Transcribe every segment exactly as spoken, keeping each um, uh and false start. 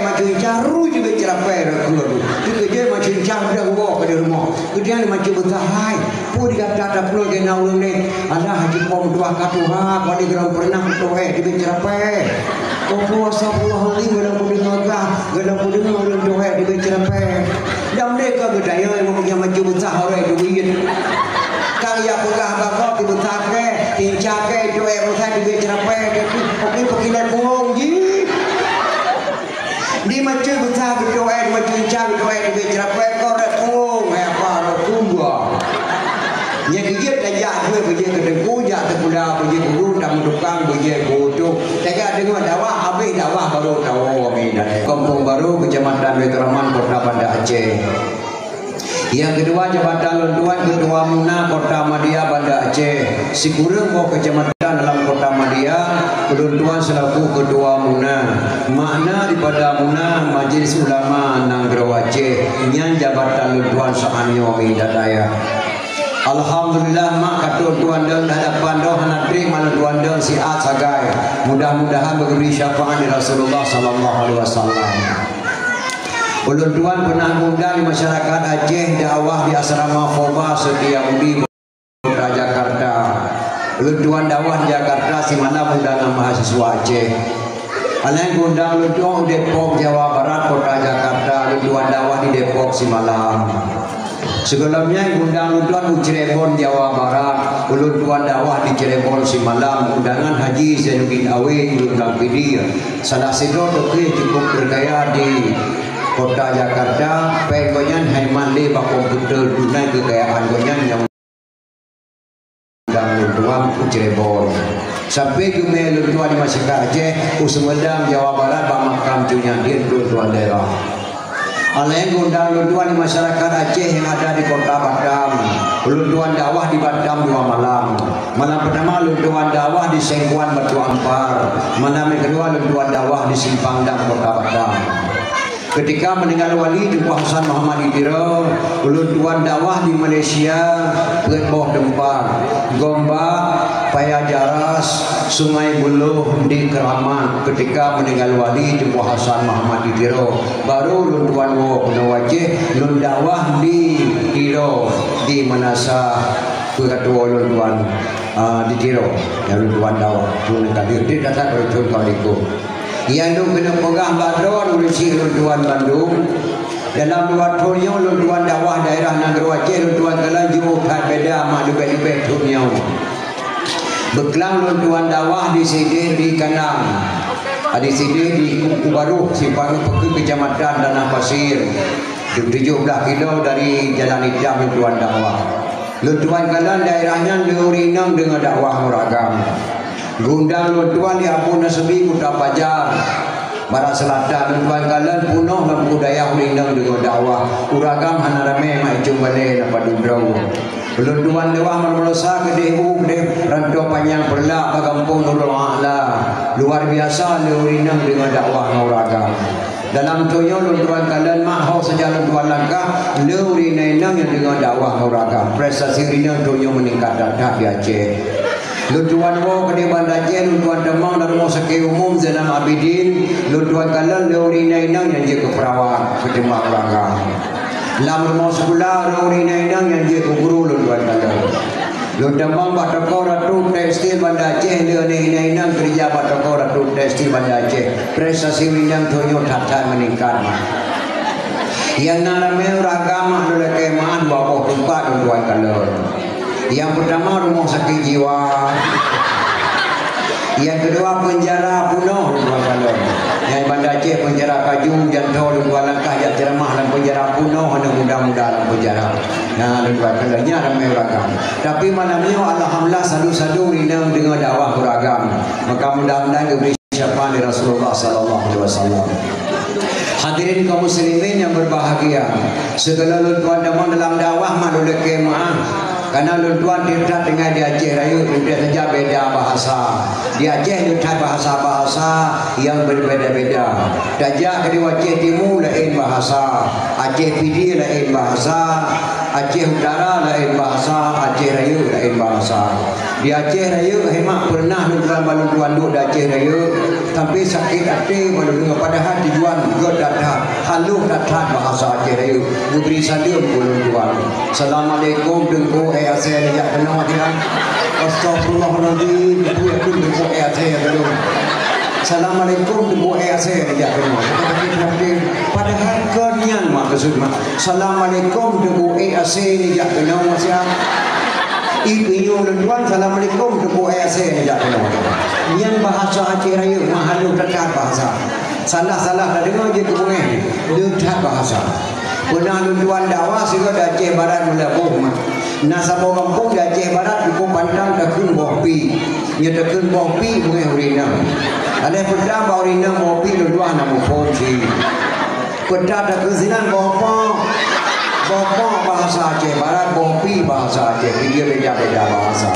Macam caru je beu ceurapée rot keu tu. Teukeujot macam caru dah woe ka di rumoh. Keudeh macam beutahai. Peue di gata tapeurunoe keu na ureuëng nyoe? Alah, Haji Po meutuah ka tuha, ka di geurang peureunah meutuhai di beu ceurapée. Oh, astagfirullahalazim, geurang peudeungoe gah, geurang peudeungoe ureuëng tuha di beu ceurapée. Dan mereka geutanyong, "Nyang macam beutahai ureuëng tu beuiet." Kang ya peugah bak gob di beutahai, tinca ke, tuha beutahai di beu ceurapée, tapi oke peukilat punggong jih. Di macam beutahai beutôi, di macam cang beutôi, di beu ceurapée keu rot punggong, hai apa rot punggong. Nyang keujeuet tajak dua beujeuet keu teungku, jak teupula beujeuet keu guru, tamu tukang beujeuet keu utu. Tajak deungoe dakwah, habéh dakwah baru tawoe. Amin. Kampung Baru, Kecamatan Baiturrahman, Kota Banda Aceh. Nyang keudua, jabatan lôn tuan Keutua Muna Kota Madya Banda Aceh. Sikureueng boh keucamatan dalam Kota Madya, lôn tuan seulaku Keutua Muna. Makna daripada Muna, Majlis Ulama Nanggroe Aceh. Nyan jabatan lôn tuan saat nyoe, mi dan ayah. Alhamdulillah, mak ka lôn tuan deung di hadapan droe hana treb mak lôn tuan deung siat sagai. Mudah-mudahan beugeubri syafaat di Rasulullah sallallahu alaihi wasallam. Ulôn tuan peunah geuundang di masyarakat Aceh dakwah di Asrama Foba Setia Budi, Kota Jakarta. Ulôn tuan dakwah di Jakarta simalam undangan mahasiswa Aceh. Alai geuundang ulôn tuan u Depok, Jawa Barat, Kota Jakarta. Ulôn tuan dakwah di Depok simalam. Sigohlom nyan geuundang ulôn tuan u Cirebon, Jawa Barat. Ulôn tuan dakwah di Cirebon simalam. Undangan Haji Zainuddin Awe, ulôn tuan Pidie. Salah sidroe tokoh cukup bergaya di Kota Jakarta, péng gobnyan hai mat lé bak komputer, tunai kekayaan gobnyan nyang undang lôn tuan u Cirebon. Sampai geumé lôn tuan di masyarakat Aceh, u Sumedang, Jawa Barat, bak makam Cut Nyak Dhien lôn tuan daerah. Alai geuundang lôn tuan di masyarakat Aceh nyang ada di Kota Batam. Lôn tuan dakwah di Batam dua malam. Malam pertama lôn tuan dakwah di Sengkuan Batu Ampar. Malam nyang keudua lôn tuan dakwah di Simpang Dam Kota Batam. Ketika meninggal wali Teungku Hasan Muhammad di Tiro, ulôn tuan dakwah di Malaysia, peuet boh teumpat, Gombak, Paya Jaras, Sungai Buloh, di Keramat. Ketika meninggal wali Teungku Hasan Muhammad di Tiro, baru ulôn tuan woe keunoe u Aceh, lôn dakwah di Tiro, di Manasah, peue ka tuwoe ulôn tuan, ah, di Tiro, nyang ulôn tuan dakwah, ulôn ka di, di dasar ulôn tuan di ko. Nyang lôn keuneuk peugah bak droe ureuëng syiek lôn tuan bandum, dalam dua thon nyoe lôn tuan dakwah daerah nanggroe Aceh, lôn tuan kalon jiôh that beda mak leubeh-leubeh thon nyoe. Beuklang lôn tuan dakwah di sideh di Kandang, di sideh di Kuku Baroh, simpang Peukeuet, Kecamatan Tanah Pasir, tujoh blaih kilo dari Jalan Itam lôn tuan dakwah. Lôn tuan kalon daerah nyan le ureuëng inong deungoe dakwah ureuëng agam. Geuundang lôn tuan di Abu Nasbi, Kuta Pajar, Barat Selatan. Lôn tuan kalon peunoh lam budaya ureuëng inong deungoe dakwah. Ureuëng agam hana ramé, mak icong balée na padub droe. Lôn tuan dakwah Marmalosa, keudeh u keudeh Ranto Panyang Peurla, bak gampông Nurul A'la. Luar biasa le ureuëng inong deungoe dakwah ngon ureuëng agam. Dalam thon nyoe lôn tuan kalon mak ho saja lôn tuan langkah, le ureuëng inong nyang deungoe dakwah ngon ureuëng agam. Prestasi ureuëng inong thon nyoe meuningkat that-that di Aceh. Lôn tuan woe keudeh Banda Aceh, lôn tuan tamong lam Rumoh Sakét Umum Zainal Abidin, lôn tuan kalon le ureuëng inong nyang jeuet keu peurawat, keu teuma ureuëng agam. Lam rumoh sikula, ureuëng inong nyang jeuet keu guru lôn tuan kalon. Lôn tamong bak toko Ratu Tekstil Banda Aceh, le ureuëng inong keureuja bak toko Ratu Tekstil Banda Aceh. Prestasi ureuëng inong thon nyoe that-that meuningkat mak. Nyang na ramé ureuëng agam mak lôn lakée meu'ah dua boh teumpat lôn tuan kalon. Nyang peurtama rumoh sakét jiwa. Nyang keudua peunjara peunoh lôn tuan kalon. Nyang Banda Aceh peunjara kaju, jantoe lôn tuan langkah jak ceuramah lam peunjara peunoh, aneuk muda-muda lam peunjara. Nah, lôn tuan kalon nyan ramé ureuëng agam. Tapi malam nyoe alhamdulillah sadu-sadu inong deungoe dakwah ureuëng agam. Maka mudah-mudahan geubri syafaat lé Rasulullah sallallahu alaihi wasallam. Hadirin kaum muslimin yang berbahagia, sigohlom lôn tuan tamong dalam dakwah mak lôn lakée meu'ah. Karena lôn tuan tiep that tinggai di Aceh Rayeuk, lôn tuan saja beda bahasa. Di Aceh lôn that bahasa-bahasa yang berbeda-beda. Tajak keudeh u Aceh Timu laén bahasa, Aceh Pidie laén bahasa, Aceh Utara laén bahasa, Aceh Rayeuk laén bahasa. Di Aceh Rayeuk, hai mak, peureunah lôn tuan bak lôn tuan duek di Aceh Rayeuk, sampai sakét até bak lôn deungoe, padahai tujuan göt Aceh Rayeuk, geubri saleuem keu ulôn tuan. "Assalamualaikum, Teungku, eh, asèe neujak keunoe siat." "Astagfirullahalazim, Teungku, eh, Teungku, eh, asèe keunoe." "Assalamualaikum, Teungku, eh, asèe neujak keunoe." Padahai kon nyan maksud mak. "Assalamualaikum, Teungku, eh, asèe neujak keunoe siat." Ipinyueng ulôn tuan, "Assalamualaikum, Teungku, eh, asèe neujak keunoe." Nyan bahasa Aceh Rayeuk, meuhalus that bahasa. Salah-salah tadeungoe jeuet keu beungéh, leuet that bahasa. Peuna lôn tuan dakwah sigoe di Aceh Barat Meulaboh mat. Na saboh gampông di Aceh Barat, Teungku, pantang takheun boh pik. Nyoe takheun boh pik beungéh ureueng inong. Adak peue bak ureueng inong boh pik lôn tuan hana muphom sit. Peue takheun sinan boh pok. Boh pok bahasa Aceh Barat, boh pik bahasa Aceh. Dia beda-beda bahasa.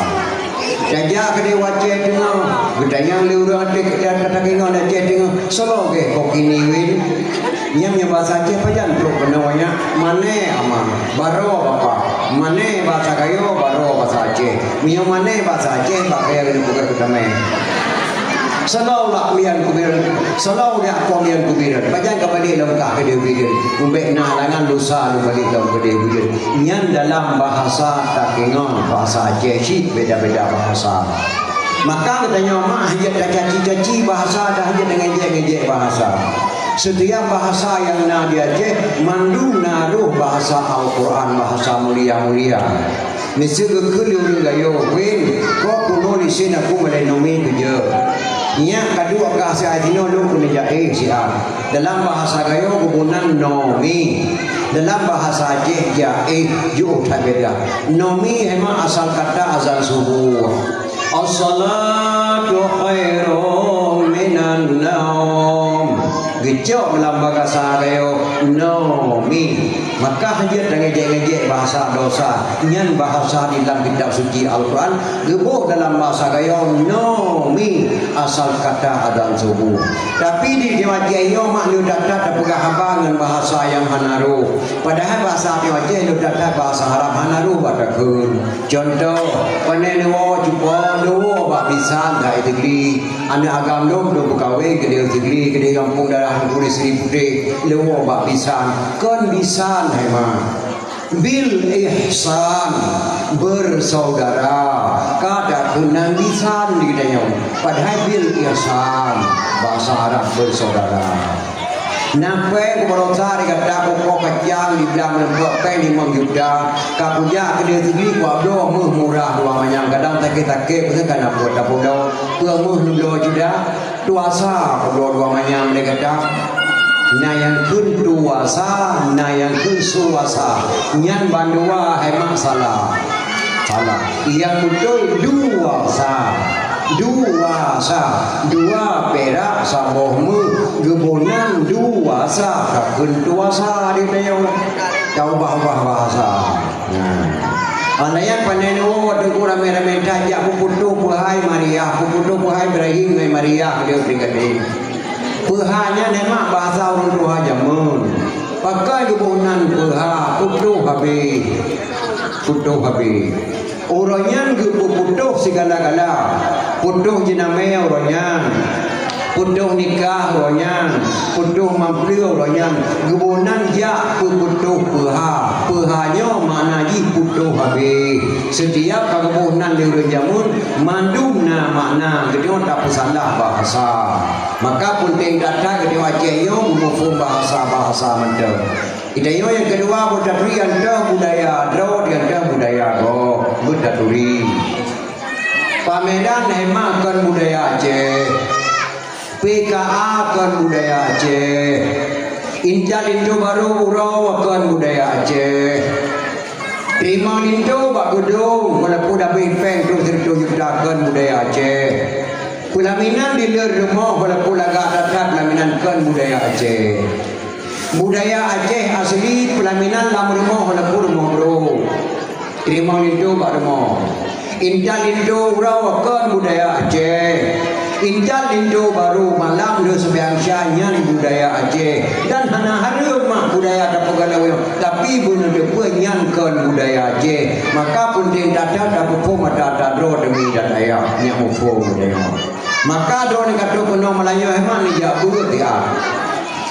Tajak keudéh u Aceh Teungoh, geutanyong lé ureueng Aceh, kata-kata inong Aceh Teungoh, "Soe lagèe kok kini win?" Nyan meunyoe bahasa Aceh pajan trok keunoe nyan, "Mané ama, baroe bapak." Mané bahasa Gayo, baroe bahasa Aceh. Meunyoe mané bahasa Aceh, bak kaya keuneuk peugah keutamé. Seulaweuet lak uyan kubireuen, seulaweuet lak kubireuen. Pajan ka balek lom kah keudéh ubireuen. Ubé na halangan lusa lom balek lom keudéh ubireuen. Nyan dalam bahasa takeungon, bahasa Aceh cit beda-beda bahasa. Maka geutanyoe mak hanjeuet tacaci-caci bahasa, dah hanjeuet ngejek-ngejek bahasa. Setiap bahasa nyang na di Aceh, mandum na roh bahasa Al-Quran, bahasa mulia-mulia. Miseue geukheun lé ureueng Gayo, "Win, kok keunoe diseun aku malée nomi keujeuet." Nyak ka duek kah siat sinoe lôn keuneuk jaéh siat. Dalam bahasa Gayo geuboh nan nomi. Dalam bahasa Aceh jaéh, jiôh that beda. Nomi memang asal kata azan subuh. "As-salatu khairum minan naum." Geucok dalam bahasa Gayo, nomi. Maka hanjeuet tangejek-ngejek bahasa dosa. Nyan bahasa di dalam kitab suci Al-Quran, geuboh dalam bahasa Gayo, nomi, asal kata azan subuh. Tapi di Aceh nyoe mak lheueh that-that tapeugah haba ngon bahasa nyang hana roh. Padahai bahasa Aceh lheueh that-that bahasa Arab hana roh bak takheun. Cuntoh, pane neuwoe cupa leuwoe bak bisan hai Teungku. Aneuk agam lôn dum meukawen keudéh Teungku, keudéh gampông daerah Teungku di Sri Putéh, leuwoe bak bisan. Kon bisan hai ma. Bil ihsan, bersaudara. Ka takheun nan bisan di geutanyoe. Padahai bil ihsan, bahasa Arab bersaudara. Na péng kubarosa di gata, kukoh kacang di blang meulimpok péng limong juta, ka kujak keudéh Teungku kuabloe méuh murah dua manyam, kadang sakét-sakét, peue ka na buet tapeuloe, peue méuh neubloe juta, tuasa peubloe dua manyam lé gata. Na nyang kheun tuasa, na nyang kheun suasa, nyan bandua hai mak salah. Salah. Nyang beutôi dua sa. Dua sa. Dua pirak saboh méuh. Geuboh nan dua sa. Ka kheun dua sa di tanyoe. Ka ubah-ubah bahasa. Nah. Aneuk nyan pandai neuwoe Teungku ramé-ramé that jak peuputôh peuhai Maria, peuputôh peuhai Ibrahim ngon Maria, beliau tinggal di. Peuhai nyan memang bahasa ureueng tuha jameun. Pakon geuboh nan peuha, putôh habéh. Putôh habéh. Uroe nyan geupeu-putôh sigala-gala. Putôh jinamé uroe nyan. Putôh nikah uroe nyan. Putôh meupleueh uroe nyan. Geuboh nan jak peuputôh peuha. Peuha nyoe makna jih putôh habéh. Setiap ka geuboh nan lé ureueng jameun, mandum na makna, geutanyoe tapeusalah bahasa. Maka peunteng that-that geutanyoe Aceh nyoe meumuphom bahasa-bahasa mantong. Geutanyoe nyang keudua beutaturi ateueh budaya droe, ateueh budaya gob, beutaturi. Pameran hai ma kon budaya Aceh. P K A kon budaya Aceh. Intat linto barô uroe kon budaya Aceh. Teurimong linto bak geudong walaupun habéh péng trôh sireutôh juta kon budaya Aceh. Peulaminan di lheueh rumoh walaupun lagak that-that peulaminan kon budaya Aceh. Budaya Aceh asli peulaminan lam rumoh walaupun rumoh brôk. Teurimong linto bak rumoh. Intat linto uroe kon budaya Aceh. Intat linto barô malam lheueh seumayang Isya nyan budaya Aceh. Dan hana hareuem mak budaya tapeugalak, tapi beuneuteupeu nyan kon budaya Aceh. Maka peunteng that-that tapeuphom ata-ata droe deungon that ayah nyang muphom budaya. Maka droeneuh ka trôh keunoe meulayeue, hai ma neujak beuet siat.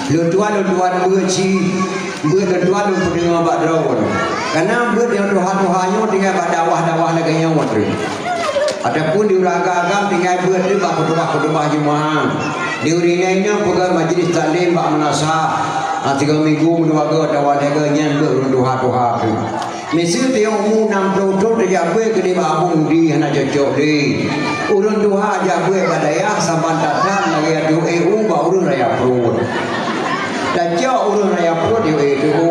Lôn tuan, lôn tuan beuet cit. Beuet lôn tuan lôn peudeungoe bak droe. Kareuna beuet nyang tuha-tuha nyoe tinggai bak dakwah-dakwah lagèe nyoe treuk. Ataupun di ureueng agam-agam tinggai beuet treuk bak khutubah-khutubah Jumaat. Di ureueng inong peugah majlis taklim bak meunasah. Ha, tiga minggu, dua go atawa lhèe go nyan beuet ureueng tuha-tuha treuk. Miseue teuh umu nam ploh thon tajak beuet keudeh bak Abu Mudi hana cocok lé. Ureueng tuha jak beuet bak dayah saban that-that lagèe yue éh u bak ureueng raya pruet. Tacok ureueng raya pruet yue éh teuh u.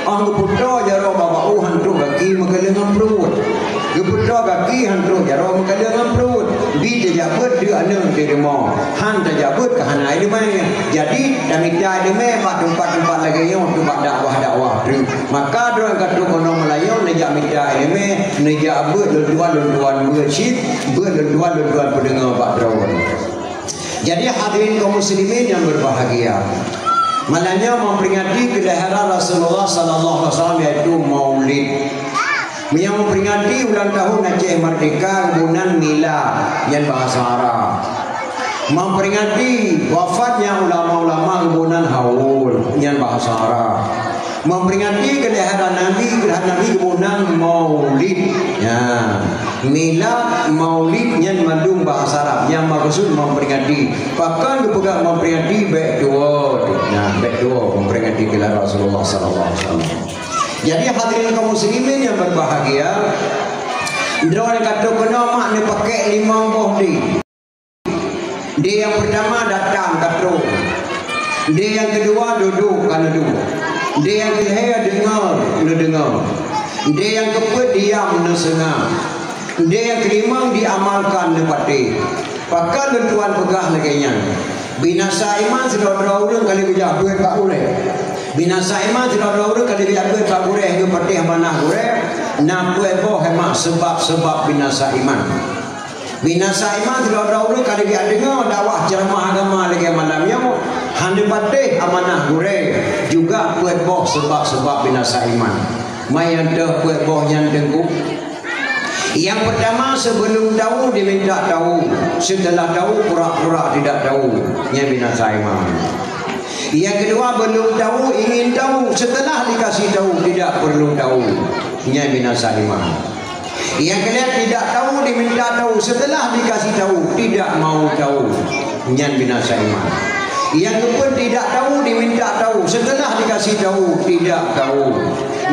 Óh geupeutoe jaroe bak u han trok gaki meukaleueng ngon pruet. Geupeutoe gaki han trok jaroe meukaleueng ngon pruet. Bi tajak beuet deuk aneuk di rumoh. Han tajak beuet ka hana ileumèe. Jadi, tamita ileumèe bak teumpat-teumpat lagèe nyoe, teumpat dakwah-dakwah treuk. Maka droe ka trok keunoe meulayeue neujak mita ileumèe, neujak beuet lôn tuan, lôn tuan beuet cit, beuet lôn tuan, lôn tuan peudeungoe bak droe. Jadi hadirin kaum muslimin yang berbahagia, malam nyoe memperingati kelahiran Rasulullah sallallahu alaihi wasallam, yaitu Maulid. Meunyoe memperingati ulang tahun Aceh Merdeka, geuboh nan milad, nyan bahasa Arab. Memperingati wafatnya ulama-ulama, geuboh nan haul, nyan bahasa Arab. Memperingati kelahiran Nabi, kelahiran Nabi geuboh nan maulid. Ya. Milad, maulid nyan mandum bahasa Arab. Nyang maksud memperingati. Pakon geupeugah memperingati bèk tuwoe. Nah, bèk tuwoe memperingati kelahiran Rasulullah sallallahu alaihi wasallam. Jadi hadirin kaum muslimin yang berbahagia, droe ka trok keunoe mak neupakèk limong boh dé. Dé nyang peurtama datang ka trok. Dé nyang keudua dudoe ka neuduek. Dé nyang keulhèe deungö neudeungö. Dé nyang keupeuet diam neuseungab. Dé nyang keulimong diamalkan neupatéh. Pakon lôn tuan peugah lagèe nyan? Binasa iman sidroe-droe ureueng ka lheueh geujak beuet bak gurèe. Binasa iman sidroe-droe ureueng ka lheueh geujak beuet bak gurèe geupatéh manah gurèe. Na peuet boh hemat seubab-seubab binasa iman. Binasa iman sidroe-droe ureueng ka lheueh geujak deungö dakwah ceuramah agama lagèe malam nyoe, hana patéh amanah gurèe, juga peuet boh seubab-seubab binasa iman. Manyang teuh peuet boh nyan teungku. Nyang peurtama, sebelum tahu diminta tahu, setelah tahu pura-pura tidak tahu, nyan binasa iman. Nyang keudua, belum tahu ingin tahu, setelah dikasih tahu tidak perlu tahu, nyan binasa iman. Nyang keulhèe, tidak tahu diminta tahu, setelah dikasih tahu tidak mau tahu, nyan binasa iman. Nyang keupeuet, tidak tahu diminta tahu, setelah dikasih tahu tidak tahu,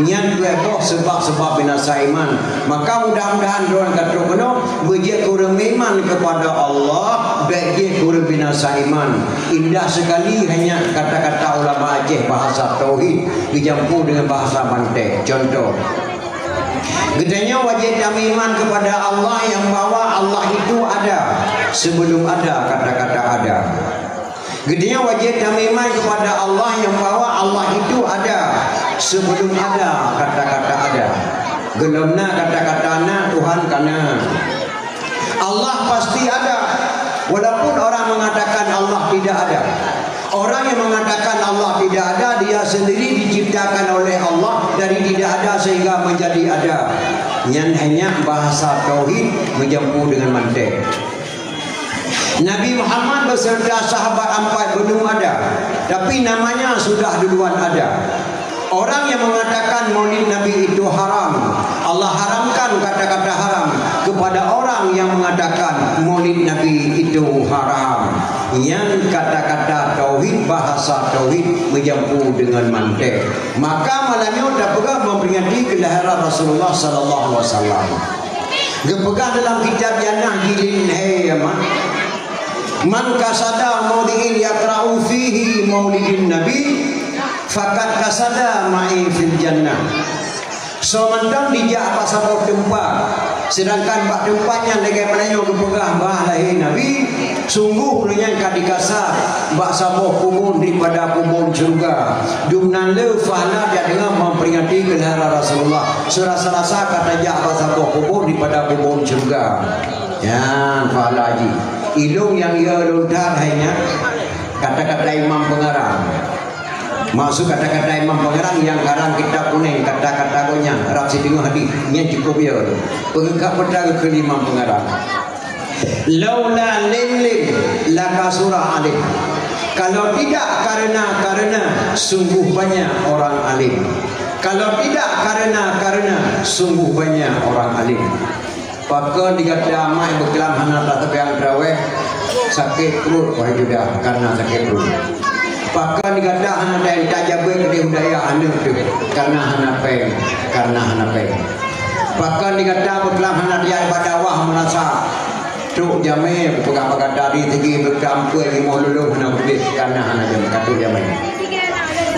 nyan peuet boh seubab-seubab binasa iman. Maka mudah-mudahan droe ka trok keunoe beujeuet keu ureueng meuiman kepada Allah, bèk jeuet keu ureueng binasa iman. Indah sekali hanya kata-kata ulama Aceh bahasa tauhid geujampu dengan bahasa Banten. Contoh, geutanyoe wajéb tameuiman kepada Allah yang bahwa Allah itu ada sebelum ada kata-kata ada. Geutanyoe wajéb tameuiman kepada Allah yang bahwa Allah itu ada sebelum ada kata-kata ada. Gohlom na kata-kata na, Tuhan ka na. Allah pasti ada, walaupun orang mengatakan Allah tidak ada. Orang yang mengatakan Allah tidak ada, dia sendiri diciptakan oleh Allah dari tidak ada sehingga menjadi ada. Nyan hanya bahasa tauhid meujampu dengan mantek. Nabi Muhammad beserta sahabat empat belum ada, tapi namanya sudah duluan ada. Orang yang mengatakan Maulid Nabi itu haram, Allah haramkan kata-kata haram kepada orang yang mengatakan Maulid Nabi itu haram. Nyan kata-kata tauhid, bahasa tauhid meujampu dengan mantek. Maka malam nyoe tapeugah memperingati kelahiran Rasulullah sallallahu alaihi wasallam. Geupeugah dalam kitab Jannah jilid lhèe, ya, mak. "Man qasada maudhi'in yuqra'u fihi maulidun nabi, faqad qasada ma'i fil jannah." Soe mantong dijak bak saboh teumpat, seudangkan bak teumpat nyan lagèe meunan nyoe geupeugah bah lahé Nabi, sungguh ureueng nyan ka dikasa bak saboh kubon daripada kubon syeuruga. Dumnan le pahala jak deungon memperingati kelahiran Rasulullah. Seurasa-rasa ka tajak bak saboh kubon daripada kubon syeuruga. Nyan pahala jih. Ilôn nyang yo lôn that hai nyan kata-kata imam pengarang. Maksud kata-kata imam pengarang nyang karang kitab kunéng, kata-kata gobnyan rab siteungoh hadih, nyan cukup yo. Peugah peue geukheun imam pengarang. Laula lim lim lakasura alim. Kalau tidak karena-karena, sungguh banyak orang alim. Kalau tidak karena-karena, sungguh banyak orang alim. Pakon di gata mak beuklam hana taseumayang tarawih, sakét pruet, wahai Yuda, karena sakét pruet. Pakon di gata hana ta-, tajak beuet keudéh u dayah aneuk teuh, karena hana péng, karena hana péng. Pakon di gata beuklam hana tajak bak dakwah meurasa trok jamé, peugah bak gata di sigi beuklam peue limoh lulôh hana beudeh, karena hana jamé, ka trok jamé.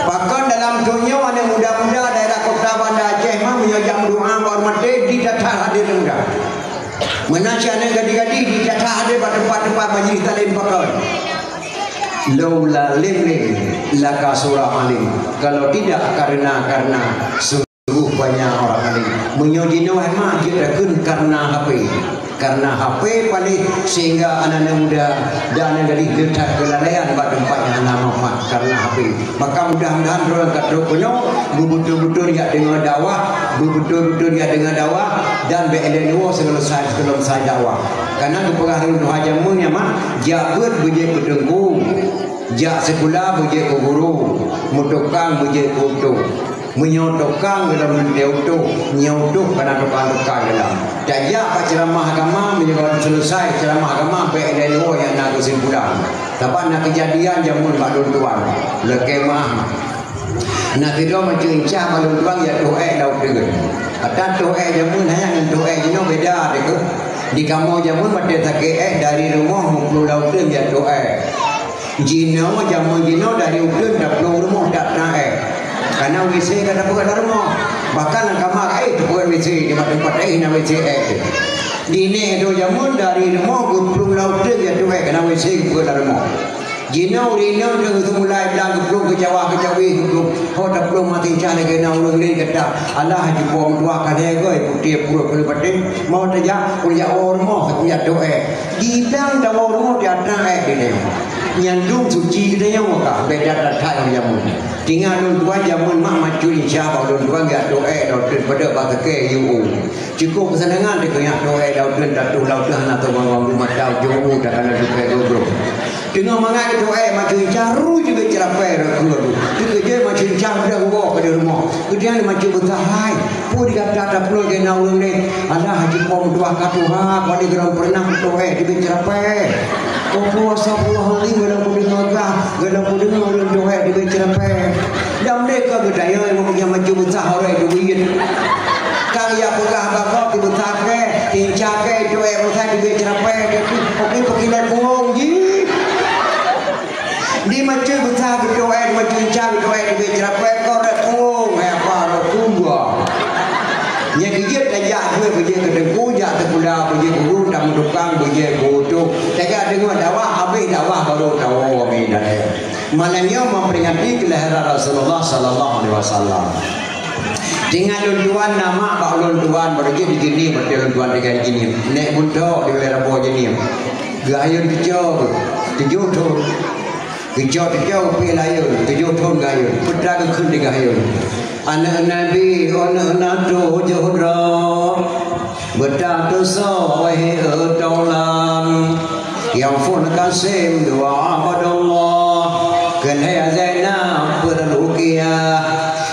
Pakon dalam donya aneuk muda-muda daerah kota Banda Aceh mah meunyoe jak meudoa bak ureuëng maté di that-that hadir muda. Meunan cit aneuk gadih-gadih di that-that hadir bak teumpat-teumpat majlis taklim pakon. Laula lim lim laka surah alim. Kalau tidak karena, karena sungguh banyak orang alim. Meunyoe jinoe mak jeuet takheun karena H P. Karena H P paléh sehingga aneuk muda dan aneuk gadih leutat keulalaian bak teumpat nyang hana manfaat karena H P. Maka mudah-mudahan droe ka trok keunoe beubeutôi-beutôi jak deungoe dakwah, beubeutôi-beutôi jak deungoe dakwah dan bék lé luwoe seuleusoe, seuleusoe dakwah. Karena geupeugah lé tuha jameun nyan mak, jak beuet beujeuet keu teungku, jak sikula beujeuet keu guru, meutukang beujeuet keu utôh. Meunyoe tukang dalam meunyoe utôh, nyoe utôh kana tukang-tukang dalam. Tajak bak ceuramah agama, meunyoe seuleusoe ceuramah agama, bék lé luwoe nyang na keusimpulan. Sabab na keujadian jameun bak lôn tuan. Lakée meuah. Na sidroe macam incah bak lôn tuan jak toh ék lam uteuen. Ata toh ék jameun hanya ngon toh ék jinoe beda deh. Di kamoe jameun watée sakét ék dari rumoh meuplueng lam uteuen jak toh ék. Jinoe, jameun jinoe dari uteuen taplueng rumoh that-that ék. Kana W C ka tapeuet lam rumoh. Bahkan lam kama ka éh tapeuet W C, di teumpat éh na W C ék. Di nék droe jameun dari rumoh geuplueng lam uteuen jak toh ék kana W C geupeuet lam rumoh. Jinoe ureuëng inong deuh seumulai blang geuplueng keu Jawa keu Jawi geuplueng. Ho taplueng mati cah lagée na ureuëng laén gata. Alah jipo meutuah ka lhée goe putéh pruet keu patéh. Mau tajak, kujak woe rumoh, kujak toh ék. Di blang tawoe rumoh di atra ék di lé. Nyan dum suci geutanyoe ka beda that-that ngon jameun. Tingat lôn tuan jameun mak macut insya Allah lôn tuan jak toh ék lam uteuen padub bak sakée yu u. Cukup keuseunangan teuh nyak toh ék lam uteuen, tatuh lam uteuen hana teuh bangon mata ujong u takana jukée gogroh. Teungoh mangat keu toh ék macut insya ru jibeuet ceurapée rot keue. Teukeujeuet macut insya udah woe keudeh rumoh. Keudeh macut beusahai. Peue di gata taplueng keu na ureuëng laén? Alah, jipo meutuah ka tuha, kali geurang peureunah meutuah dibri ceurapée. Oh, astagfirullahalazim, geurang peudeungoe gah, geurang peudeungoe ureuëng tuha dibri ceurapée. Dan mereka geutanyoe nyang macu beusah orang itu buyut. Kang ya peugah bako ti beusah ke, tinca ke, itu eh beusah dibri ceurapée, tapi oke peukilat buong jih. Di macam besar beutôi, di macam cang beutôi, di ceurapée kau dah tuong, hai apa dah tua. Nyang keujeuet tajak dua beujeuet keu teungku, jak seukula beujeuet guru, tamu tukang beujeuet guru tu. Tajak deungoe dakwah, habéh dakwah baru tahu kami dah. Malam nyoe memperingati kelahiran Rasulullah sallallahu alaihi wasallam. Tinggai lôn tuan nama bak lôn tuan baru jeuet di sini, berarti lôn tuan tinggai di sini. Nek buntok di wilayah Rabu jeuni. Geuhayun tujoh, tujoh thon. Geucok-cok pih layôn, tujoh thon gayôn, peue geukheun di gayôn. Aneuk Nabi, aneuk na tujoh droe, beutatusoe wahé e tolan. Nyang phôn Qasim dua Abdullah, keu lhèe Zainab peuet Ruqyah,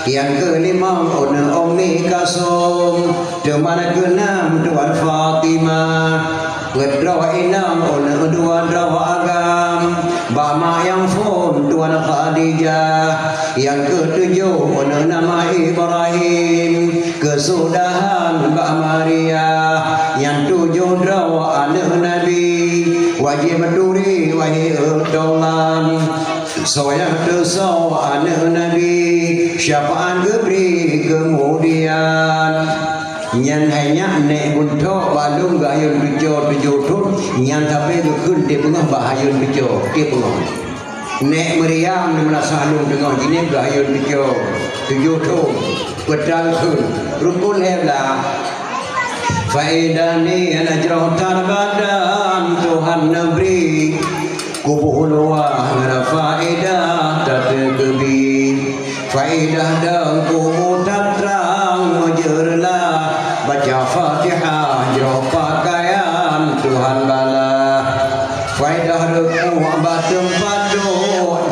nyang keulimong aneuk Ummi Kalsum, teuma keuneum Tuan Fatimah. Peuet droe inong, aneuk dua droe agam, bak mak nyang phôn Tuan Khadijah. Nyang keutujoh, aneuk nama Ibrahim, keusudahan bak Maria. Nyang tujoh droe aneuk Nabi, wajéb turi wahé e tolan. Soe nyang tusoe aneuk Nabi, syafaat geubri keumudian. Nyan hai nyak nek buntok balong geuhayôn tujoh, tujoh thon, nyan sabe geukheun tiep beungoh bak hayôn tujoh, tiep beungoh. Nek Maryam di Meunasah Lôn teungoh jinéb geuhayôn tujoh, tujoh thon, peue geukheun, rukon hela. Faedah ni aneuk jroh that badan Tuhan neubri, kuboh luwah ngon faedah tateukeubie. Faedah dan kubu tatrang meujeureulah, baca Fatihah jroh pakaian Tuhan bala. Faedah reupôh bak teumpat duek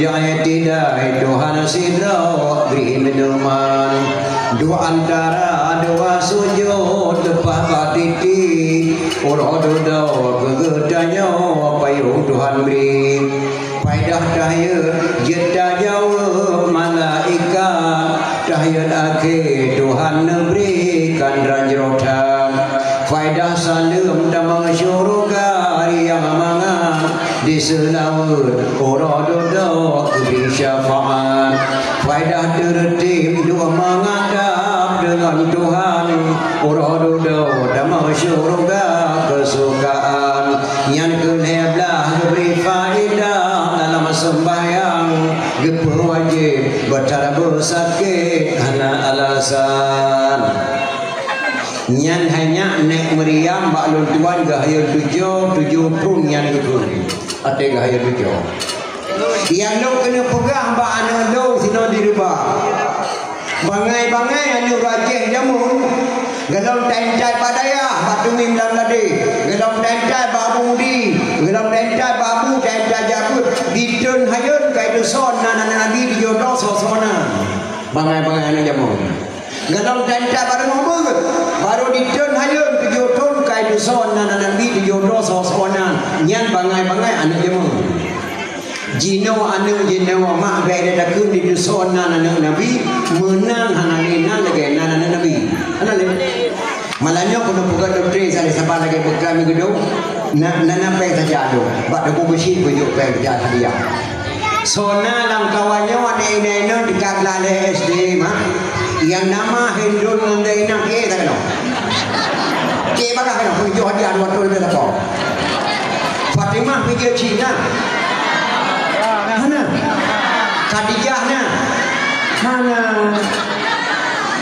Hai tidak, hai Tuhan sidroe bri minuman. Dua antara dua sujud leupah bak titi. Uroe dudoe keu geutanyoe payong Tuhan bri. Paedah tahiyat jeuet tajaweueb malaikat. Tahiyat akhé Tuhan neubri kan ranjroe that. Faedah saleuem tamong syuruga riang mangat. Di seulaweuet uroe dudoe geubri syafaat. Faedah teureutib duek mangat dab deungon Tuhan. Uroe dudoe tamong syuruga keusukaan. Nyan keuh lhée blaih geubri faedah dalam seumbahyang. Geupeuwajéb beutara beusakét hana alasan. Nyan hai nyak nèk Maryam bak lôn tuan geuhayôn tujoh, tujoh thon nyan geukheun. Até geuhayôn tujoh. Nyang lôn keuneuk peugah bak aneuk lôn sinoe di Reuba. Bangai-bangai aneuk Aceh jameun, golom tan-tan bak dayah, bak Teungku Imran Ladé, golom tan-tan bak Abu Mudi, golom tan-tan bak Abu, tan-tan jak beuet. Di thon hayôn ka ituson nan aneuk Nabi tujoh droe soe-soe nan. Bangai-bangai aneuk jameun. Golom tan-tan bak rumoh beuet, barô di thon hayôn tujoh thon ka ituson nan aneuk Nabi tujoh droe soe-soe nan. Nyan bangai-bangai aneuk jameun. Jinoe aneuk jinoe mak bèk lé takheun di duson nan aneuk Nabi, meunan hana lé nan lagèe nan aneuk Nabi. Hana lé. Malah nyoe keuneuk peugah doktrin salah saban lagèe peugah meugeudong, na, na, na péng saja adoe. Bak Teungku Beusyik peujok péng saja hadiah. Soe na lam kawan nyoe aneuk inong-inong tingkat glah lhèe S D mak. Nyang nama Hindun ngon Zainab, kié ka keunoe. Kié bagaih keunoe, peujoh hadiah dua ratus ribu lapor. Fatimah pijeuet Cina. Hana. Khadijah na. Hana.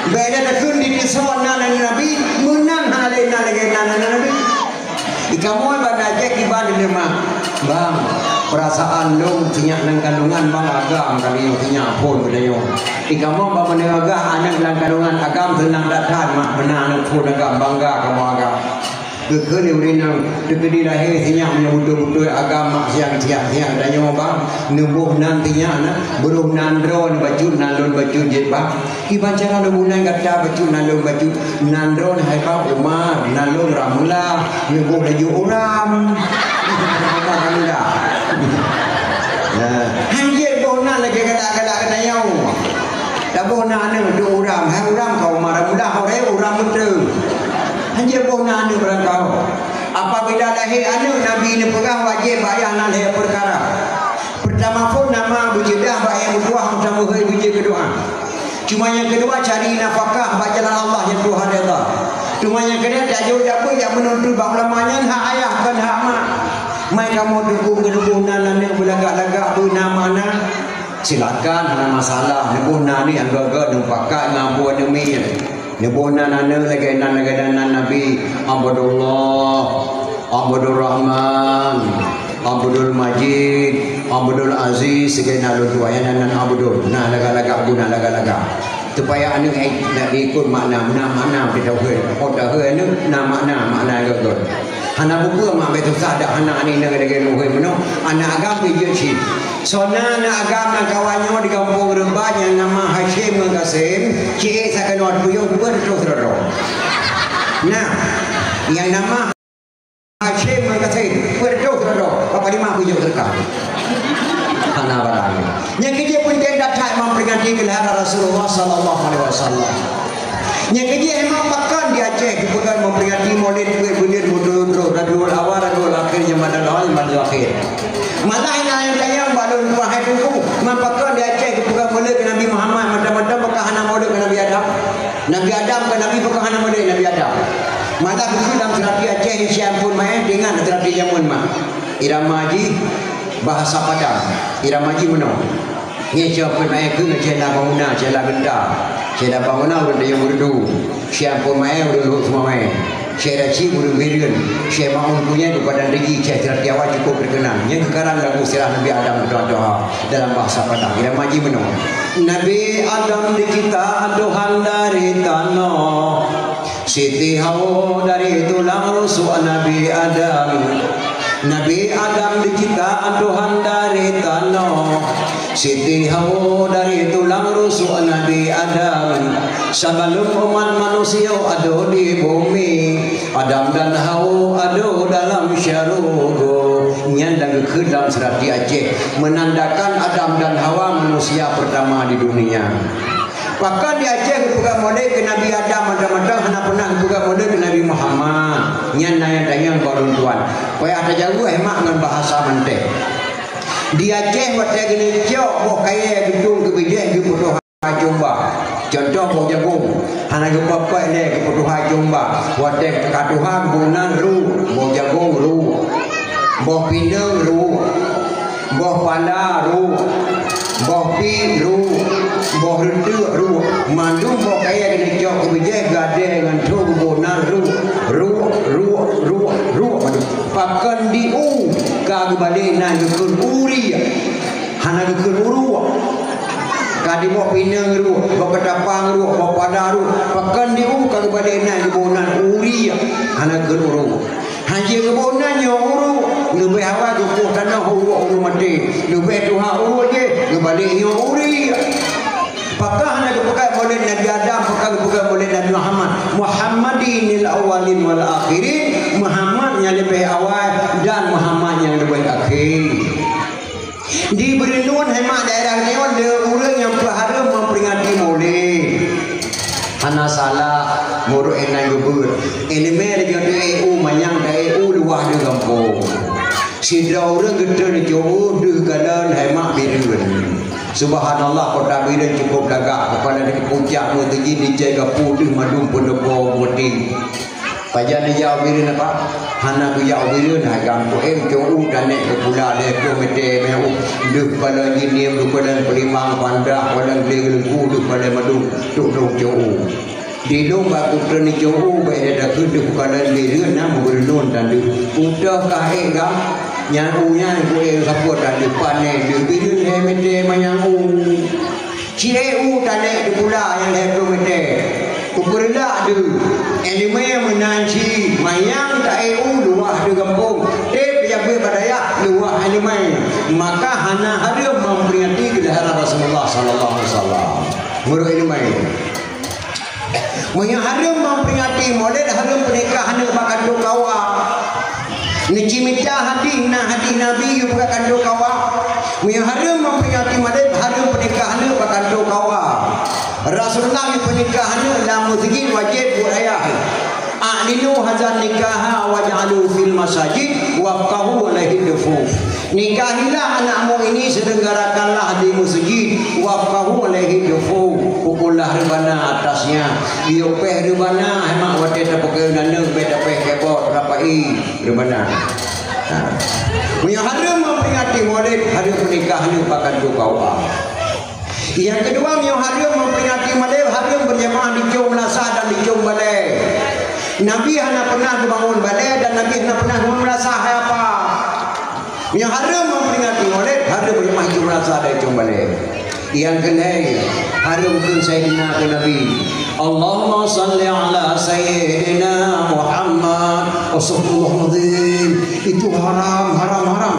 Bèk lé takheun di duson nan aneuk Nabi, meunan hana lé nan lagèe nan aneuk Nabi. Di kamoe ban Aceh kiban di leumah. Bang, peurasaan lôn sinyak lam kandungan bang agam kali nyoe sinyak phôn geutanyoe. Di kamoe ban meuneuagah aneuk lam kandungan agam seunang that-that mak meunan aneuk phôn agam bangga kamoe agam. Geukheun lé ureueng inong teukeudi lahé sinyak meunyoe beutôi-beutôi agam mak siang-siang-siang tanyoe bang neuboh nan sinyak na, beurôh nan droe neubacut nan lôn bacut jeuet bang. Kiban cara lôn meunan gata bacut nan lôn bacut, nan droe hai bang Umar, nan lôn Ramlah, neuboh laju Uram. Umar Ramlah. Nah, han jeuet boh nan lagèe galak-galak geutanyoe. Taboh nan aneuk dum Uram, hai Uram ka Umar Ramlah, orang Uram beutôi. Han jeuet boh nan aneuk barangkaho. Apabila lahé aneuk Nabi neupeugah wajéb bak ayah na lhèe peukara. Peurtama phôn nama beujeudah bak nyang meutuah, meutameuhôi beujeuet keu doa. Cuma nyang keudua cari nafakah bak jalan Allah nyang Tuhan redha. Cuma nyang keudua tajok jak beuet jak meununtut bak ulama nyan hak ayah kon hak mak. Mai kamoe dukung keuneubeuh nan aneuk beulagak-lagak beuna makna. Silakan hana masalah, neuboh nan ni anggô-anggô neupakat ngon buet neumie. Neuboh nan aneuk lagèe nan lagèe nan, nan Nabi Abdullah, Abdul Rahman, Abdul Majid, Abdul Aziz, sigoe na lôn tuan nyan nan, nan Abdul. Na lagak-lagak guna lagak-lagak. Supaya aneuk eh, nak diikut makna, na makna kita hôi. Oh, dah hôi aneuk, na makna, makna geuh. Hana buku mak betul sadak hana aneuk lagèe lôn hôi meunoe. Aneuk agam pijeuet cit. Soe na aneuk agam nyang kawan nyoe di gampông Reubah nyang nama Hasyim ngon Kasim, ciek sakeunoe peuyeuh peuet reutôh sidroe. Nah, nyang nama Hasyim ngon Kasim, peuet reutôh sidroe, bak panglima peujok teuka. Hana barang. Nyang keujeuet peunteng that-that memperingati kelahiran Rasulullah sallallahu alaihi wasallam. Nyang keujeuet memang pakon di Aceh geupeugah memperingati Maulid peuet buleuen meudroe-droe Rabiul Awal, Rabiul Akhir, Jamadal Awal, Jamadal Akhir. Malah na nyang tanyong bak lôn dua hai teungku, man pakon di Aceh geupeugah Maulid keu Nabi Muhammad, mantong-mantong pakon hana Maulid keu Nabi Adam. Nabi Adam keu Nabi pakon hana Maulid Nabi Adam. Malah khusus lam seurati Aceh, siang phôn maé, teuingat seurati jameun mak. Irama jih bahasa Padang. Irama jih meunoe. Nyan siang phôn maé keu na cela bangunan, cela genta. Cela bangunan ureueng dayong Urdu. Siang phôn maé ureueng Lhokseumawe. Syekh Rashid ureueng Bireuen, Syekh Ma'un Kunyét u Padang Rigi, Syekh Siratiawa cukup terkenal. Nyang geukarang lagu sirah Nabi Adam meutuha-tuha dalam bahasa Padang. Irama jih meunoe. Nabi Adam dicipta Tuhan dari tanoh. Siti Hawa dari tulang rusuk Nabi Adam. Nabi Adam dicipta Tuhan dari tanoh. Siti Hawa dari tulang rusuk Nabi Adam. Sebelum umat manusia ada di bumi, Adam dan Hawa ada dalam syurga. Nyan dan geukheun dalam seurati Aceh, menandakan Adam dan Hawa manusia pertama di dunia. Pakon di Aceh geupeugah maulid keu Nabi Adam, mantong-mantong hana pernah geupeugah maulid keu Nabi Muhammad. Nyan na nyang tanyong bak ulôn tuan. Payah tajaweueb mak ngon bahasa manté. Di Aceh watée geuneuk cok boh kayée geutueng keu bijéh geupeutuha cumba. Contoh boh jagong, hana geupeupat lé geupeutuha cumba. Watée ka tuha geuboh nan ru, boh jagong ru, boh pineung ru, boh pala ru, boh pi ru, boh reuteuek ru. Mandum boh kayée geuneuk cok keu bijéh gadée ngon tho geuboh nan ru, ru, ru, ru, ru. Pakon di u ka geubalek nan geukheun uri. Hana geukheun uruek. Ka di boh pineung ruek, boh keutapang ruek, boh pala ruek. Pakon di u ka geubalek nan geuboh nan uri. Hana geukheun uruek. Hana geuboh nan nyoe uruek. Leubeh awai geupoh tanoh uruek ureuëng maté. Leubeh tuha uruek jih geubalek nyoe uri. Pakon hana geupeugah maulid Nabi Adam, pakon geupeugah maulid Nabi Muhammad. Muhammadinil awwalin wal akhirin. Muhammad nyang leubeh awai dan Muhammad nyang leubeh akhé. Di Beureunon hemat daerah nyoe le ureuëng nyang peuhareuem memperingati Maulid. Hana salah, meurok inan geubeuet. Ileumé lagée teu E U manyang ta E U luwah di gampông. Sidroe ureuëng geutreun di Johor deuh galon hemat Bireuen. Subhanallah, kota Bireuen cukup gagah, kepala di puncak meuteujin di jai gapu deuh mandum peuneupo meuti. Pajan neujak u Bireuen apa? Hana geujak u Bireuen, hai gampông, eh, cok u tanek keu pula lhèe plôh mètè meuh u. Deuh kepala jih niem, deuh kepala peulimang, pandah, kepala glé geulengku, deuh kepala madum, tok dong cok u. Di lôn bak kutreun cok u, bèk lé takheun deuh kepala Bireuen na meubeureunon tan deuh. Utôh ka ék gam, nyan u nyan ku ék sapeue tan deuh pané deuh Bireuen lhèe mètè manyang u. Ci ék u tanek di pula nyang lhèe plôh mètè. Kupeureulak deuh, ileumèe meunan cit, manyang ta ék u luwah deuh gampông, tép jak beuet bak dayah luwah ileumèe. Maka hana hareuem memperingati keuleharan Rasulullah sallallahu alaihi wasallam. Meurok ileumèe. Meunyoe hareuem memperingati Maulid, hareuem peunikah aneuk bak kantô K U A. Neucimita hadih, na hadih Nabi geupeugah kantô K U A. Meunyoe hareuem memperingati Maulid, hareuem peunikah aneuk bak kantô K U A. Rasulullah geupeunikah aneuk lam meuseujid wajéb buet ayah. A'linu hadzan nikaha waj'alu fil masajid wafqahu alaihi dufuf. Nikahilah anakmu ini, selenggarakanlah di meuseujid, wafqahu alaihi dufuf, pukullah reubana atasnya. Geuyue péh reubana, hemat watèe tapeukeue aneuk, bèk tapéh kèbot, rapai reubana. Ha. Meunyoe hareuem memperingati Maulid, hareuem peunikah aneuk bak kantô K U A. Nyang keudua, meunyoe hareuem memperingati Maulid, hareuem berjamaah di cong meulasah dan di cong balèe. Nabi hana pernah geubangun balèe dan Nabi hana pernah geubangun meulasah, hai apa? Meunyoe hareuem memperingati Maulid, hareuem berjamaah di cong meulasah dan di cong balèe. Nyang keulhèe, hareuem kheun Saidina keu Nabi. Allahumma shalli ala Sayyidina Muhammad. Astagfirullahaladzim. Itu haram, haram, haram.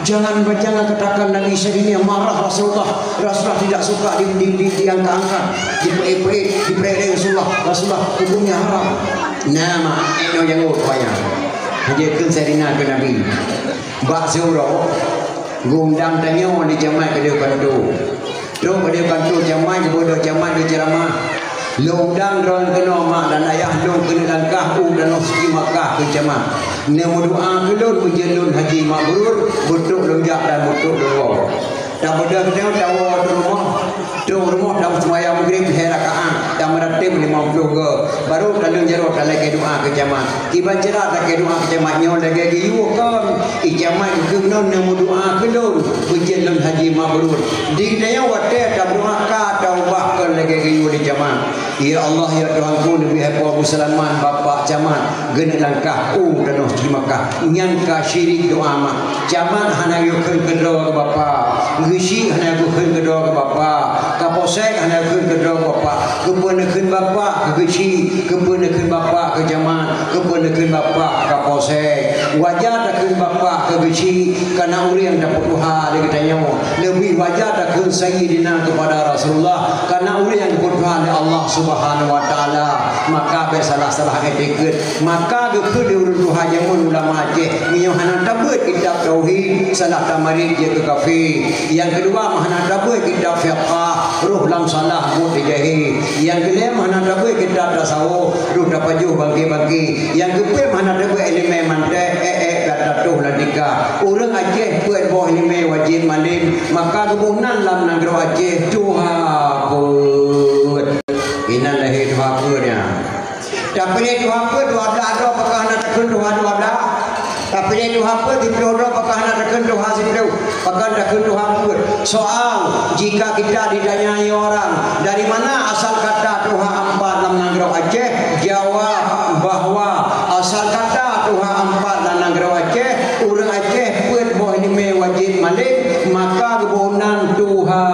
Jangan, jangan katakan Nabi Syahidina marah Rasulullah. Rasulullah tidak suka di, di, di, diangkat-angkat, dipeut-peut, dipeut Rasulullah. Rasulullah hukumnya haram. Nama eno yang upaya. Hanya kheun Saidina keu Nabi. Bak siuroe, geuundang tanyoe lé camat keudéh kantô. Trok bak kantô camat, geubodoh camat geuceuramah. Lôn undang droe keunoe mak dan ayah lôn keuneuk langkah u Tanoh Suci Makkah keu camat. Neumeudoa keu lôn beujeuet lôn haji mabrur, beutôk lôn jak dan beutôk lôn woe. Tabeudôh keunoe tawoe u rumoh. Trok u rumoh taseumbahyang Maghrib lhèe rakaat, tameuratéb limong ploh goe. Barô talôn jaroe talakèe doa keu camat. Kiban cara lakèe doa keu camat nyoe lagèe geuyue kon. I camat geukheun lôn neumeudoa keu lôn, beujeuet lôn haji mabrur. Di geutanyoe watèe tameudoa ka taubah kon lagèe geuyue lé camat. Ya Allah, ya Tuhanku, neubri hai Po Abdul Salaman, Bapak Camat, geuneuk langkah u Tanoh Suci Makkah. Nyan ka syirik doa mak. Camat hana geukheun keudroe keu Bapak. Geuchik hana geukheun keudroe keu Bapak. Kapolsek hana geukheun keudroe keu Bapak. Keupeue neukheun Bapak keu geuchik, keupeue neukheun Bapak keu camat, keupeue neukheun Bapak keu Kapolsek. Wajar takheun bapak keu geuchik, kana ureueng tapeutuha lé geutanyoe. Leubeh wajar takheun sayyidina keupada Rasulullah, kana ureueng tapeutuha lé Allah Subhanahu wa Taala. Maka bèk salah-salah etikeuet. Maka geukheun lé ureueng tuha jameun ulama Aceh, meunyoe hana tabeuet kitab tauhid, salah tamarit jeuet keu kafé. Nyang keudua, meuhana tabeuet kitab fiqah, roh lam salah buet dijahé. Nyang keulhèe, meuhana tabeuet kitab tasawuf, roh tapajoh bangké-bangké. Nyang keupeuet, meuhana tabeuet ileumèe mantek, ék-ék ka tatoh lam tika. Ureueng Aceh peuet boh ileumèe wajéb malém, maka geuboh nan lam nanggroe Aceh tuha peuet. Inan lahé tuha peuet nyan. Tapiléh tuha peuet dua blah droe, pakon hana takheun tuha dua blah? Tapiléh tuha peuet siplôh droe, pakon hana takheun tuha siplôh? Pakon takheun tuha peuet? Soal, jika kita ditanyai orang, dari mana asal kata tuha ampat lam nanggroe Aceh? Jawab bahwa asal kata tuha ampat lam nanggroe Aceh, ureueng Aceh peuet boh ileumèe wajéb malém, maka geuboh nan tuha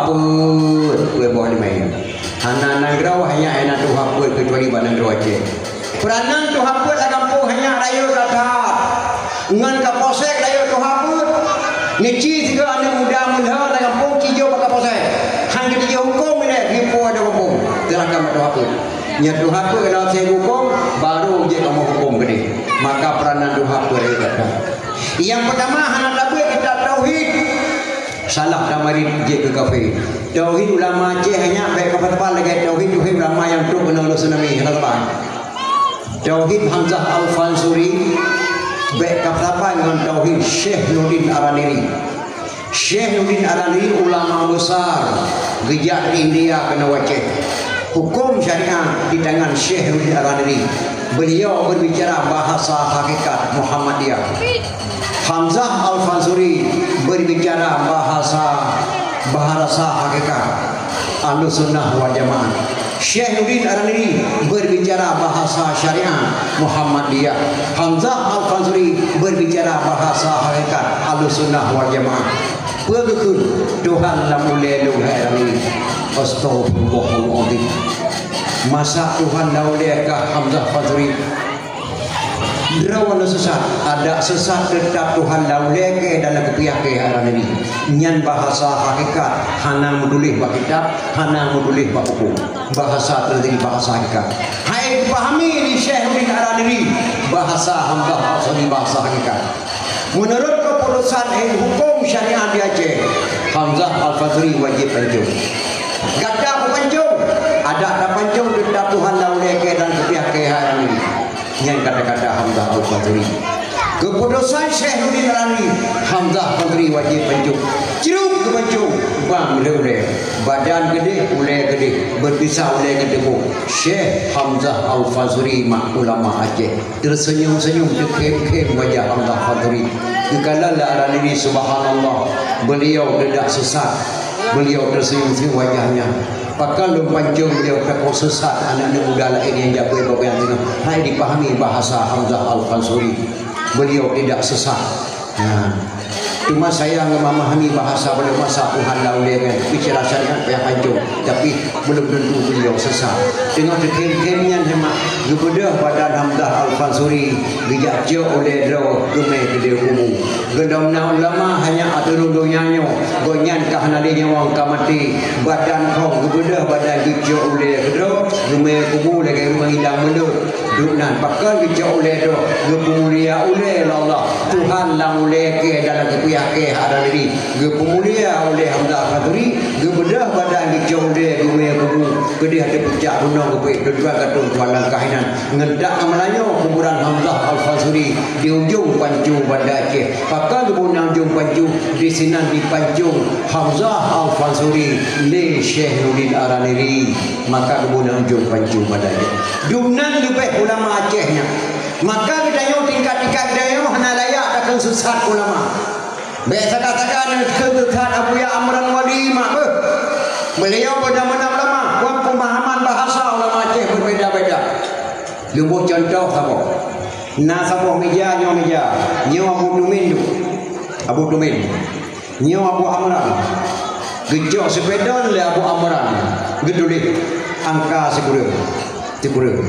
peuet, peuet boh ileumèe. Hana nanggroe hana, hana tuha peuet keucuali bak nanggroe Aceh. Peranan tuha peuet lam gampông hana rayeuk that-that. Ngon kapolsek rayeuk tuha peuet. Neuci sigoe aneuk muda meulhö lam gampông, ci jok bak kapolsek. Han geutijok hukôm ilèe, geupeu lam gampông. Silakan bak tuha peuet. Nyan tuha peuet kalau sép hukôm, baru jeuet kamoe hukôm keudéh. Maka peranan tuha peuet rayeuk that-that. Nyang peutama, hana tabeuet kitab tauhid. Salah tamarit jeuet keu kafé. Tauhid ulama Aceh nyan bèk kapal-kapal lagèe tauhid, tauhid ulama nyang trok keunoe lôn tsunami, hana saban. Tauhid Hamzah Al-Fansuri bèk kapal-kapal ngon tauhid Syekh Nurdin Araniri. Syekh Nurdin Araniri ulama besar, geujak di India keunoe Aceh. Hukum syariat di tangan Syekh Nurdin Araniri. Beliau berbicara bahasa hakikat Muhammadiyah. Hamzah Al-Fansuri berbicara bahasa, bahasa hakikat Ahlussunnah wal Jamaah. Syekh Nurdin Araniri berbicara bahasa syariat Muhammadiyah. Hamzah Al-Fansuri berbicara bahasa hakikat Ahlussunnah wal Jamaah. Peue geukheun Tuhan lam ulèe lôn hai Araniri? Astagfirullahalazim. Masa Tuhan lam ulèe kah Hamzah Fansuri? Droeneuh sesat, adak sesat teutap Tuhan lam ulèe kèe dalam kupiah kèe hai Araniri. Nyan bahasa hakikat, hana meutuléh bak kitab, hana meutuléh bak buku. Bahasa teutap bahasa hakikat. Hai dipahami lé Syekh Nurdin Araniri, bahasa Hamzah Al-Fansuri bahasa hakikat. Meunurot keuputusan ilmu hukôm syariat di Aceh, Hamzah Al-Fansuri wajéb pancong. Gata kupancong, adak tapancong teutap Tuhan lam ulèe kèe dan kupiah kèe hai Araniri. Nyan kata-kata Hamzah Al-Fansuri. Keuputusan Syekh Nurdin Araniri, Hamzah Fansuri wajéb pancong. Crok geupancong, bang lé ulèe. Badan keudéh, ulèe keudéh. Beuet pisah ulèe ngon tuboh. Syekh Hamzah Al-Fansuri mak ulama Aceh. Teuseunyum-seunyum, teukhém-khém wajah Hamzah Fansuri. Geukalon lé Araniri, subhanallah. Beliau tidak sesat. Beliau teuseunyum-seunyum wajahnya. Pakon lôn pancong beliau, takot sesat aneuk-aneuk muda laén nyang jak beuet bak nyang teungoh. Hai dipahami bahasa Hamzah Al-Fansuri. Beliau tidak sesat. Nah, cuma saya ngon memahami bahasa beliau masa Tuhan lam ulèe kan. Bicara syariat payah pancong. Tapi belum tentu beliau sesat. Teungoh teukhém-khém nyan, hemat geubeudôh badan Hamzah Al-Fansuri, geujak cok ulèe droe geumè keudéh kubu. Geulom na ulama hanya ateueh rhueng donya nyoe, gobnyan ka hana lé nyawöng ka maté. Badan khong geubeudôh badan geucok ulèe keudroe, geumè kubu lagèe ureueng idang meulot. Duek nan pakon geucok ulèe droe, geupeumulia ulèe lé Allah. Tuhan lam ulèe kèe dalam kupiah kèe hai Araniri. Geupeumulia ulèe Hamzah Fansuri, geubeudôh badan geucok ulèe geumè kubu, keudéh ateueh pucak gunong geupeuék tujuan ka troh tuan langkah inan. Ngon dak meulayeue kuburan Hamzah Al-Fansuri di ujong pancong Banda Aceh. Pakon geuboh nan ujong pancong, disinan dipancong Hamzah Al-Fansuri lé Syekh Nurdin Araniri. Maka geuboh nan ujong pancong Banda Aceh. Dumnan leubeh ulama Aceh nyan. Maka geutanyoe tingkat-tingkat geutanyoe hana layak takheun sesat ulama. Bèk saga-saga neukheun sesat Abuya Amran Wali mak beuh. Beliau beuna-beuna ulama, wan peumahaman bahasa ulama Aceh berbeda-beda. Lôn boh contoh saboh. Na saboh mija, nyoe mija. Nyoe Abu Tumin tu. Abu Tumin. Nyoe Abu Amran. Geucok seupedon lé Abu Amran. Geutuléh angka sikureueng. Sikureueng.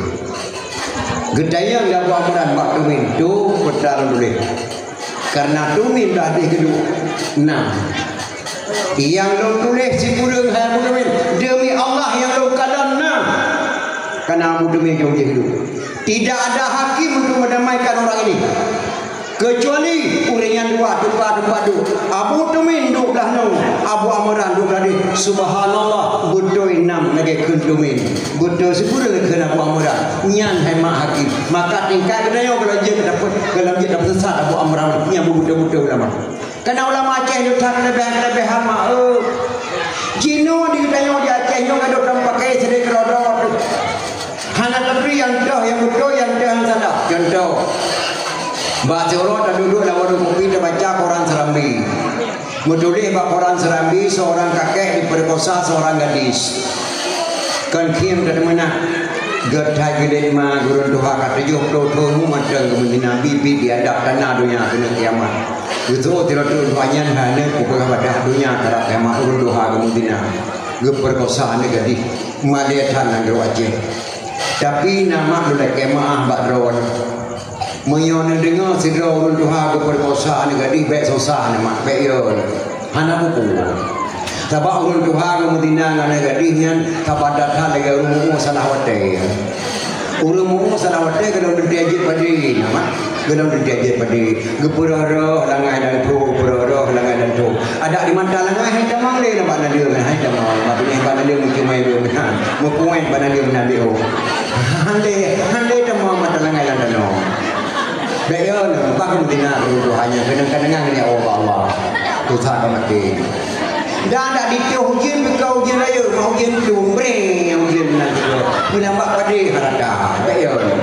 Geutanyong lé Abu Amran bak Tumin, "Tu peue ta lôn tuléh?" Kareuna Tumin blah deh geuduek nam. Nyang lôn tuléh sikureueng hai Abu Tumin, deumi Allah nyang lôn kalon nam. Kareuna Abu Tumin jong jih geuduek. Tidak ada hakim untuk mendamaikan orang ini. Keucuali ureuëng nyan dua teumpat-teumpat duek. Abu Tumin duek blah nyoe, Abu Amran duek blah deh. Subhanallah, beutôi nam lagée kheun Tumin. Beutôi sikureueng kheun Abu Amran. Nyan hai mak hakim. Maka tingkat geutanyoe golom jeuet dapeuet, golom jeuet dapeuet sesat Abu Amran. Nyan beubeutôi-beutôi ulama. Kareuna ulama Aceh nyoe that leubeh-leubeh hama, eh. Jinoe di geutanyoe di Aceh nyoe gadôh tapaké sideh keudroe-droe. Hana taturi nyang toh nyang beutôi, nyang toh nyang salah. Contoh, bak siuroe taduek-duek lam warong kopi tabaca koran Serambi. Meutuléh bak koran Serambi, seorang kakek diperkosa seorang gadis. Kon khiem tateumeunak. Geuthai geulet ma gureueng tuha ka tujoh ploh thon mantong geumeuzina, biet-biet diadab tana donya keuneuk kiamat. Geuseuôt sidroe teuk tuha nyan hana peugah badah donya karab kiamat, ureuëng tuha geumeuzina. Geupeurkosa aneuk gadih. Malée that nanggroe Aceh. Tapi na mak lôn lakée meuáh bak droeneuh. Meunyoe neudeungoe sidroe ureuëng tuha geupeurkosa aneuk gadih, bék susah neuh mak, bék yo neuh. Hana peue-peue. Sabab ureuëng tuha geumeuzina ngon aneuk gadih nyan sabab that lagée ureuëng muoh salah watée. Ureuëng muoh salah watée golom teuntée jeuet padé, na mak. Golom teuntée jeuet padé. Geupeurôh-rôh langai dan tho, geupeurôh-rôh langai dan tho. Adak di mata langai hai tamong lé na bak naleueng, hai tamong. Bak binéh bak naleueng meucumai lôn meunan. Meupuéh bak naleueng meunan lé oh. Hán lé, hán lé tamong mata langai lam tanoh. Bék yo neuh, bah meutina ureuëng tuha nyan keunong kanangan ngon Allah bak Allah. Susah ka maté. Dan dak ditoh ujeuen beuka ujeuen rayeuk, ma ujeuen tueng breng ujeuen nan. Meunan bak padé harata. Bék yo neuh.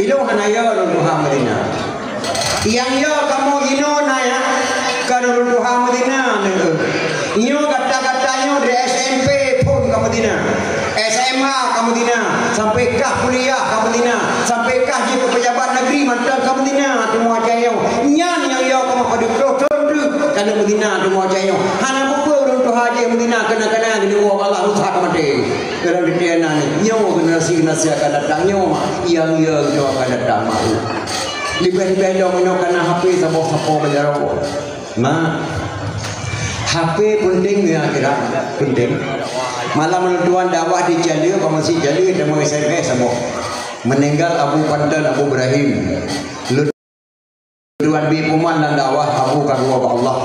Ilôn hana yo lôn tuha meutina. Nyang yo kamoe jinoe na ya, ka lôn tuha meutina neu. Nyoe gata-gata nyoe di S M P phon ka meutina. S M A ka meutina, sampai kah kuliah ka meutina, sampai kah jeuet keu pejabat negeri mantong ka meutina teuma Aceh nyoe. Nyan nyang yo kamoe padub ploh thon teuk ka lheueh meutina teuma Aceh nyoe. Hana peue-peue ureuëng tuha jih meutina keunong-keunong geuneuk woe bak Allah, susah ka maté. Dalam ditiana nyoe generasi-generasi akan datang nyoe mak, nyang yo nyoe akan datang mak. Leubeh-leubeh lom inoe kana H P saboh sapo bak jaroe. Mak, H P peunteng ngon akhirat, peunteng. Malam lôn tuan dakwah di Caleue, bak meuseujid Caleue, teuma S M S saboh. Meuninggal Abu Panton, Abu Ibrahim. Lôn tuan bi peuman lam dakwah, Abu ka geuwoe bak Allah.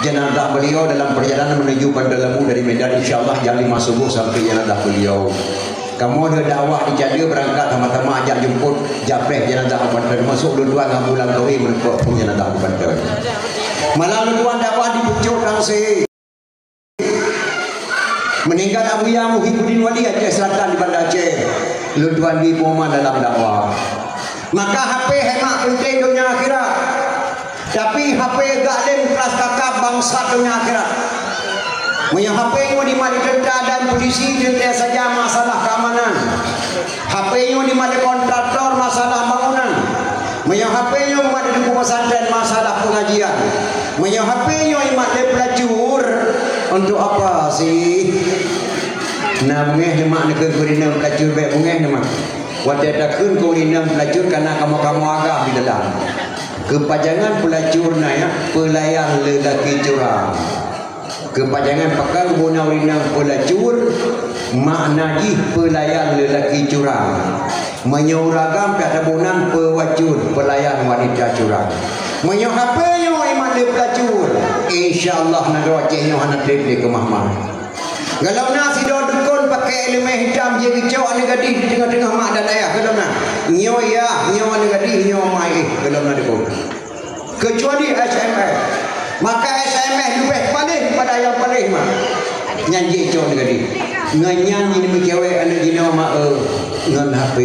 Jenazah beliau dalam perjalanan menuju Bandar Labu dari Medan, insya Allah jam lima subuh sampai jenazah beliau. Kamoe lheueh dakwah di Caleue beurangkat sama-sama jak jemput japreh jenazah Abu Panton, masôk lôn tuan ngon Abu Langkawi meureumpok phon jenazah Abu Panton. Malam lôn tuan dakwah di Pucok Tangse. Meuninggal Abuya Muhibbuddin Wali Aceh Selatan di Banda Aceh. Lôn tuan bi peuman dalam dakwah. Maka H P hai mak peunteng donya akhirat. Tapi H P gak lem kelas kakap bangsat donya akhirat. Meunyoe H P nyoe dimat lé tentara dan polisi, teuntée saja masalah keamanan. H P nyoe dimat lé kontraktor, masalah bangunan. Meunyoe H P nyoe mat lé teungku pesantren, masalah pengajian. Meunyoe H P nyoe mat lé pelacur, untuk apa sih? Na beungéh neuh mak neukheun keu ureuëng inong pelacur, bék beungéh neuh mak. Watée takheun keu ureuëng inong pelacur, kana kamoe-kamoe agam di dalam. Keupajangan pelacur na ya, pelayan lelaki curang. Keupajangan pakon guna ureuëng inong pelacur, makna jih pelayan lelaki curang. Meunyoe ureuëng agam pih tabôh nan, peuwacur, pelayan wanita curang. Meunyoe H P nyoe iman lé pelacur, insya Allah nanggroe Aceh nyoe hana treb lé keumah-mah. Golom na sidroe dukon pakai iéleumé hitam jih geucok aneuk gadih di teungoh-teungoh mak dan ayah, golom na. Nyoe yah, nyoe aneuk gadih, nyoe mak ayah, golom na dukon. Kecuali S M S. Maka S M S leubeh paléh daripada nyang paléh mak. Nyan jicok aneuk gadih. Ngon nyan jimeucewek aneuk jinoe mak, eh, ngon H P.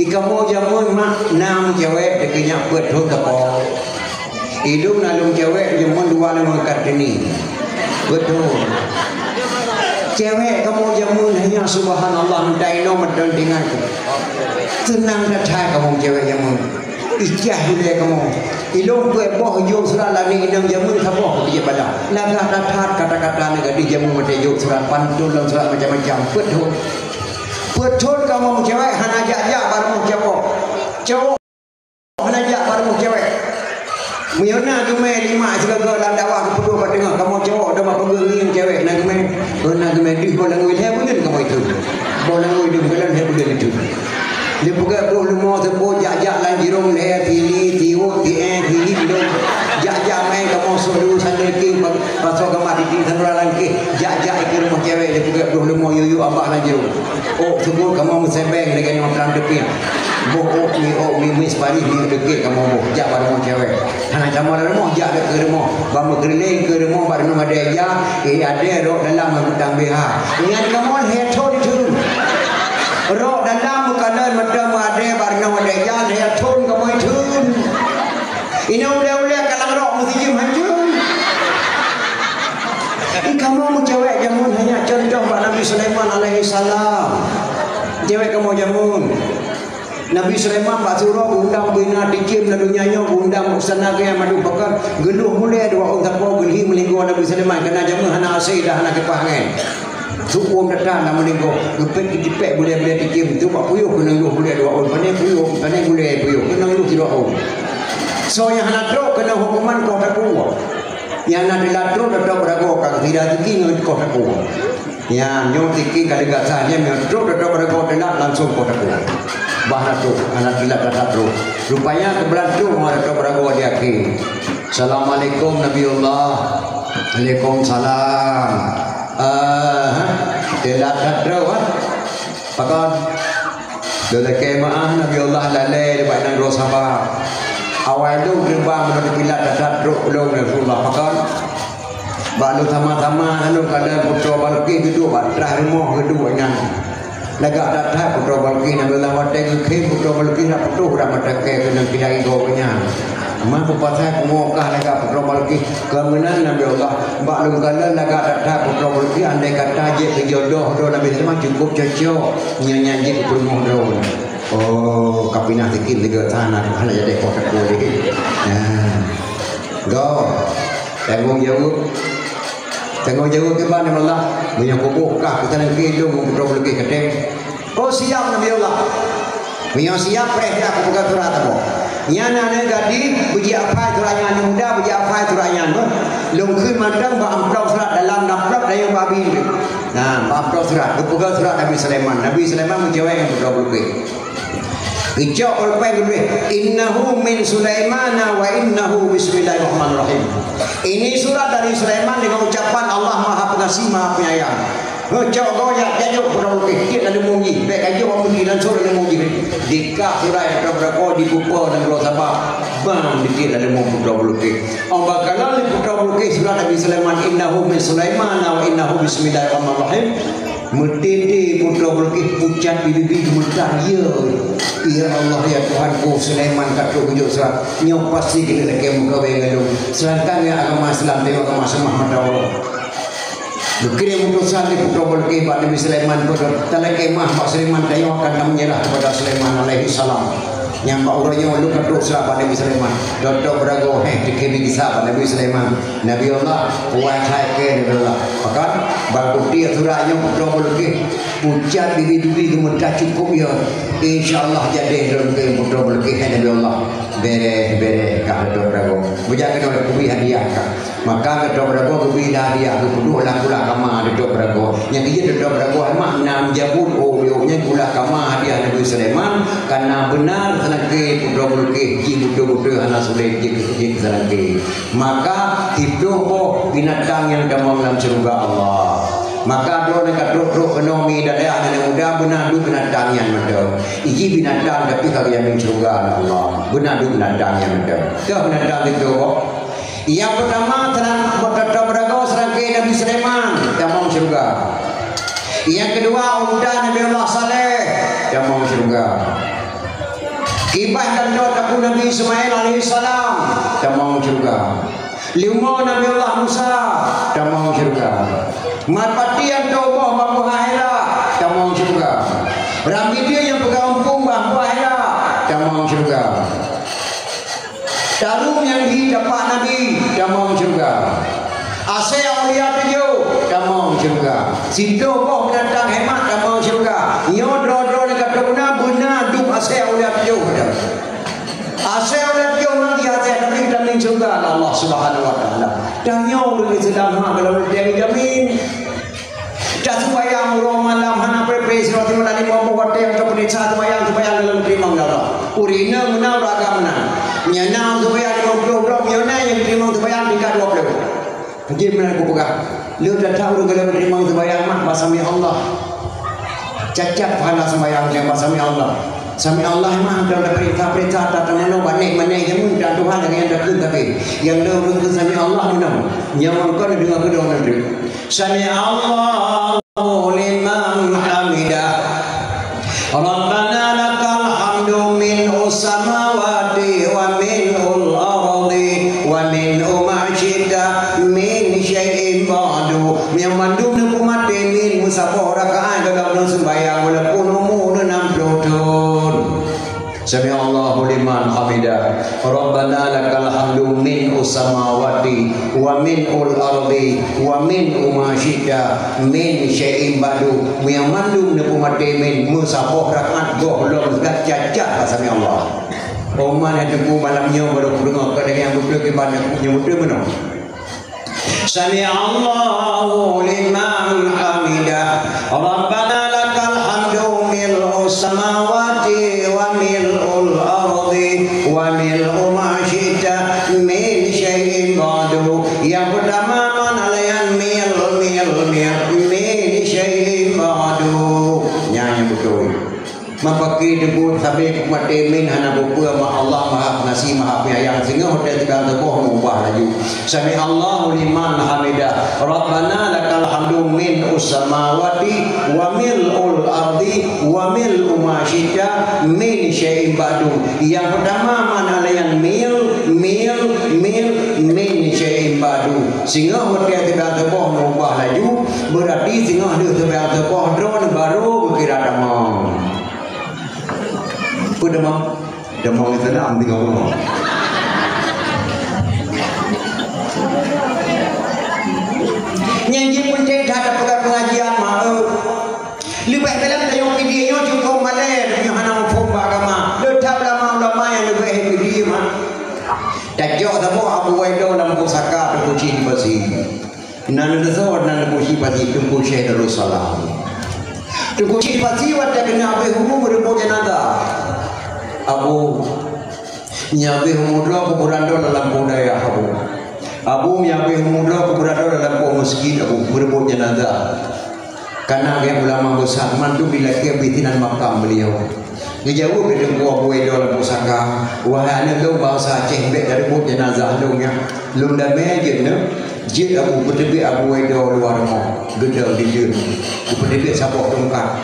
Di kamoe jameun mak na meucewek, teukeunyak peuet thon sapo. Ilôn na lôn cewek jameun dua limong Kartini. Beutôi. Cewek kamoe jameun hanya subhanallah, meutai inoe meuton tinggai. Seunang that-that kamoe cewek jameun. Icah ilée kamoe. Ilôn peuet boh jok surat lagée inong jameun saboh keu jih bala. Lagak that-that kata-kata aneuk gadih jameun watée jok surat pantôn lom surat macam-macam. Peuet thon. Peuthon kamoe meucewek hana jak-jak bak rumoh cowok. Cowok hana jak bak rumoh cewek. Meunyoe na geumè lima sigoe lam dakwah geupeudong bak teungoh, kamoe cowok dong bak peugöt ngieng cewek na geumè. Oh, na geumè deuh boh langui lhèe buleuen kamoe itu. Boh langui deuh buleuen lhèe buleuen itu. Lheuh peugöt boh leumo teupôt jak-jak lam jirong lhèe, tili, tiwok, tiéh, tili, bilong. Jak-jak mè kamoe sôk dulu sandal king, pa-, pasoe gama titik sanura langkeh. Jak-jak ikeue rumoh cewek lheuh peugöt boh leumo yue-yue abah lam jirong. Ôk teupôt kamoe meusebeng lagèe nyoe trang teupiah. Boh ôk mi, ôk mi, mi separéh mi deukét kamoe boh. Jak bak rumoh cewek. Hana kamoe lam rumoh, jak deuh keu rumoh. Ban meukeulileng keu rumoh bak rumoh adèe jak, eh, adèe rôk dalam ngon kutang B H. Ingat kamoe lhèe thon thon. Rôk dalam meukalon mata meuadèe bak rumoh adèe jak, lhèe thon kamoe thon. Inoe ulèe-ulèe ka lam rôk meusijeuem hancô. Ih, kamoe meucewek jameun hanya contoh bak Nabi Sulaiman alaihissalam. Cewek kamoe jameun. Nabi Sulaiman bak surok geuundang bina tikim lam donya nyoe, geuundang istana gaya madu pakon, geuluh mulai dua ôn sapo geulhi meulinggoe Nabi Sulaiman, keunan jameun hana asèe dan hana kipas angèn. Su'ôn that-that na meulinggoe, geupet keu jipek bulèe-bulèe tikim, tu bak puyôh keunong luh bulèe dua ôn, pané puyôh, pané bulèe puyôh, keunong luh sidua ôn. Soe nyang hana trok keunong huköman koh takue. Nyang na teulat trok, trok beuragoe ka geusida tikim ngon koh takue. Nyan, nyoe tikim ka leugat that, nyan, nyoe trok, trok beuragoe teulat langsung koh takue. Bah na trok, hana teulat that-that trok. Rupanya keubeulan trok ngon trok beuragoe di akhé. Assalamualaikum Nabiullah. Waalaikumsalam. Ah, ha? Teulat that trok, ha? Pakon? Dilakèe meu'ah Nabi Allah lalè bak nanggroe Saba. Awai lôn geubang meunyoe teulat that trok lôn Rasulullah. Pakon? Bak lôn sama-sama lôn kalon Putroe Balqis geuduek bak trah rumoh geuduek nyan. Lagak that-that Putroe Balqis, Nabi Allah watèe geukheun Putroe Balqis dak putôh dak mata kèe keunong sidai gob nyan. Ma peue pasai pungo kah lagak Putroe Balqis? Keu meunan Nabi Allah, bak lôn kalon lagak that-that Putroe Balqis, andai kata jeuet keu jodoh droe Nabi Sulaiman cukôp cocok, nyan nyan jeuet keu peurumoh droe. Oh, ka pinah tikim tiga sana, hana jadi poh takue lé. Nah. Go. Tanggong jaweueb. Tanggong jaweueb kiban Nabi Allah. Meunyoe kuboh kah keu sana keu idong Putroe Balqis katem. Oh, siap Nabi Allah. Meunyoe siap, preh dah kupeugah surat saboh. Nyan aneuk gadih, beujeuet aphai surat nyan, aneuk muda beujeuet aphai surat nyan, beuh. Lôn kheun mantong bak amplop surat dalam amplop dayong babi tu. Nah, bak amplop surat, geupeugah surat Nabi Sulaiman. Nabi Sulaiman meucewek ngon Putroe Balqis. Geucok pulpen geutuléh, "Innahu min Sulaimana wa innahu bismillahirrahmanirrahim." Ini surat dari Sulaiman dengan ucapan Allah Maha Pengasih, Maha Penyayang. Heuh, cok goe nyan, jak jok Putroe Balqis, tiek lam leumô jih, bèk ka jok bak meuti, langsông lam leumô jih. Dikah surat Putroe Balqis, dipupo lam nanggroe Saba, bang ditiek lam leumô Putroe Balqis. Óh bak kalon lé Putroe Balqis surat Nabi Sulaiman, "Innahu min Sulaimana wa innahu bismillahirrahmanirrahim." Meuteuntèe Putroe Balqis pucat bibi-bibi geumeutar, "Ya, ya Allah, ya Tuhanku, Sulaiman ka trok geujok surat. Nyoe pasti keuneuk lakèe meukawé ngon lôn. Seulangkan ngon agama Islam, teuma agama seumah mata Allah." Geukirém utosan lé Putroe Balqis bak Nabi Sulaiman, "Talakèe mah bak Sulaiman, tanyoe akan ka meunyeurah keupada Sulaiman alaihissalam." Nyang bak uroe nyoe lôn ka trok seurah bak Nabi Sulaiman. Dok-dok beuragoe, heh, teukeudi gisa bak Nabi Sulaiman. Nabi Allah, kuat that keu Nabi Allah. Pakon, bak kutik surat nyoe Putroe Balqis. Pucat bibi-bibi geumeutar cukôp ya. Insya Allah jadi lôn keu Putroe Balqis, hai Nabi Allah. Bereh, bereh, kah dok-dok beuragoe. Beujak keunoe kubri hadiah kah. Maka Putroe Balqis geubri hadiah, geupeuduek lam gula kama Putroe Balqis. Nyang keujeuet Putroe Balqis mak na meujabut, oh, nyoe nyan gula kama hadiah Nabi Sulaiman, karena benar seulangké Putroe Balqis jih beutôi-beutôi hana sulet jih, jih seulangké. Maka siplôh boh binatang nyang tamong lam syeuruga Allah. Maka droeneuh ka trok-trok keunoe mi daerah nyang muda beuna duek binatang nyan mantong. Iji binatang tapi ka geujamin syeuruga Allah. Beuna duek binatang nyan mantong. Keu binatang siplôh boh. Nyang peutama, seurang, Putroe Balqis seurangké Nabi Sulaiman, tamong syeuruga. Nyang keudua, unta Nabi Allah Saleh, tamong syeuruga. Kibah dan dot takue Nabi Ismail alaihissalam, tamong syeuruga. Leumo Nabi Allah Musa, tamong syeuruga. Mat pati nyang tuboh bak Gua Hira, tamong syeuruga. Rambideu nyang peugah umpung bak Gua Hira, tamong syeuruga. Taru nyang di tapak Nabi, tamong syeuruga. Asèe aulia tujoh, tamong syeuruga. Siplôh boh binatang hemat, tamong syeuruga. Nyoe Asai ulèe piôh dah. Asai ulèe piôh lagi asai, tapi tameng syeuruga Allah Subhanahu wa Taala. Tanyoe ureueng Islam hana dalam luteng jamin. Taseumayang uroe malam hana preh-preh, sigoe teuma limong boh watèe nyang teupeuriksa seumayang, seumayang dalam teurimong lé Allah. Ureueng inong meunan, ureueng agam meunan. Meunyo na seumayang limong ploh droe, meunyo na nyang teurimong seumayang tingkat dua ploh. Jadi meunan kupeugah, le that-that ureueng galak teurimong seumayang mak bak sami Allah. Cacat pahala seumayang nyang bak sami Allah. Sami Allah mah dan tapeurintah-peurintah, tatamanoe bak nék-nék nyang meunan Tuhan nyang takheun tapi. Nyang le ureueng keu sami Allah meunan. Nyang kon deungoe keudong nan. Sami Allahu liman hamidah. Rabbana lakal hamdu mil'us samawati wa mil'ul ardi wa mil'u ma syi'ta min syai'in ba'du. Nyang mandum neupeumaté min meusaboh rakaat dalam seumayang walaupun umu nam ploh thon. Sami Allahu liman hamidah. Rabbana lakal hamdu mil'us samawati wa mil'ul ardi wa mil'u ma syi'ta min syai'in ba'du. Nyang mandum neupeumaté min meusaboh rakaat goh lom cacat sami Allah. Oman nyang teungku malam nyoe baru kudeungoe keu lagèe nyang beutôi kiban nyang beutôi meunoe. Sami Allahu liman hamidah. Rabbana lakal hamdu mil'us samawati wa mil'ul ardi wa mil'u ma syi'ta min syai'in ba'du. Nyang peutama man alayan mil, mil, mil, min syai'in ba'du. Nyan nyang beutôi. Meupaké teungku sabé kumaté min hana peue-peue, ma Allah Maha Pengasih, Maha Penyayang, singoh watèe teugang teuboh meuubah laju. Sami Allahu liman hamidah. Rabbana lakal hamdu mil'us samawati wa mil'ul ardi wa mil'u ma syi'ta min syai'in ba'du. Nyang peutama man alayan mil, mil, mil, min syai'in ba'du. Singoh watèe teugang teuboh meuubah laju, beurati singoh deuh teugang teuboh droen baru geukira tamong. Peue tamong? Tamong itu nak ambil ngomong. Nyang jipeunteng that peugah pengajian, mak, eh. Leubeh dalam tanyoe Pidie nyoe cukôp malèe, tanyoe hana muphom bak agama. Le that ulama-ulama nyang leubeh Pidie, mak. Tajok saboh Abu Waido lam pusaka Teungku Chik di Pasi. Nan leusoe nan Teungku Chik Pasi, Teungku Syekh Darussalam. Teungku Chik Pasi watèe keuneuk abéh umu meureubot jenazah. Abu, nyan abéh umu droe kuburan droe lam lampôh dayah, Abu. Abu, nyan abéh umu droe kuburan droe lam lampôh meuseujid, Abu, meureubot jenazah. Kana gét ulama besar, mandum dilakèe bit sinan makam beliau. Geujaweueb lé Teungku Abu Waido lam pusaka, "Wahai aneuk lôn bansa Aceh, bèk tareubot jenazah lôn nyan. Lôn damé jeuet nyoe, jeuet Abu, beuteubiet Abu Waido luwa rumoh, geudong di jeuet, geupeuteubiet saboh tungkat.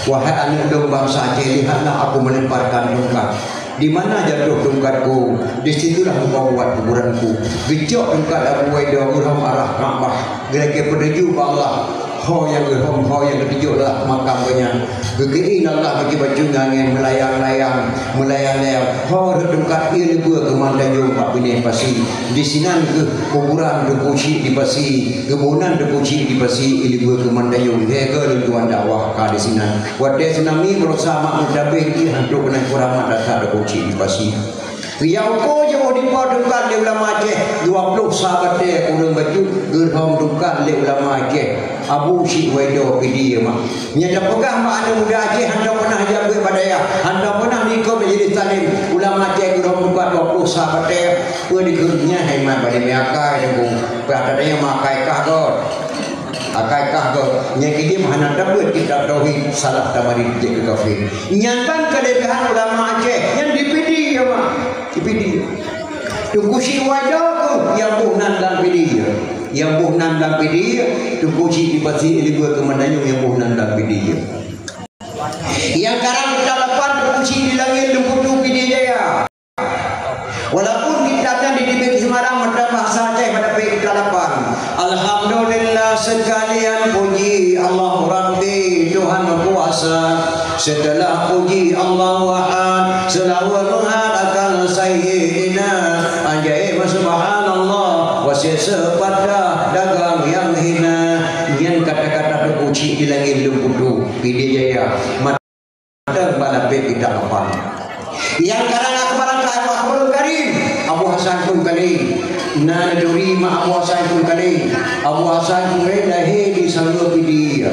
Wahai aneuk lôn bansa Aceh, lihatlah aku melemparkan tungkat. Di mana jatuh tungkatku, di situlah engkau buat kuburanku." Geucok tungkat Abu Waido geurhom arah Ka'bah, geulakèe peutuju bak Allah. Ho nyang geurhom, ho nyang geutuju adalah makam geuh nyan. Geukeuieng Allah bacut-bacut ngon angèn meulayang-layang, meulayang-layang. Ho rhot tungkat ié leubue keu Man Tanjong bak binéh pasi. Di sinan keuh kuburan Teungku Chik di Pasi. Geuboh nan Teungku Chik di Pasi ié leubue keu Man Tanjong. Lhèe goe lôn tuan dakwah ka di sinan. Watèe tsunami barosa mak meutabeh ié hantu keunan kuramat that-that Teungku Chik di Pasi. Nyang uko jeuet dipo tungkat lé ulama Aceh, dua ploh sa batèe ureueng bacut geurhom tungkat lé ulama Aceh, Abu Chik Waido Pidie mak. Nyan tapeugah bak aneuk muda Aceh hana peunah jak beuet bak dayah, hana peunah meuikot majelis taklim. Ulama Aceh geurhom tungkat dua ploh sa batèe, peue dikheun nyan hai mat bak dimé akai deungon. Peue ata tanyong mak akai kah got. Akai kah gob, nyang idéh hana tabeuet kitab tauhid, salah tamarit jeuet keu kafé. Nyan ban keuleubehan ulama Aceh, nyan di Pidie, ya, mak. Di Pidie. Teungku Chik Waido keuh nyang boh nan lam Pidie. Nyang boh nan lam Pidie, Teungku Chik di Pasi ié leubue keu Man Tanjong nyang boh nan lam Pidie. Nyang karang talapan Teungku Chik di Langét Leueng Putu Pidie Jaya. Walaupun kitab nyan diteubiet di Semarang, meunan bahasa Aceh pada pih talapan. Alhamdulillah, sekalian puji Allah Rabbi, Tuhan kuasa. Setelah puji Allah Ahad, selawat meuhadap akan Sayyidina. Ajaib, subhanallah, wasiet sepatah dagang nyang hina. Nyan kata-kata Teungku Chik di Langét Leueng Putu, Pidie Jaya. Mantong bala Kitab Kafan. Nyang karang akbar ka Abu Akhbarul Karim, Abu Hasan Kungkali. Na neuturi ma Abu Hasan Kungkali. Abu Hasan Kungkali lahé di Sagoe Pidie.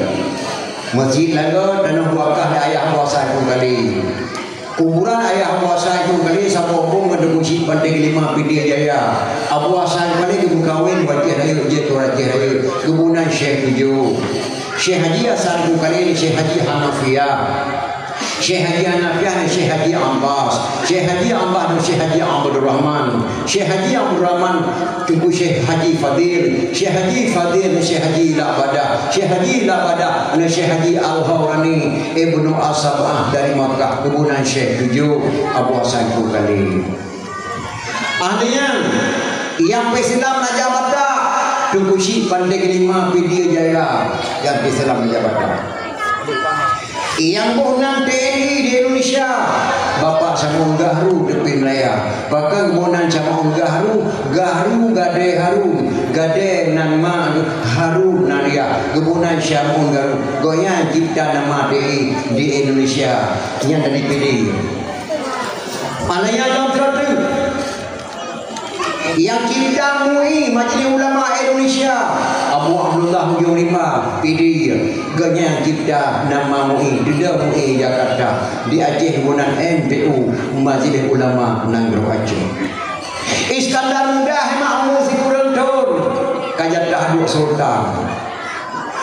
Masjid Lagoe, tanoh wakaf lé ayah Abu Hasan Kungkali. Kuburan ayah Abu Hasan Kungkali saboh bong ngon Teungku Chik Panté Keulima Pidie Jaya. Abu Hasan Kungkali geumeukawen bak Aceh Rayeuk, jeuet keu Aceh Rayeuk. Geuboh nan Syekh tujoh. Syekh Haji Hasan Kungkali, Syekh Haji Hanafiah. Syekh Haji Hanafiah dan Syekh Haji Abbas. Syekh Haji Abbas dan Syekh Haji Abdul Rahman. Syekh Haji Abdul Rahman, Teungku Syekh Haji Fadil. Syekh Haji Fadil dan Syekh Haji Labadah. Syekh Haji Labadah dan Syekh Haji Al-Haurani Ibnu As-Sab'ah dari Makkah, geuboh nan Syekh tujoh Abu Hasan Kungkali. Ahli nyan, nyang peusilam Raja Batak, Teungku Chik Panté Keulima Pidie Jaya, nyang peusilam Raja Batak. Nyang boh nan T N I di Indonesia, Bapak Samuel Gahru teupeu Malaya. Pakon boh nan Samuel Gahru, Gahru gadée haru, gadée nan ma haru nan riah. Geuboh nan Samuel Gahru. Gobnyan cipta nama T N I di Indonesia. Nyan dari Pidie. Malaya lom troh teuk. Nyang cipta MUI, Majelis Ulama Indonesia, Abu Abdullah Ujong Rimba, Pidie. Gobnyan cipta nama MUI, dudoe MUI Jakarta. Di Aceh geuboh nan M P U, Majelis Ulama Nanggroe Aceh. Iskandar Muda hemat umu sikureueng thon, ka jatah duek sultan.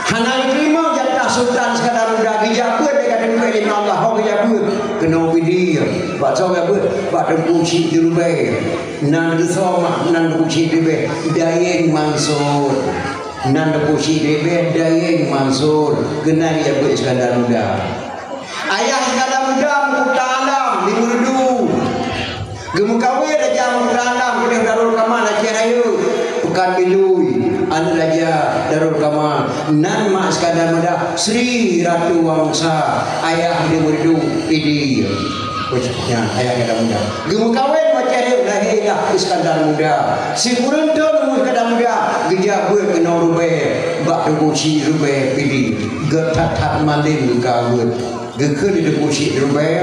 Hana geuteurimong jatah Sultan Iskandar Muda, geujak beuet lé ka teungku lé Allah, ho geujak beuet keunoe Pidie. Bak soe geujak beuet? Bak Teungku Chik di Rubée. Nan geusoe mak, nan Teungku Chik di Rubée, Dayeng Mansur. Nan Teungku Chik di Rubée, Dayeng Mansur. Keunan geujak beuet Iskandar Muda. Ayah Iskandar Muda meukuta alam di Meureudu. Geumeukawen Raja Meukuta Alam keudeh Darul Kamal Aceh Rayeuk, Peukan Bilui, aneuk Raja Darul Kamal. Nan mak Iskandar Muda, Sri Ratu Wangsa, ayah di Meureudu, Pidie. Weh, nyan, ayah Iskandar Muda. Geumeukawen Aceh Rayeuk, lahé lah Iskandar Muda. Sikureueng thon umu Iskandar Muda, geujak beuet keunoe Rubée, bak Teungku Chik Rubée, Pidie. Geuthat-that malem geuka beuet. Geukheun di Teungku Chik Rubée,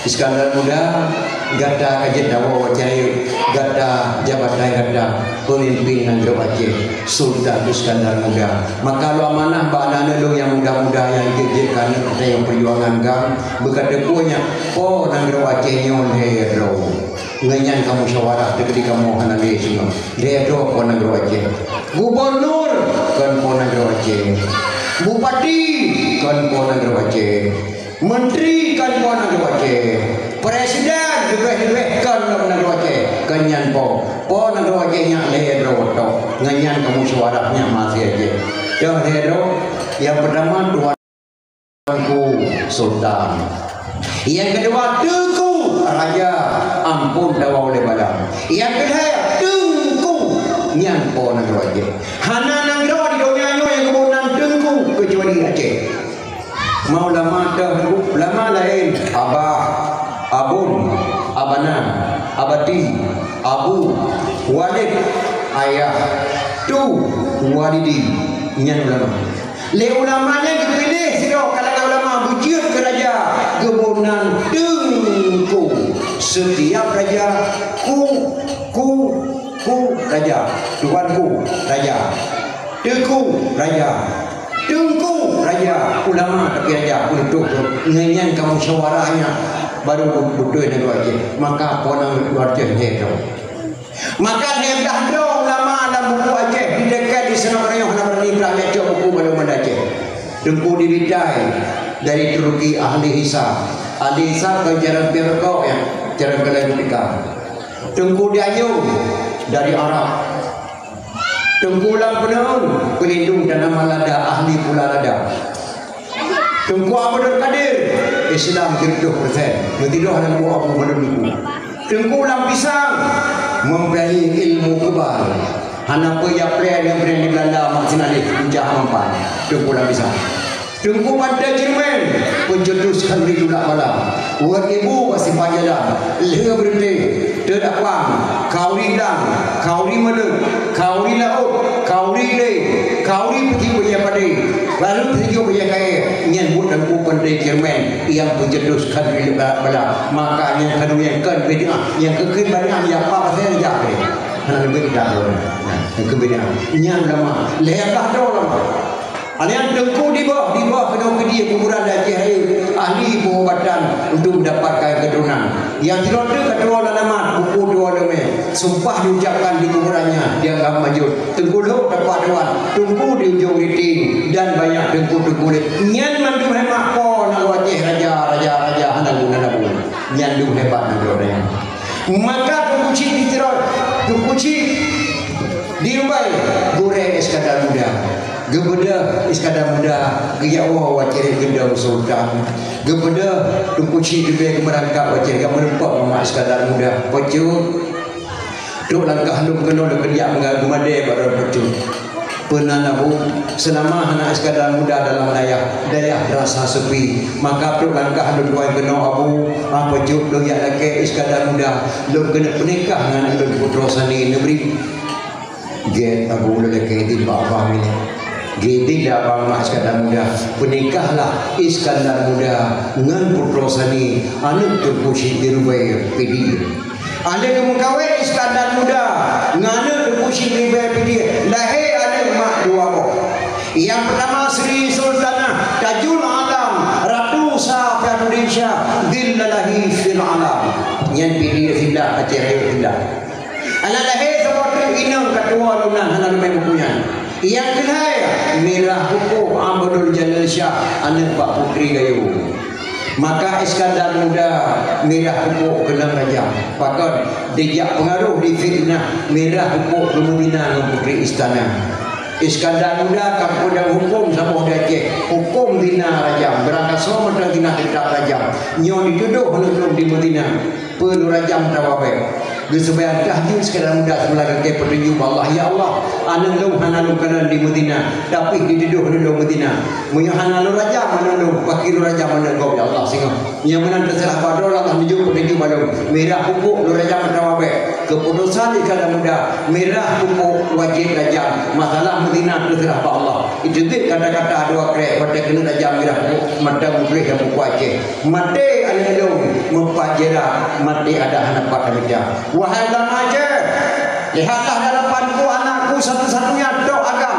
Iskandar Muda, gata ka jeuet dawa Aceh Rayeuk, gata jabatan gata peumimpin nanggroe Aceh, Sultan Iskandar Muda. Maka lôn amanah bak aneuk-aneuk lôn nyang muda-muda nyang jeuet-jeuet keu aneuk gata nyang peujuangan GAM, beuka teupeue nyan, po nanggroe Aceh nyoe lhée droe. Ngon nyan kamoe musyawarah, teukeudi kamoe hana lé singoh. Lhée droe po nanggroe Aceh. Gubunur kon po nanggroe Aceh. Bupati kon po nanggroe Aceh. Menteri kon po nanggroe Aceh. Presiden leubeh-leubeh kon lom nanggroe Aceh. Kon nyan po. Po nanggroe Aceh nyan lhée droe tok. Ngon nyan kamoe musyawarah nyan masih Aceh. Nyoe lhée droe. Nyang peutama Tuan Teungku Sultan. Nyang keudua Teungku Raja, ampôn dawa ulée bala. Nyang keulhée Teungku, nyan po nanggroe Aceh. Hana nanggroe di donya nyoe nyang geuboh nan Teungku keucuali Aceh. Meunyoe ulama teuh, ulama laén, abah, abon, abana, abati, abu, walid, ayah, tu, walidi, nyan ulama. Lé ulama nyan geupiléh sidroe kalangan ulama beujeuet keu raja, geuboh nan Teungku. Setiap raja, ku, ku, ku, raja. Tuanku, raja. Teungku, raja. Teungku, raja. Ulama tapi raja, peunutôh tu. Ngon nyan ka musyawarah nyan, baru beutôi nanggroe Aceh. Maka po nanggroe Aceh lhée droe. Maka lhée blah droe ulama lam buku Aceh, di deket di Seunok Reunyoh hana beurani blah lé cok buku balo Banda Aceh. Teungku Dibitai dari Turki, ahli hisab. Ahli hisab kon carông piep rukok nyan, carông keuleuen teuka. Teungku Diayong dari Arab. Teungku Lam Peuneun, peulindong tanaman lada, ahli pula lada. Teungku Abdul Kadir, Islam sireutoh persen. Meutidoh lam buah abu mandum niku. Teungku Lam Pisang, mempunyai ilmu kebal. Hana peue jak plan nyang plan di Belanda mak sinaléh, bujah mampan. Teungku Lam Pisang. Teungku Panté Ceureumen, pencetus khanduri tulak bala. Wot ibu bak simpang jalan, lheueh beureuntée, teudakwang, khanduri dang, khanduri maleuet, khanduri laôt, khanduri lé, khanduri peuti beujeuet padé. Lalu tujoh bajèe kayèe nyan buet Teungku Pantai Chairman nyang peucetus khanduri bala-bala. Maka nyan khanduri nyan kon bid'ah, nyang keu kheun bid'ah nyang apa pasal jak deh. Hana leubeh kita tu. Nah, nyang keu bid'ah. Nyan lama. Lhèe blah droe lama. Alian Teungku Dibôh, Dibôh keunoe keudie kuburan di Aceh Rayeuk, ahli pengobatan untuk mendapatkan keturunan. Nyang sidroe teuk ka tuwoe lam amat, buku tuwoe leumèh. Sumpah diucapkan di kuburannya, dianggap manjôt. Teungku Lhok dapat tuan, Teungku di Ujong Riting, dan banyak teungku-teungku laén. Nyan mandum hebat po na Aceh raja, raja, raja, hana guna na bu. Nyan dum hebat na droe nyan. Maka Teungku Chik di Tirot, Teungku Chik di Rubai, gurèe Iskandar Muda. Geubeudôh Iskandar Muda, geujak woe Aceh Rayeuk geundong sultan. Geubeudôh Teungku Chik Ribèe geumeurangkap Aceh Rayeuk, geumeureumpok Muhammad Iskandar Muda. Peue jeuet? Trok langkah lôn keunoe lôn keujak meuga-, geumadé bak droe peucut. Peunan Abu, seulama hana Iskandar Muda dalam dayah, dayah rasa sepi. Maka trok langkah lôn tuan keunoe Abu, ah, peue jeuet lôn jak lakèe Iskandar Muda, lôn keuneuk peunikah ngon lôn putroe Sani Neubri. Gèt Abu lôn lakèe di bak abang nyoe. Geubi lé abang mak Iskandar Muda, peunikahlah Iskandar Muda ngon putroe Sani, aneuk Teungku Chik di Rubai Pidie. Aneuk geumeukawen Iskandar Muda ngon aneuk Teungku Chik di Rubai Pidie, lahé aneuk mak dua boh. Nyang peutama Sri Sultanah Tajul Alam, Ratu Sapa Indonesia, Zillalahi fil Alam. Nyan Pidie sindak, Aceh Rayeuk sindak. Aneuk lahé saboh teuk inong ka tuwoe lom nan hana leumèh buku nyan. Nyang keuhai Mirah Pupuk Abdul Jalil Syah, aneuk bak Putri Gayo. Maka Iskandar Muda Mirah Pupuk keunong rajam. Pakon? Dijak peungaroh di fitnah Mirah Pupuk geumeutina ngon putri istana. Iskandar Muda ka peudong hukôm saboh di Aceh, hukôm zina rajam. Beurangkasoe mantong zina teutap rajam. Nyoe ditudoh aneuk lôn di Madinah. Peue lôn rajam atawa bèk? Geuseumayang tahajud Iskandar Muda seubelah gaki peutuju bak Allah, "Ya Allah, aneuk lôn hana lôn kalon di Madinah, tapi ditudoh lôn Madinah. Meunyoe hana lôn rajam aneuk lôn, pasti lôn rajam aneuk gob, ya Allah, singoh." Nyang meunan teuseurah bak droe, Allah neujok peutuju bak lôn. Mirah Pupuk lôn rajam atawa bèk? Keuputusan Iskandar Muda, Mirah Pupuk wajéb rajam. Masalah meuzina teuseurah bak Allah. Iteubiet kata-kata dua krek, watèe keuneuk rajam Mirah Pupuk, mantong muplih lam buku Aceh. Maté aneuk lôn meupat jeurat, maté adat hana pat tamita. Wahai ulama Aceh, lihatlah dalam panku anakku satu-satunya tok agam.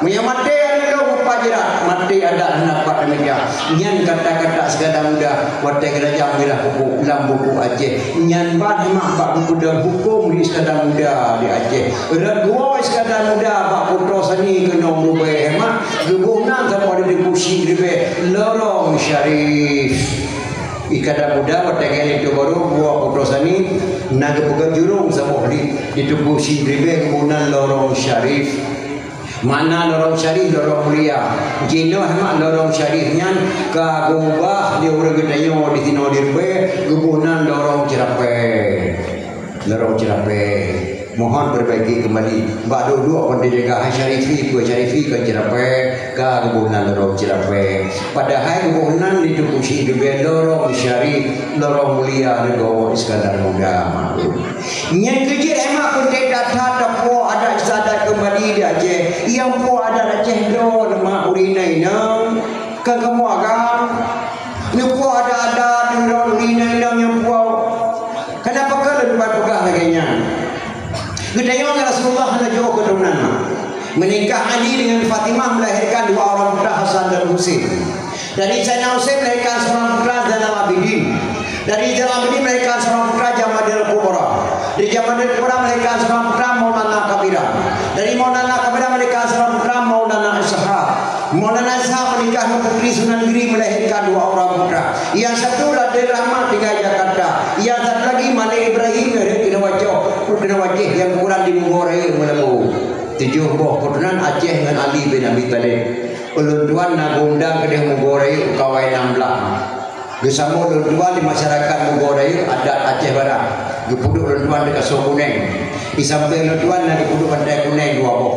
Meunyoe maté aneuk lôn meupat jeurat, maté adat hana pat tamita. Nyan kata-kata Iskandar Muda watèe geurajam Mirah Pupuk lam buku Aceh. Nyan ban mak bak geupeudong hukôm di Iskandar Muda di Aceh. Rot geuwoe Iskandar Muda bak putroe Sani keunong Rubai, mak geuboh nan saboh di Teungku Chik Ribèe, Lorong Syarif. Iskandar Muda watèe geuh linto barô geuwoe putroe Sani, na geupeugöt jurông saboh di, di Teungku Chik Ribèe geuboh nan Lorong Syarif. Makna Lorong Syarif, lorong mulia. Jinoe mak Lorong Syarif nyan ka geuubah lé ureueng geutanyoe di sinoe di Ribèe, geuboh nan Lorong Ceurapèe. Lorong Ceurapèe. Mohon perbaiki kembali. Bak duek-duek pun teujaga, hai Syarifi, peue Syarifi kon Ceurapèe, ka geuboh nan Lorong Ceurapèe. Padahai geuboh nan di Teungku Chik Ribèe Lorong Syarif, lorong mulia Negoro Iskandar Muda, maklum. Nyan keuh jeuet mak peunteng that-that tapuwoe adat istiadat keumbali di Aceh. Nyang puwoe adat Aceh droe mak ureueng inong. Kan kamoe agam. Neupuwoe adat-adat droe ureueng inong nyang puwoe. Kenapa keu lôn tuan peugah lagèe nyan? Geutanyoe ngon Rasulullah hana jiôh keuturonan mak. Menikah Ali dengan Fatimah melahirkan dua orang putra Hasan dan Husain. Dari Sayyidina Husain melahirkan seorang putra Zainal Abidin. Dari Zainal Abidin melahirkan seorang putra Jamadil Kubra. Dari Jamadil Kubra melahirkan seorang putra Maulana Kabira. Dari Maulana Kabira melahirkan seorang putra Maulana Ishak. Maulana Ishak menikah dengan Putri Sunan Giri melahirkan dua orang putra. Yang satu Raden Rahmat tinggal Jakarta. Yang satu lagi Malik Ibrahim dari Kinawacoh, Kinawacoh yang kurang di Mugo Raya Meulaboh. Tujoh boh keuturonan Aceh ngon Ali bin Abi Thalib. Ulôn tuan na geuundang keudeh Mugo Raya u Kawai nam blah. Geusambot ulôn tuan di masyarakat Mugo Raya adat Aceh Barat. Geupeuduek ulôn tuan di kasô kuneng. Di sampéng ulôn tuan na geupeuduek bantai kuneng dua boh.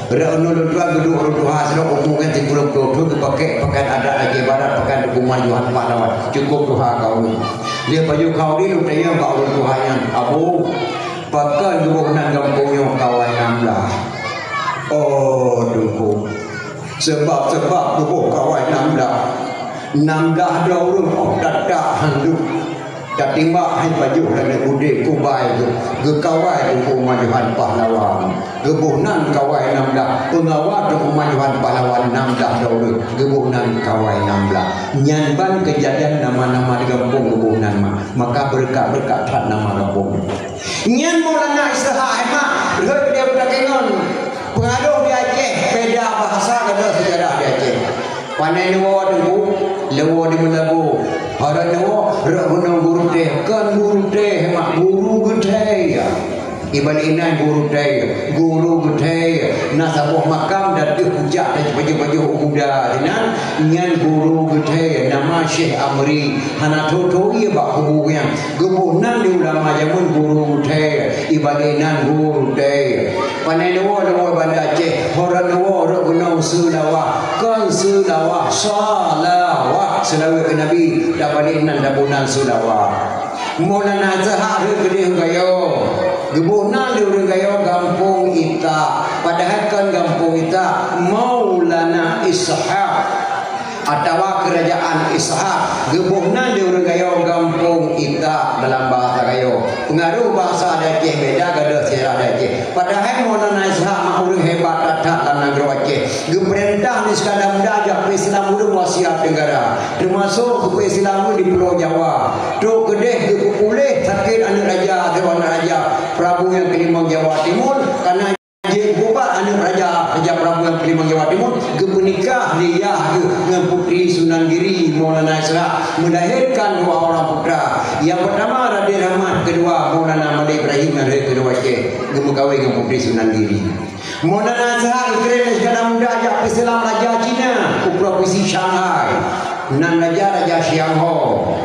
Rot uneun ulôn tuan geuduek ureueng tuha sidroe umu nyan sikureueng ploh thon geupakèk pakaian adat Aceh Barat, pakaian teukuman Johan Pahlawan. Cukôp tuha ka ulôn. Lheueh pajoh khauri lôn tanyong bak ureueng tuha nyan, "Abu, pakon geuboh nan gampông nyoe Kawai nam blah?" "Oh, Teungku." Sabab-sabab geuboh kawai nam blah. Nam blah droe ureuëng óh that-that handum. Tatimbak hai pajoh ranup udeb kubai geuh, geukawai Teungku Majohan Pahlawan. Geuboh nan kawai nam blah, peungawa Teungku Majohan Pahlawan nam blah droe ureuëng, geuboh nan kawai nam blah. Nyan ban keujadian nama-nama di gampông geuboh nan ma-, maka beureukat-beureukat that nama gampông. Nyan Maulana Ishak Ahmad rhot di Kota Kengon. Peungaroh di Aceh, beda bahasa, beda seujarah di Aceh. Panai neuwoe Teungku, leuwoe di Meulaboh. Hara neuwoe, rot gunong guru teh, kon guru teh, mak guru geuthée. Iban inan guru teh, guru geuthée. Na saboh makam dan teuh pucak dan baju-baju muda dinan, nyan guru geuthée, nama Syekh Amri. Hana thô-thô ie bak kubu nyan. Geuboh nan di ulama jameun guru teh, iban inan guru teh. Panai neuwoe, neuwoe Banda Aceh, hora neuwoe rot gunong Seulawah, kon Seulawah, Salawah, seulaweuet keu Nabi, dan balik nan dan boh nan Seulawah. Maulana Ishak rhot keudeh Gayong, geuboh nan di ureuëng Gayong gampông Itak, padahai kon gampông Itak, Maulana Ishak. Atawa Keurajaan Ishak, geuboh nan di ureuëng Gayong gampông Itak dalam bahasa Gayong. Peungaroh bahasa di Aceh beda, gadôh seujarah di Aceh. Padahai Maulana Ishak mak ureuëng hebat that-that lam nanggroe Aceh. Geupeurintah lé Iskandar Muda jak peuislam ureuëng u Asia Tenggara, teumasok geupeuislam ureuëng di Pulo Jawa. Trok keudeh geupeupuléh sakét aneuëk raja, ateueh aneuëk raja Prabu nyang keulimong Jawa Timur, kana jeuet geubat aneuëk raja, Raja Prabu nyang keulimong Jawa Timur, geupeunikah lé yah geuh ngon Putri Sunan Giri, Maulana Ishak, melahirkan dua orang putra. Yang pertama Raden Rahmat, kedua Maulana Malik Ibrahim nyang rhot keudeh Aceh, geumeukawen ngon Putri Sunan Giri. Maulana Ishak geukirém lé Iskandar Muda jak peuislam raja Cina u propinsi Shanghai. Nan raja, Raja Xiang Ho.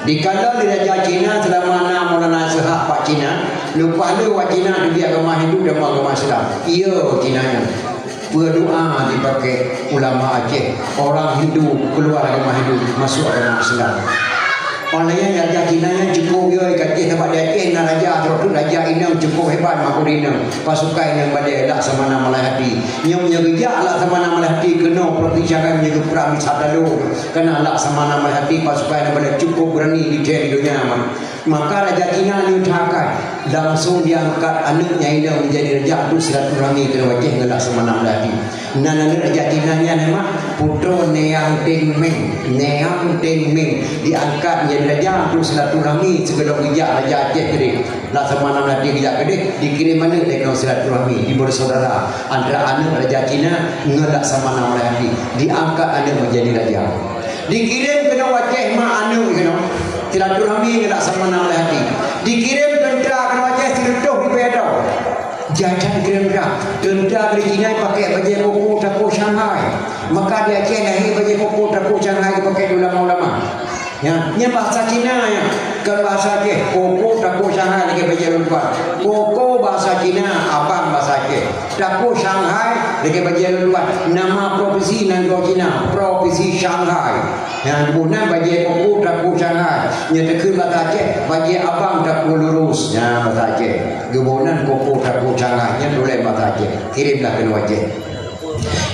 Dikalon lé raja Cina seulama na Maulana Ishak bak Cina, leupah lheueh awak Cina teubiet agama Hindu dan agama Islam. Iya Cina nyan. Peue doa dipaké ulama Aceh, orang Hindu keuluar agama Hindu, masuk agama Islam. Oleh nyan raja Cina nyan cukôp yo, ka jih sabab di Aceh na raja, raja inong cukôp hebat, makmur inong. Pasukan nyang balèe Laksamana Malai Hati. Nyoe meunyoe geujak Laksamana Malai Hati keunoe, propinsi Shanghai meunyoe geuprang bisa talo. Kana Laksamana Malai Hati pasukan nyang balèe cukôp beurani di donya nyoe. Maka Raja Cina nyoe teuangkat, langsung diangkat aneuk nyang inong menjadi raja untuk silaturahmi keu Aceh ngon Laksamana Malai Hati. Nan aneuk Raja Cina nyan nama putroe Neang Teng Meng. Neang Teng Meng diangkat menjadi raja untuk silaturahmi sigohlom geujak Raja Aceh keudeh. Laksamana Malai Hati geujak keudeh, dikirém aneuk lé keunoe silaturahmi, dibeusaudara antara aneuk Raja Cina ngon Laksamana Malai Hati. Diangkat aneuk menjadi raja. Dikirém keunoe Aceh mak aneuk keunoe silaturahmi ngon Laksamana Malai Hati. Dikirém teuntra keunoe Aceh sireutôh ribèe droe. Jajan kirém teuntra. Teuntra dari Cina pakai bajèe koko tako Shanghai. Maka di Aceh lahé bajèe koko tako Shanghai dipakai ulama-ulama. Ya, nyan bahasa Cina nyan. Kon bahasa Aceh. Koko tako Shanghai lagèe bajèe lôn tuan. Koko bahasa Cina, abang bahasa Aceh. Tako Shanghai lagèe bajèe lôn tuan. Nama propinsi nanggroe Cina, propinsi Shanghai. Nyan geuboh nan bajèe koko tako Shanghai. Nyan takheun bahasa Aceh, bajèe abang tako lurus. Nyan bahasa Aceh. Geuboh nan koko tako Shanghai. Nyan tuléh bahasa Aceh. Kirém lah keunoe Aceh.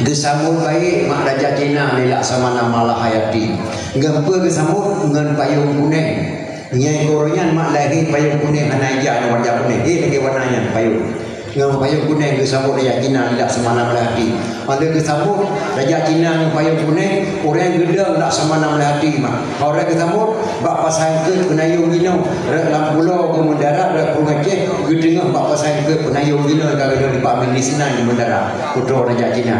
Geusambot baik mak Raja Cina lé Laksamana Malai Hati. Ngon peue geusambot? Ngon payong kunèng. Nyang uroe nyan mak lahé payong kunèng hana ija, na warna kunèng. Eh, lagèe warna nyan payong. Ngon payong kunèng geusambot Raja Cina lé Laksamana Malai Hati. Pada geusambot Raja Cina ngon payong kunèng, ureueng geudong Laksamana Malai Hati mak. Ureueng geusambot bak pasai eungkôt peunayong inoe, rot lam pulo geumendarat, rot Purung Aceh, geuteungoh bak pasai eungkôt peunayong inoe ka geudong di Pak Menteri Sinan geumendarat, putroe Raja Cina.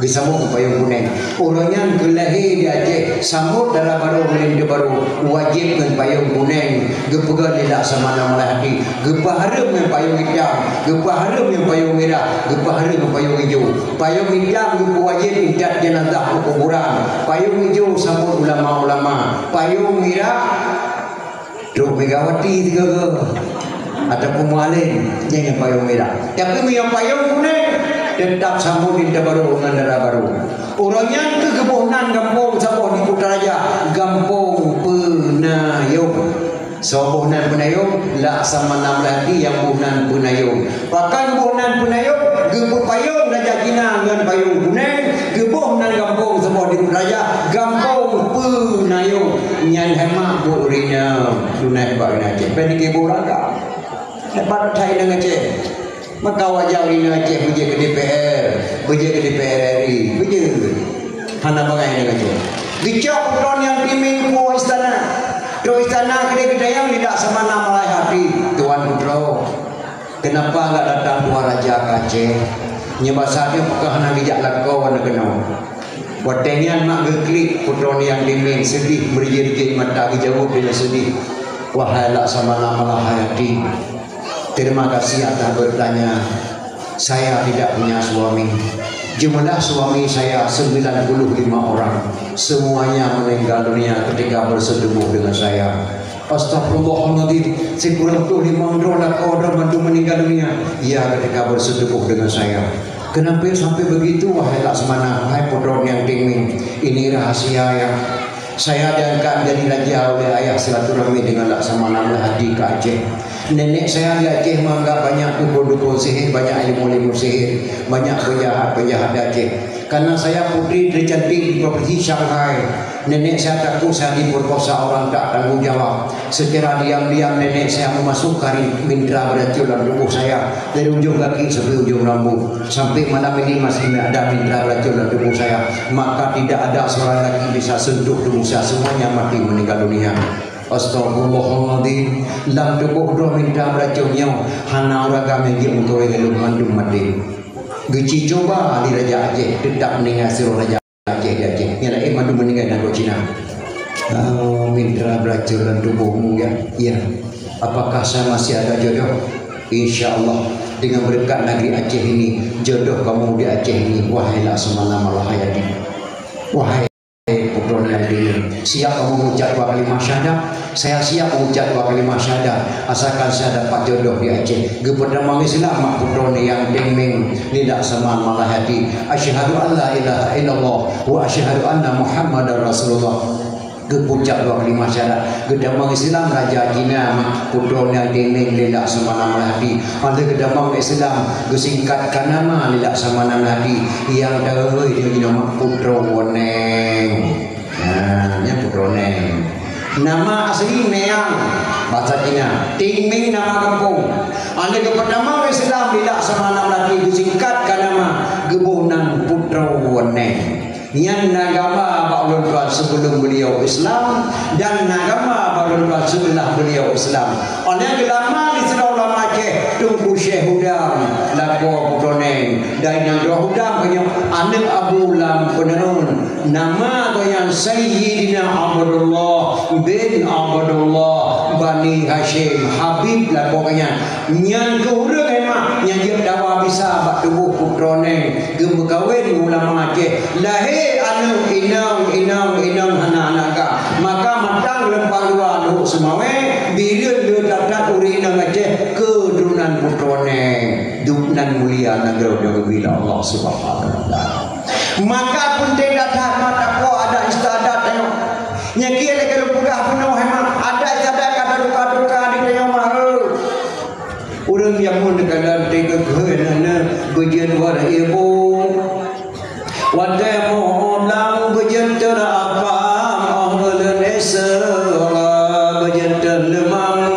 Geusambot ngon payong kunèng. Uroe nyan keu lahé di Aceh, sambot dara barô ngon linto barô, wajéb ngon payong kunèng, geupeugah lé Laksamana Malai Hati, geupeuhareuem ngon payong itam, geupeuhareuem ngon payong mirah, geupeuhareuem ngon payong ijo. Payong itam geupeuwajéb intat jeunazah u kuburan, payong ijo sambot ulama-ulama, payong mirah Trok Megawati sigoe-goe ataupun Mualem, nyan nyang payong mirah. Tapi meunyoe payong kunèng, teutap sambot linto barô ngon dara barô. Uroe nyan keuh geuboh nan gampông saboh di Kutaraja, Gampông Peunayong. Soe boh nan Peunayong? Laksamana Malai Hati nyang boh nan Peunayong. Pakon boh nan Peunayong? Geupeupayong Raja Cina ngon payong kunèng, geuboh Pen dikibur agam. Lepas that inong Aceh. Maka wajar inong Aceh beujeuet keu D P R, beujeuet keu D P R R I, beujeuet. Hana bangai inong Aceh. Geucok putroe nyang timeng u istana. Trok istana keudeh geutanyong di Laksamana Malai Hati, "Tuan Putroe, kenapa enggak datang Tuan Raja ke Aceh?" Nyoe basa nyoe peugah hana geujak lakoe na keunoe. Watée nyan mak geuklik putroe nyang timeng seudeh, meurijek-rijek mata geujaweueb dengan seudeh, "Wahai Laksamana Malai Hati, terima kasih atas bertanya. Saya tidak punya suami. Jumlah suami saya sembilan puluh lima orang. Semuanya meninggal dunia ketika bersetubuh dengan saya." "Astagfirullahaladzim, sikureueng ploh limong droe lakoe droe mandum meuninggai dunia, ya, ketika bersetubuh dengan saya." "Kenapa sampai begitu, wahai Laksamana, wahai putroe nyang timeng?" "Ini rahasia, ya. Saya diangkat menjadi raja oleh ayah silaturahmi dengan Laksamana Malai Hati ke Aceh. Nenek saya di Aceh menganggap banyak dukun-dukun sihir, banyak ilmu-ilmu sihir, banyak penjahat-penjahat di Aceh. Karena saya putri tercantik di provinsi Shanghai, nenek saya takut saya diperkosa orang tak tanggung jawab. Secara diam-diam nenek saya memasukkan mitra beracun dalam tubuh saya, dari ujung kaki sampai ujung rambut. Sampai malam ini masih ada mitra beracun dalam tubuh saya. Maka tidak ada seorang lagi bisa sentuh tubuh saya, semuanya mati meninggal dunia." "Astagfirullahaladzim, lam tuboh droe mitra beracun nyoe hana ureueng agam nyang jeuet meukawen lom, mandum maté." Geuci cuba lé Raja Aceh, teutap meuninggai sidroe Raja Aceh di Aceh. Nyang laén mandum meuninggai nanggroe Cina. "Oh, mitra beracun lam tubohmu, ya?" "Ya." "Apakah saya masih ada jodoh?" "Insya Allah, dengan berkat negeri Aceh ini, jodoh kamu di Aceh ini, wahai Laksamana Malai Hati. Wahai putroe nyang timeng, siap kamu mengucap dua kalimat syahadat?" "Saya siap mengucap dua kalimat syahadat, asalkan saya dapat jodoh di Aceh." Geupeutamong Islam mak putroe nyang timeng lé Laksamana Malai Hati, "Asyhadu an la ilaha illallah wa asyhadu anna Muhammadar Rasulullah." Geupucap dua kalimat syahadat, geutamong Islam Raja Cina mak putroe nyang timeng lé Laksamana Malai Hati. Maka geutamong Islam, geusingkat ka nama lé Laksamana Malai Hati, nyang teuhôi jinoe mak putroe Woneng. Nah, nyan putroe Woneng. Nama asli Meang, bahasa Cina. Timeng nama gampông. Maka geupeutamong Islam lé Laksamana Malai Hati, geusingkat ka nama, geuboh nan putroe Woneng. Nyan na gamba bak ulôn tuan sebelum beliau Islam, dan na gamba bak ulôn tuan setelah beliau Islam. Óh lheueh geulama di sidroe ulama Aceh, Teungku Syekh Hudang, lakoe putroe Woneng. Dari nanggroe Hudang geuh nyoe, aneuk Abu Lam Peuneun. Nama geuh nyan Sayyidina Abdullah bin Abdullah Bani Hasyim, Habib lakoe geuh nyan. Nyan keuh ureueng, eh mak, nyang jeuet dawa bisa bak tuboh putroe Woneng. Geumeukawen ngon ulama Aceh. Lahé aneuk inong, inong, inong hana aneuk gah. Maka mantong geulumpang dua Lhok Seumawé, Bireuen le that-that ureueng inong Aceh keuturonan putroe Woneng. Duek nan mulia nanggroe nyang geubri lé Allah Subhanahu wa Taala. Maka peunteng that-that mak tapoh adat istiadat nyoe. Nyan keuh lé ka lôn peugah bunoe, eh mak, adat istiadat ka teuka-teuka di tanyoe mak, eh. Ureueng jameun kadang teuka keuh na beujeuet wara ibu. Watée moh blang beujeuet teurapam, óh buleuen Isra beujeuet teuleumang,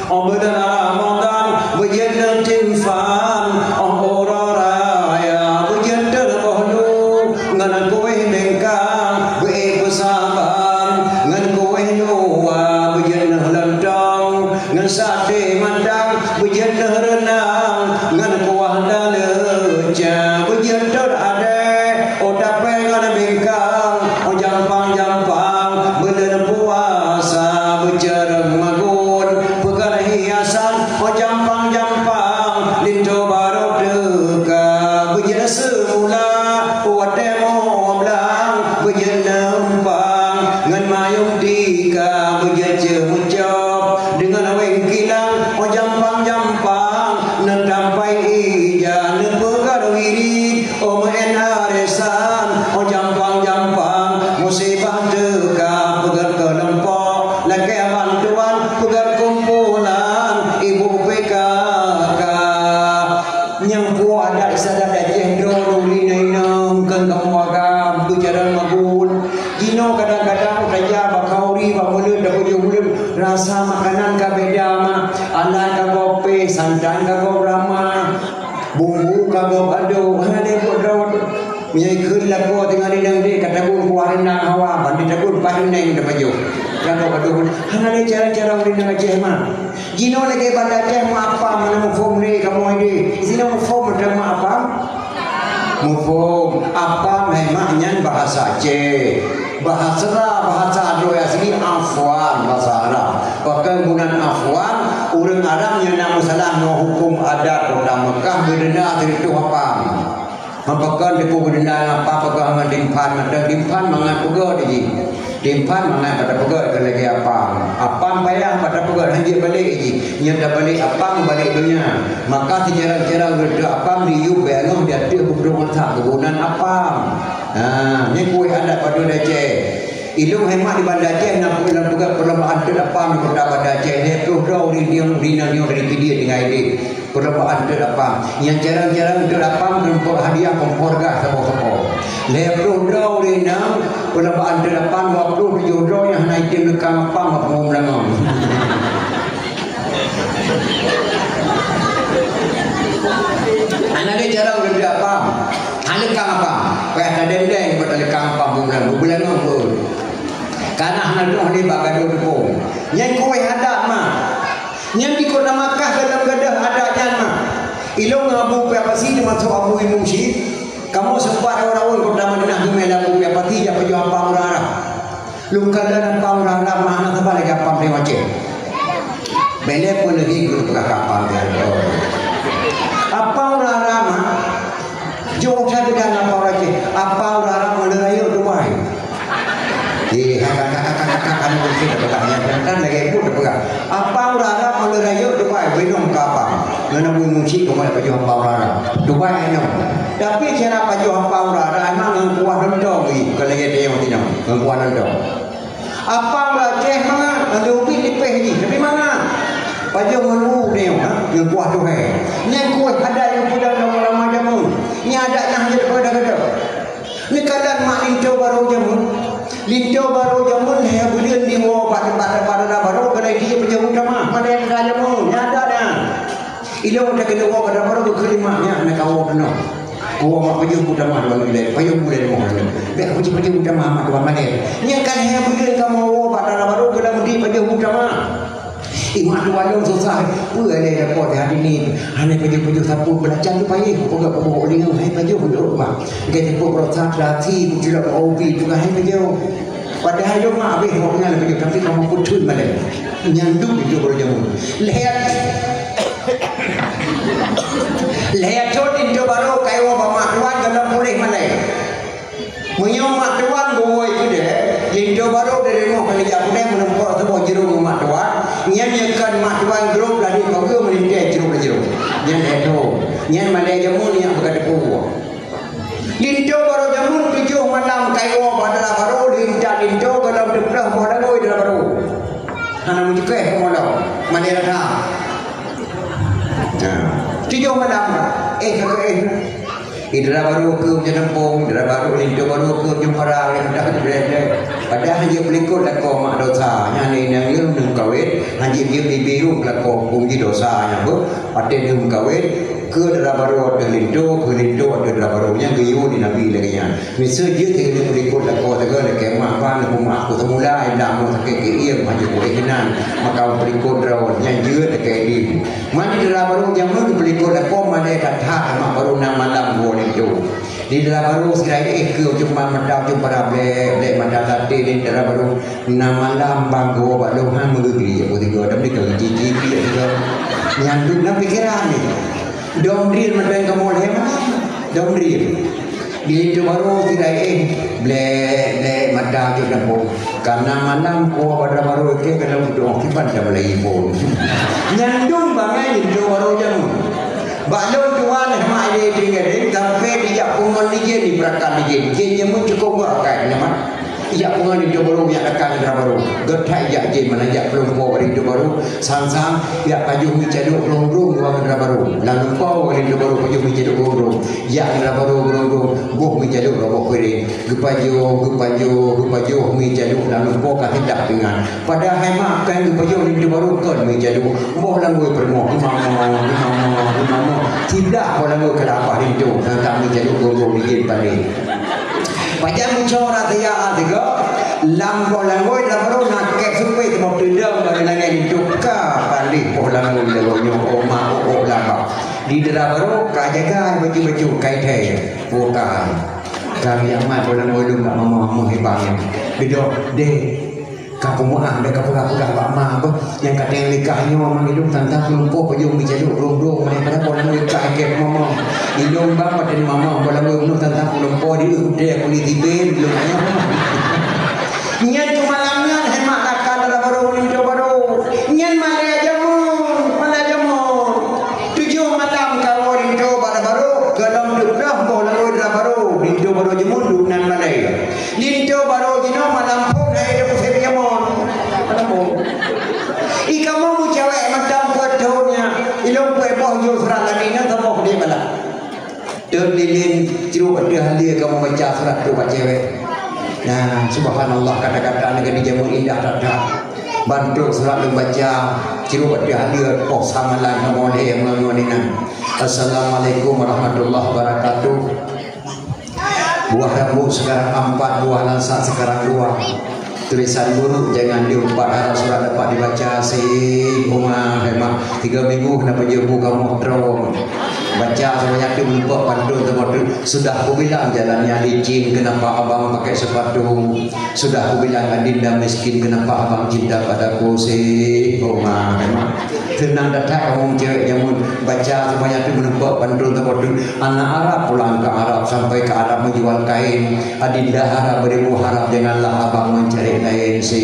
óh buleuen Ramadhan beujeuet teutimfan, óh uroe raya beujeuet teureuboh lu, ngon kueh bengkang beu-ék peusaban, ngon kueh luwa beujeuet lontong, ngon saté mantong beujeuet reunang, ngon kuah daleuca beujeuet adée, óh tapée ngon bingkang, óh jampang-jampang buleuen puasa beucarông magun, peugah hiasan, óh jampang-jampang linto barô teuka beujeuet seumula, watée moh blang beujeuet neumpang, ngon mayong tika beujeuet ceumeujok, deungon wéng kilang, óh jampang-jampang, neutampai ija, neupeugah wirid, óh meu'én arisan, óh jampang-jampang, musibah teuka peugét keulompok, lakée bantuan peugét kumpulan, ibu P K K. Nyang peue adat istiadat Aceh droe lôn inong-inong keu kamoe agam beucarông magun. Jinoe kadang-kadang tajak bak khanduri, bak mulod, tapajoh mulod, rasa makanan ka bèk Nang hawa, banding takut, banding neng dah maju. Jangan gaduh. Hana lé cara-cara ureueng nang Aceh mah. Jinoe lagèe banda Aceh mah apam, mana muphom lé kamoe deh. Sinoe muphom teuh mah apam. Muphom. Apam hai mak nyan bahasa Aceh. Bahasa, bahasa droe asli afwan, bahasa Arab. Pakon bunan afwan, ureueng Arab nyang na meusalah ngon huköm adat kota Mekah geudenda sireutôh apam. Pakon teupeu geudenda ngon apam, pakon ngon dimphan, mantong dimphan mangat peugöt jih. Dimphan mangat bak tapeugöt keu lagèe apam. Apam payah bak tapeugöt, hanjeuet balek jih. Nyan tabalek apam, balek donya. Maka sijarang-jarang reutôh apam diyueb bèk angoh di ateueh beubrôk masak keubunan apam. Ha, nyan kueh adat padum Aceh. Ilôn hai mak di Banda Aceh na lam peugah perlombaan teut apam di kota Banda Aceh. Lhèe ploh droe ureueng inong, ureueng inong dari Pidie tinggai deh. Perlombaan teut apam. Nyang jarang-jarang teut apam, keuneuk hadiah kompor gas saboh-saboh. Lhèe ploh droe ureueng inong, perlombaan teut apam, dua ploh tujoh droe nyang hana item leukang apam bak punggong beulangöng. Hana lé jarang ureueng teut apam. Hana leukang apam. Payah tadeng-deng bak leukang apam bak beulangöng, bak beulangöng pun. Kana hana troh lé bak gadôh teupông. Nyan kueh adat mah. Nyan di kota Makkah gohlom gadôh adat nyan mah. Ilôn ngon Abu Pia Pasi teumasok Abu Imum Syik. Kamoe seumpat rawon-rawon kota Madinah geumè lam Abu Pia Pasi jak pajoh apam ureueng Arab. Lôn kalon apam ureueng Arab mah hana saban lagèe apam di Aceh. Bèk lé peue lagèe geupeugah apam di Aceh. Apam ureueng Arab mah Jôk that beda ngon apam ureueng Aceh. Apam ureueng Arab ngon ureueng rayeuk Dubai. Eh, ha, ka, ka, ka, ka, ka, ka, ka, mungkin dah peugah. Nyang kan lagèe pun dah peugah. Apam ureueng Arab ngon ureueng rayeuk Dubai. Beuinong keu apam. Ngon Abu Imum Syik keumeung pajoh apam ureueng Arab. Dubai inong. Tapi cara pajoh apam ureueng Arab, emang ngon kuah lontong, ih, bukan lagèe tanyoe sinoe. Ngon kuah lontong. Apam ureueng Aceh mangat, lagèe ubit nipéh jih, tapi mangat. Pajoh ngon u nyoe, ha, ngon kuah tuhèe. Nyan kueh adat nyang peudong lama-lama jameun. Nyan adat nyang hana teupeugah-peugah. Neukalon mak linto barô jameun. Linto barô jameun lhèe buleuen diwoe bak, bak, bak dara barô, keuneuk jih pajoh u tamah, padahai dara jameun. Nyan adat nyan. Ilôn takeuneuk woe bak dara barô, geukheun lé mak nyan, na kawoe keunoe. Kawoe mak pajoh u tamah dua buleuen, pajoh buleuen lima buleuen. Bèk pajoh-pajoh u tamah mak tuan malèe. Nyan kan lhèe buleuen kamoe woe bak dara barô, keuneuk jih pajoh u tamah. Imak tuan lôn susah, peue lé lakoe teuh hari ni, hana pajoh-pajoh sapeue, beulacan tu payah, peugah-peugah lingo, hai pajoh dok rumah. Gata peuet beurasa, lati, bukila, obi, tu kan hai pajoh. Padahai lôn mak abéh awak nyan pajoh, tapi kamoe peutheun malèe. Nyan duek linto barô jameun. Lhèe, lhèe thôn linto barô ka iwoe bak mak tuan, gohlom puléh malèe. Meunyoe mak tuan geuwoe keudéh, linto barô dari rumoh ka geujak keudéh meuneumpok saboh jeurum ngon mak tuan, nyan nyang kon mak tuan grob laju pageue meulintèe jeurum laju. Nyan lhèe thôn. Nyan malèe jameun nyang beuka teupeue. Linto barô jameun tujoh malam ka iwoe bak dara barô, linto gohlom teuplôh boh langôi dara barô. Hana meucukéh kamoe lom, malèe rata. Nah, tujoh malam, eh, ka keu, eh. Di dara barô keu meujeunampông, dara barô linto barô keu meujeumpara, oleh mudah keu bleh-bleh. Padahai hanjeuet peulikot lakoe mak dosa, nyan inong lheueh neumeukawen, hanjeuet jeuet bibirong lakoe huköm jih dosa nyan beuh, watèe neumeukawen, keu dara barô ateueh linto, keu linto ateueh dara barô, nyan geuyue di Nabi lagèe nyan. Miseue jeuet sigoe peulikot lakoe sigoe lakèe mak ban, neupeumaaf keu seumula, i blang mo sakét keu ié, maju keu ié keunan, maka peulikot droe, nyan jeuet lakèe idin. Man di dara barô jameun geupeulikot lakoe malèe that-that, mak barô na malam geuwoe linto. Di dara barô sira éh keu cuma mata cuma para blek, blek mata saté di dara barô na malam bang geuwoe bak lôn han meugeugri, aku tiga, tapi kalau gigi dia tiga. Nyan tu na pikiran ni. Dom dril mata yang kamu leh mana? Dom dril. Di linto barô sira éh, blek, blek mata cuma dapur. Kana malam kuah pada barô ke kana udong kiban dah mulai pun. Nyandung bangai linto barô jameun. Bak lôn tuan mak idéh tinggai sampai dijak pungon lijén di perakan lijén. Jén jameun cukup gak kai nama. Ijak pungon linto barô, ijak dakang dara barô. Geuthai ijak jén mana ijak peulumpo linto barô. Sang-sang ijak pajoh mi caduk rong-rong dua dara barô. Lalu po linto barô pajoh mi caduk rong-rong. Ijak dara barô rong-rong. Boh mi caduk roboh piring. Geupajoh, geupajoh, geupajoh mi caduk lalu po ka hidah pingan. Padahai mak kan geupajoh linto barô kon mi caduk. Boh langgoi peurumoh. Geumamoe, geumamoe, geumamoe. Sidah po langgoi keulapah linto. Tantang mi caduk rong-rong di jén pané. Pajan mucora tiga tiga, lam boh langgoi lam baru nakek supaya teumo teudong bagi nangis hidup ka paléh boh langgoi lam nyoe oma oh oh laba. Di dara baru ka jaga baju-baju kai thai bukan. Kami amat boh langgoi lom nak mama mama hebang. Bidok deh. Ka peumeu'ah, bèk ka peugah-peugah bak ma beuh. Nyang ka teuh nikah nyoe mang ilôn tantang peulumpoe pajôh meucadôk rông-rông, meunan pada boh langgoi ka ikét mama. Ilôn bang paten mama boh langgoi ulôn tantang peulumpoe di udée kulit ibe ilôn nyoe. Nyan keu malam nyan hemat akan dara barô linto barô. Nyan malée jameun, malée jameun. Tujoh malam kawoe linto bak dara barô, golom dua belas boh langgoi dara barô, linto barô jameun duek nan malée. Linto barô jinoe malam phon hai dong sép jamon. Malam phon. I kamoe meucewek mantong peuet thon nyan. Ilôn peuet boh jôh surat lagèe nyan saboh di bala. Teuk lilin cirok ateueh halia kamoe baca surat tu bak cewek. Nah, subhanallah kata-kata negeri jameun indah that-that. Bantuk surat lôn baca cirok ateueh halia poh samalan kamoe lhèe meungon inan. Assalamualaikum warahmatullahi wabarakatuh. Buah rambut sekarang empat, buah langsat sekarang dua. Tulisan buruk jangan diumpat, harap surat dapat dibaca. Si Uma, memang tiga minggu kena penjuru kamu terus. Baca semuanya tu menumpuk pantun tersebut. Sudah kubilang jalannya licin, kenapa abang pakai sepatu? Sudah kubilang adinda miskin, kenapa abang cinta padaku? Si Uma, memang. Teunang that-that kamoe cewek jameun, baca semuanya tu menumpuk pantun tersebut. Anak Arab pulang ke Arab, sampai ke Arab menjual kain. Adinda harap beribu harap, janganlah abang mencari lain. Si,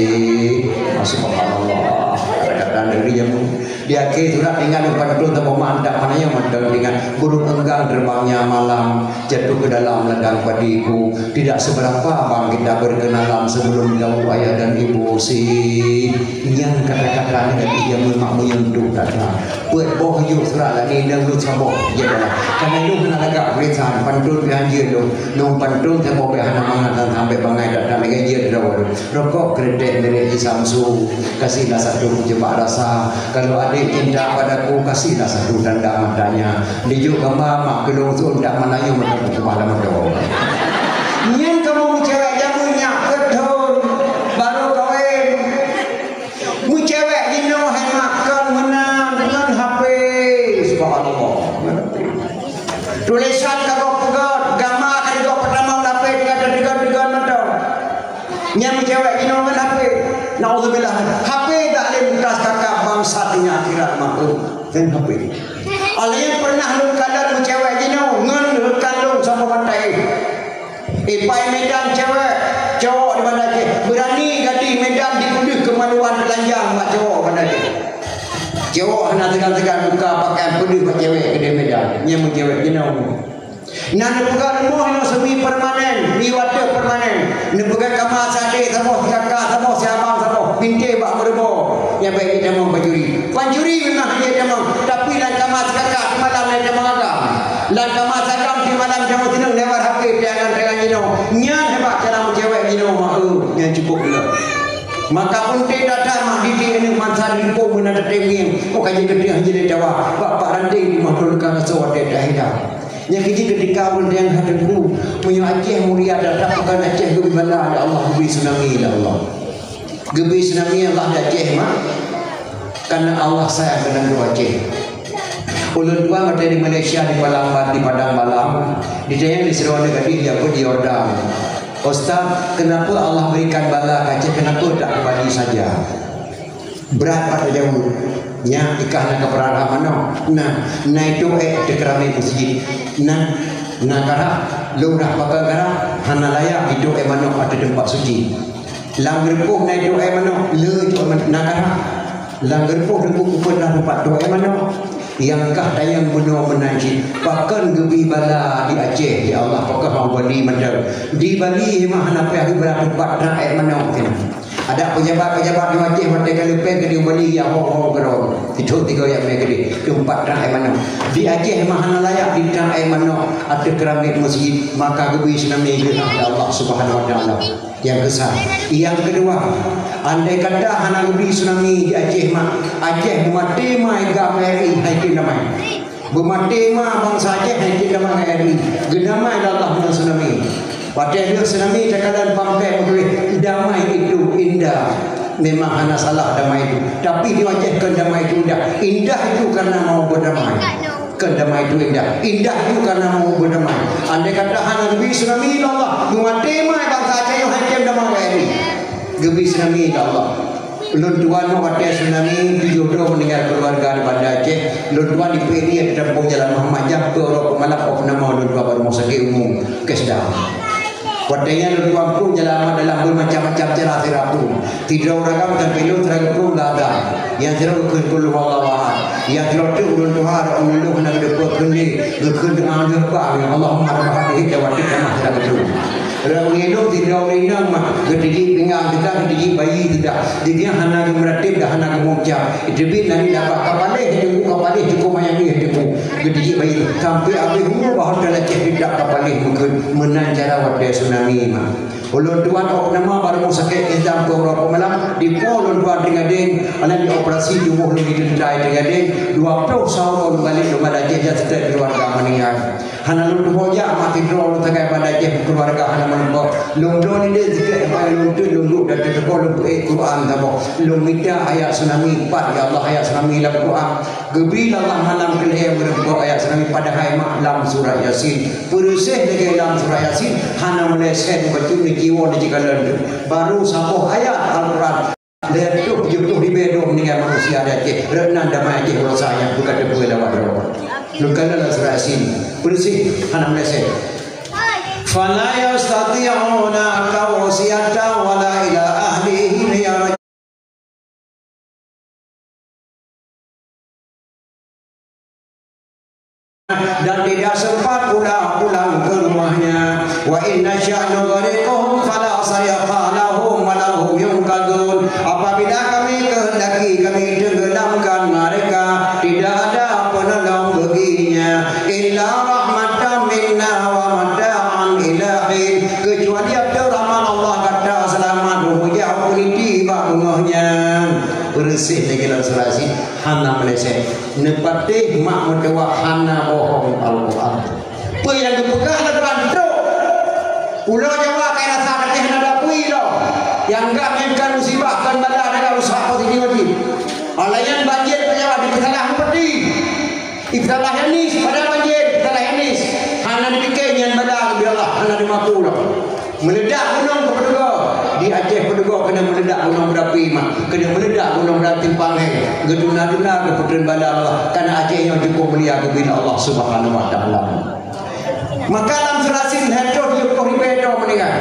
subhanallah. Kata-kata negeri jameun. Di akhir surat tinggal pantun tersebut, mantap mana yang mantap dengan burung enggang terbangnya malam. Jatuh ke dalam ladang padiku. Tidak seberapa abang kita berkenalan sebelum jauh ayah dan ibu. Si, nyan kata-kata negatif yang memang menyentuh dada. Peuet boh yôh surat lagèe nyan lôn saboh. Ya dah. Karena lôn hana lagak tulisan pantun pih hanjeuet lôn. Lôn pantun saboh pih hana mangat dan sampai bangai dada lagèe jeuet droe. Rokok keureuteh milék si Samsu, kasihlah satu kucubak rasa. Kalau adik cinta padaku, kasihlah satu tanda matanya. Dijok gamba mak keu lôn sôn dak meunayong mata kucubak lam moto. Nyan kamoe meucewek jameun nyak peuet thon, barô kawén. Meucewek jinoe hai makan meunan ngon H P. Subhanallah. Tulisan ka goh peugöt, gamba ka digoh peutamong lapéh, tinggai teudeungon-deungon mantong. Nyang meucewek jinoe ngon H P. Naudzubillah. H P dak lé mutas kakak bangsa dunia akhirat makhluk. Ngon H P. Alèh nyan pernah lôn kalon meucewek jinoe ngon rekan lôn saboh bantai. Ipai Medan cewek, cowok di Banda Aceh. Berani gadih Medan dipeudeuh kemaluan telanjang bak cowok Banda Aceh. Cowok hana segan-segan buka pakaian peudeuh bak cewek keudéh Medan. Nyang meucewek jinoe. Na neupeugah rumoh nyoe semi permanen, di watèe permanen. Neupeugah kama sadé saboh, si kaka saboh, si abang saboh, bintéh bak meuruboh. Nyang bèk jitamong pancuri. Pancuri memang hana jitamong, tapi lam kama si kaka semalam na jitamong agam. Lam kama si agam semalam jitamong sineuk lewat H P piangan tangan jinoe. Nyan hebat cara meucewek jinoe, mak, eu, nyan cukup geuh. Maka peunteng that-that mak didik aneuk bansa di gampông meunan tatem ngieng. Oh, ka jeuet geutanyoe hana jeuet tawa. Bak, bak ranting di moto leuka raso watèe tahilang. Nyang keujeuet keutika ureueng nyang ka teungku, meunyoe Aceh mulia that-that, bukan Aceh geubri bala lé Allah, geubri tsunami lé Allah. Geubri tsunami Allah di Aceh, mak. Karena Allah sayang keunan keu Aceh. Ulôn tuan watèe di Malaysia, di Padang Ba-, di Padang Balam, ditanyong lé sidroe aneuk gadih di Yordan, "Ustaz, kenapa Allah berikan bala keu Aceh, kenapa tak ke Bali saja?" Brat bak tajaweueb. Nyak, i kah na keupeurara manok. Nah, na itôh èk ateueh keramik meuseujid. Nah, na karab, lôn dah pakai karab, hana layak itôh èk manok ateueh teumpat suci. Lam geurupoh na itôh èk manok, le itôh èk manok, na karab. Lam geurupoh teungku kupeuet lam teumpat itôh èk manok. Nyang kah tanyong bunoe meunan cit, pakon geubri bala di Aceh, ya Allah, pakon hana Bali mantong. Di Bali mah hana payah geubri teumpat trok èk manok. Adak pejabat-pejabat di Aceh watèe ka leupah keu di Bali, ya, ho, ho, keudroe. Sithôn tiga ya mè keudéh, teumpat trok èk manok. Di Aceh mah hana layak di trok èk manok ateueh keramik meuseujid, maka geubri tsunami geuh lé Allah Subhanahu wa Taala. Nyang keusa. Nyang keudua, andai kata hana geubri tsunami di Aceh mah, Aceh beumaté ma i gam RI hai keu damai. Beumaté ma bansa Aceh hai keu damai ngon RI. Geudamai lé Allah ngon tsunami. Watèe lheueh tsunami takalon pampéh meutuléh, "Damai itu indah." Memang hana salah damai itu. Tapi di Aceh kon damai itu indah. Indah itu karena mau berdamai. Kon damai itu indah. Indah itu karena mau berdamai. Andai kata hana geubri tsunami lé Allah, meumaté mai bansa Aceh nyoe hai tem damai lagèe nyoe. Geubri tsunami lé Allah. Lôn tuan nyoe watèe tsunami tujoh droe meuninggai keuluwarga di Banda Aceh. Lôn tuan di Piri di Kampung Jalan Muhammad Jam, peuet uroe peuet malam, oh, nama lôn tuan bak rumoh sakét umum Kesda. Watèe nyan lôn tuan phôn jalan Ahmad Dahlan, beumacam-macam cara sira phôn. Sidroe ureueng agam sampoe lôn sira geuphôn gagah. Nyang sidroe geukheun qul huwallahu ahad. Nyang sidroe teuk ulôn tuha rot ulôn lôn hana geudeupeue kheun lé. Geukheun deungon leueh bang, Allahumma rabb hadhihi da'wati tammah sira geuphôn. Rot ulôn lôn sidroe ureueng inong mah geutijik pinggang teuka, geutijik bayi teuka. Di dia hana geumeuratéb dan hana geumucab. Teubiet Nabi dapat ka paléh, teungku ka paléh, cukôp manyang jih teungku. Geutijik bayi sampoe abéh umu bahwa teulacéh teuka ka paléh meukeuen. Meunan cara watèe tsunami mah. Ulôn tuan ôk nama bak rumoh sakét Kesda peuet uroe peuet malam, dipo ulôn tuan teugadeng, aneuk dioperasi tuboh lôn di teuntèe teugadeng, dua ploh saboh lôn balek lôn Banda Aceh, jak seutôt keuluwarga meuninggai. Hana lôn tuboh jak, mati droe lôn sagai Banda Aceh, keuluwarga hana meulumpoe. Lôn droe ni deh sikét, sampai lôn teuh lôn duek dan teuko lôn peuék Quran saboh. Lôn mita ayat tsunami pat, ya Allah, ayat tsunami lam Quran. Geubri lé Allah malam keu lhèe meureumpok ayat tsunami, padahai mak lam surat Yasin. Peureuséh lagèe lam surat Yasin, hana meulèsèe bacut neujiwoe neujikalon. Baru saboh ayat Al-Quran. Lhèe ploh tujoh ploh ribèe droe meuninggai manusia di Aceh. Rot nan damai Aceh baroesa nyang buka teupeue lawat droe. Neukalon lam surat Yasin. Peureuséh hana meulèsèe. Fala yastati'una tawsiyatan wala ila ahlihim yarji'un. Dan tidak sempat pula pulang ke rumahnya. Wa in nasya' nughriqhum fala sariqa lahum wa lahum yunqadhun. Apabila Kami kehendaki, Kami tenggelamkan mereka, tidak ada penolong baginya. Illa rahmatan minna wa mata'an ila hin. Kecuali ateueh rahmat Allah gata seulamat, meujak u peuniti bak beungoh nyan. Peureuséh lagèe lam surat Yasin, hana meulèsèe. Neupatéh mak meutuwah hana bohong Al-Quran. Peue nyang geupeugah Al-Quran trok. Pulo Jawa ka rasa tapi hana ada pui lo. Nyang gam nyan kan musibah, kan bala, hana rusak positif lagi. Alayan banjir Pulo Jawa dipeusalah meupeudi. Ipeusalah Yanis, padahal banjir, ipeusalah Yanis. Hana dipike nyan bala, geubri Allah, hana dimaku lom. Meuledak gunong keu peudugo. Di Aceh peudugo keuneuk meuledak gunong berapi mah. Keuneuk meuledak gunong berapi pangéng. Geutunda-tunda keu peutreun bala Allah. Karena Aceh nyoe cukup mulia geubina Allah Subhanahu wa Taala. Maka lam seurasin hetoh yukoh ribèe droe meuninggai.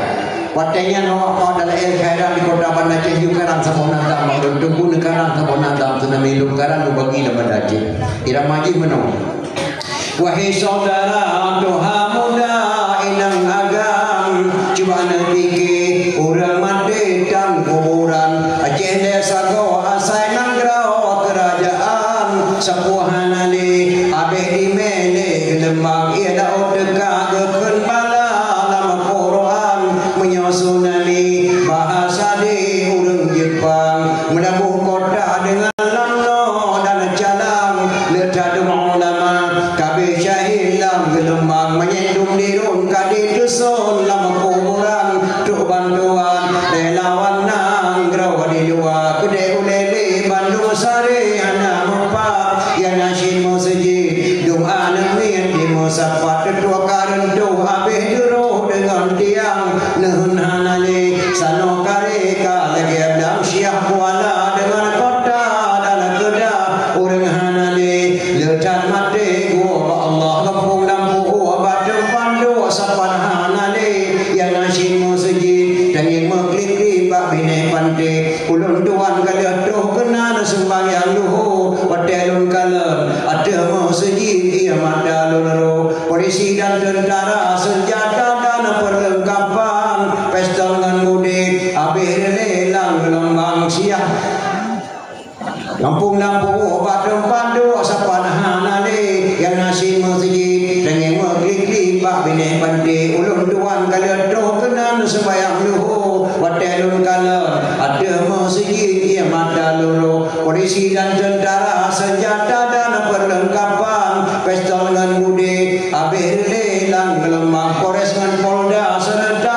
Watèe nyan awak kau dalam el khairan di kota Banda Aceh, yue karang saboh nazam, lôn teungku neukarang saboh nazam, tsunami lôn karang lôn bagi lam Banda Aceh. Irama jih meunoe. Wahai syedara tuha muda inong agam, cuba neupike ureueng maté dan kuburan. Aceh lé sagoe asai nanggroe keurajeuen, sapeue hana lé abéh dimé lé geulumbang, ie laôt teuka geukheun bala lam Quran. Meunyoe tsunami bahasa di ureueng Jepang, meulaboh kota deungon lam noe dan calang, le tadong ulama, kabéh syahid lam geulumbang, manyét dum dirun ka diteuson lam kuburan, trok bantuan relawan nanggroe di luwa, keudéh ulèe lé bandum saré hana meupat, ya na cit meuseujid, dum aneuk miet di meusapat, teutuek ka reuntoh abéh jroh deungon tiang, neuheun hana lé, sanoe karé ka lagèe blang siah kuala deungon kota dan keuda, ureueng hana lé, le that maté gua bak Allah, gampông lam pu'ue bak teumpat duek sapat hana lé, ya na cit meuseujid, tangieng meuklik-klik bak binéh panté. Ulôn tuan ka lheueh troh keunan seumbahyang luho, watèe lôn kalon ateueh meuseujid, ie mata lôn rô. Polisi dan teuntara, seunjata dan peurlengkapan, pistol ngon budé, abéh dilé lam geulumbang siah. Gampông lam pu'ue bak teumpat duek sapat hana lé, ya na cit meuseujid, tangieng meuklik-klik bak binéh panté. Ulôn tuan ka lheueh troh keunan seumbahyang luho, watèe lôn kalon ateueh meuseujid, ie mata lôn rô. Polisi dan teuntara, seunjata dan peurlengkapan, pistol ngon budé, abéh dilé lam geulumbang. Polres ngon Polda seureuta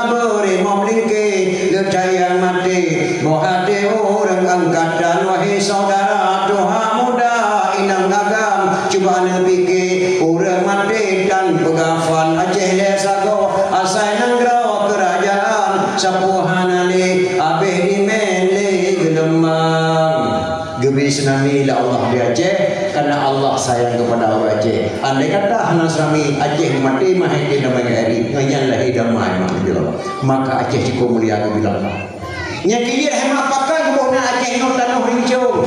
Sapeue hana lé, abéh dimén lé geulumbang. Geubri tsunami lé Allah di Aceh, karena Allah sayang kepada orang Aceh. Andai kata hana tsunami, Aceh maté meuhai di damai keu Aceh. Ngon nyan lahé damai mak di Allah. Maka Aceh cukup mulia keu Allah. Nyang keu jeuet hai mak pakon geuboh nan Aceh nyoe tanoh rincong.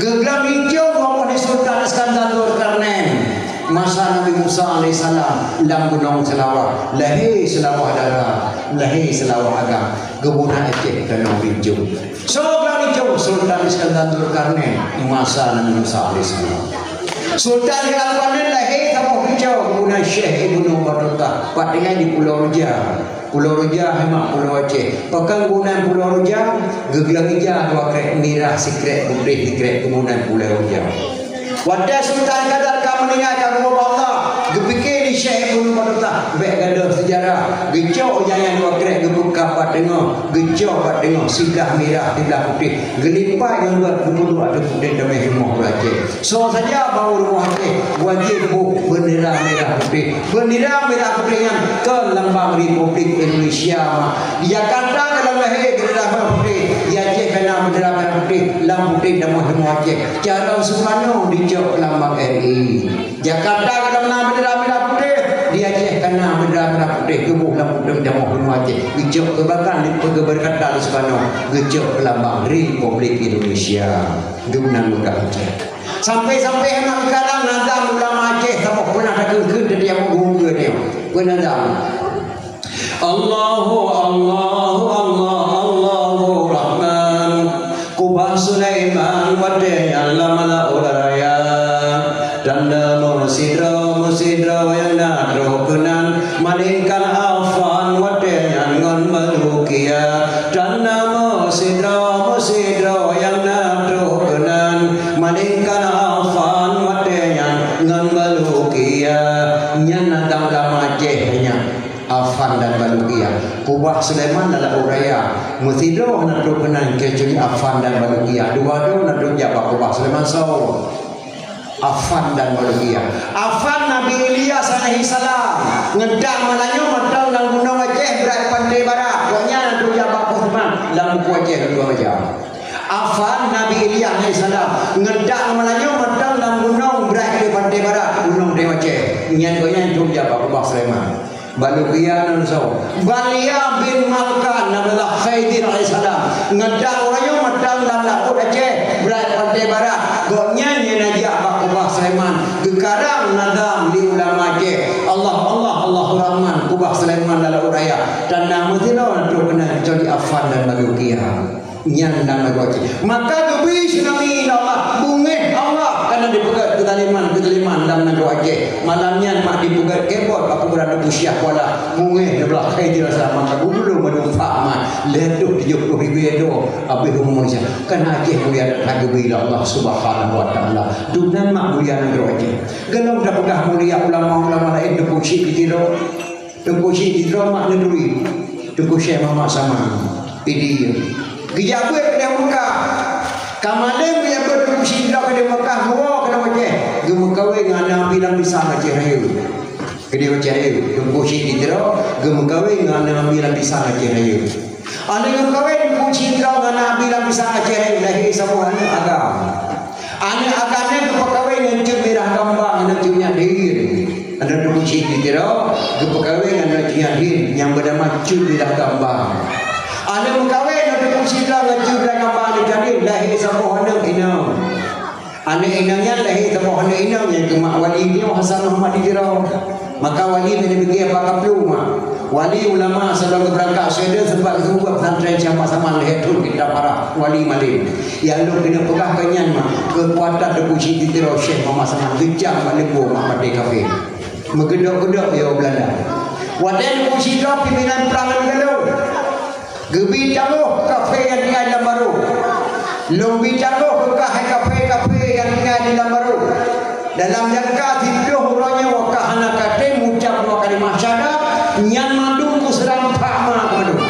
Geuglam rincong geuboh lé Sultan Iskandar Zulkarnain. Masa Nabi Musa alaihissalam lam Gunong Seulawah, lahé Seulawah Dara, lahé Seulawah Agam, geuboh nan Aceh tanoh rincong. Soe glam rincong? Sultan Iskandar Zulkarnain masa Nabi Musa alaihissalam. Sultan Iskandar Zulkarnain lahé saboh rincong, geuboh nan Syekh Ibnu Batutah, pat tinggai di Pulo Ruja. Pulo Ruja hai mak Pulo Aceh. Pakon geuboh nan Pulo Ruja? Geuglam ija dua krek, mirah sikrek, putéh sikrek, geuboh nan Pulo Ruja. Watée Sultan Iskandar ka meuninggai ka geuwoe bak Allah, geupike lé Syekh Ibnu Batutah, bék gadôh seujarah. Geucok ija nyan dua krek, geupeuka bak teungoh, geucok bak teungoh, siblah mirah, siblah putéh, geulipat ngon buet, geupeuduek ateueh putéh damé rumoh Aceh. Soe saja bak rumoh Aceh, wajéb boh beundera mirah putéh. Beundera mirah putéh nyan kon lambang Republik Indonesia, mak. Di Jakarta ka lahé beundera mirah putéh, di Aceh ka na beundera mirah putéh, lam putéh damoh rumoh Aceh. Cara Soekarno dicok lambang R I. Jakarta ka na beundera mirah putéh, di Aceh ka na beundera mirah putéh, geuboh lam putéh damoh rumoh Aceh. Geucok keubakan, geubeureukat lé Soekarno, geucok lambang Republik Indonesia. Geunan mudah Aceh. Sampai-sampai aneuk sekarang nadam ulama Aceh saboh pernah takheun-kheun tadi yang guru dia. Pernah nadam. Allahu, Allahu, Allah, Allahu Rahman. Kubah Sulaiman watée nyan lam laôt raya. Tanda meusidroe-meusidroe nyang na troh keunan, malingkan Affan watée nyan ngon Balukia. Tanda meusidroe-meusidroe nyang na troh keunan, malingkan Affan watée nyan ngon Balukia. Nyan na dam-dam Aceh nyan, Affan dan Balukia. Kubah Sulaiman lam laôt raya. Meusidroe na troh keunan, kecuali Affan dan Balukia. Dua droe na troh jak bak kubah Sulaiman, soe? Affan dan Balukia. Affan Nabi Ilyas alaihissalam. Ngeudak meulanyô mantong lam Gunong Aceh brat Pantai Barat. Gobnyan na troh jak bak kubah Sulaiman lam buku Aceh keudua macam. Affan Nabi Ilyas alaihissalam. Ngeudak meulanyô mantong lam gunong brat di Pantai Barat, gunong di Aceh. Nyan gobnyan troh jak bak kubah Sulaiman. Balukia nan soe? Balia bin Malkan adalah Khidir alaihissalam. Ngeudak meulanyô mantong lam laôt Aceh, brat Pantai Barat. Gobnyan nyang na jak bak kubah Sulaiman. Geukarang nadam lé ulama Aceh. Allah, Allah, Allahu Rahman, kubah Sulaiman lam laôt raya. Tanda meusidroe na troh keunan kecuali Affan dan Balukia. Nyan lam nanggroe Aceh. Maka geubri tsunami lé Allah, beungéh Allah, karena dipeugét keuzaliman-keuzaliman lam nanggroe Aceh. Malam nyan mak dipeugét kebot bak kuburan Teungku Syiah Kuala, beungéh neubelah kai dirasa maka gulu meunumpak mak, lhèe reutôh tujoh ploh ribèe droe abéh umu manusia. Karena Aceh mulia that geubri lé Allah Subhanahu wa Taala. Dumnan mak mulia nanggroe Aceh. Gohlom tapeugah mulia ulama-ulama laén, Teungku Chik di Tiro. Teungku Chik di Tiro mak neuturi. Teungku Syekh Muhammad Saman. Pidie. Geujak beuet keudéh Mekah. Ka malém geujak beuet Teungku Chik di Tiro keudéh Mekah, geuwoe keudéh Aceh. Geumeukawen ngon aneuk Abi Lam Pisang Aceh Rayeuk. Keudéh Aceh Rayeuk. Teungku Chik di Tiro geumeukawen ngon aneuk Abi Lam Pisang Aceh Rayeuk. Aneuk geumeukawen Teungku Chik di Tiro ngon aneuk Abi Lam Pisang Aceh Rayeuk, lahé saboh aneuk agam. Aneuk agam nyan geupeukawen ngon Cut Mirah Kambang, aneuk Cut Nyak Dhin. Aneuk Teungku Chik di Tiro geupeukawen ngon aneuk Cut Nyak Dhin nyang beunama Cut Mirah Kambang. Aneuk meukawen aneuk Teungku Chik di Tiro ngon Cut Mirah Kambang, aneuk Cut Nyak Dhin, lahé saboh aneuk inong. Aneuk inong nyan lahé saboh aneuk inong nyang keu mak Wali nyoe, Hasan Muhammad di Tiro. Maka Wali meunyoe bak kaplu mak. Wali ulama sidroe geubeurangkat Sweden, sempat geubuet pesantren Syekh Muhammad Saman lhèe thon, kitab parah Wali Malém. Nyang lôn keuneuk peugah keu nyan mak, keukuatan Teungku Chik di Tiro Syekh Muhammad Saman geucam bak leumbô mak maté kafé. Meugeudok-geudok yoh Beulanda. Watèe Teungku Chik di Tiro pimpinan prang ngon geulo. Geubri tanggoh kafé nyang tinggai di Lam Barô. Lôn bri tanggoh keu kah hai kafé-kafé nyang tinggai di Lam Barô. Dalam jangka siplôh uroe nyoe kah hana ka tem ucap dua kalimah syahadat, nyan mandum kuseurang phak ma keu mandum.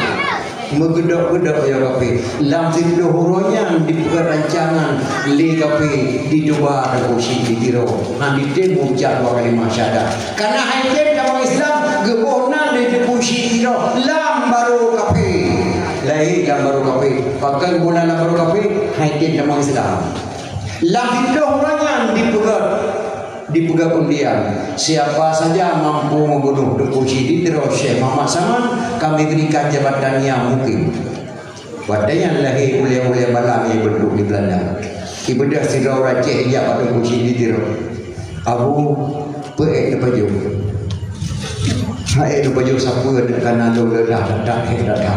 Meugeudok-geudok yoh kafé. Lam siplôh uroe nyan dipeugét rancangan lé kafé di Toba Teungku Chik di Tiro. Han jitem ucap dua kalimah syahadat. Karena hai tem agama Islam geuboh nan Teupeu Chik Sidroe lam barô kafé. Lahé lam barô kafé. Pakon bunoe lam barô kafé? Hai tem tamong Islam. Lam siplôh uroe nyan dipeugét, dipeugét undian. Siapa saja mampu membunuh Teungku Chik Sidroe Syekh Muhammad Saman, kami berikan jabatan yang mungkin. Watèe nyan lahé ulèe-ulèe bala nyang ibentuk di Beulanda. Ibeudôh sidroe ureueng Aceh ijak bak Teungku Chik Sidroe. "Abu, peue ék neupajoh?" "Hana ék neupajoh sapeue, ka na lôn leulah that-that, hék that-that.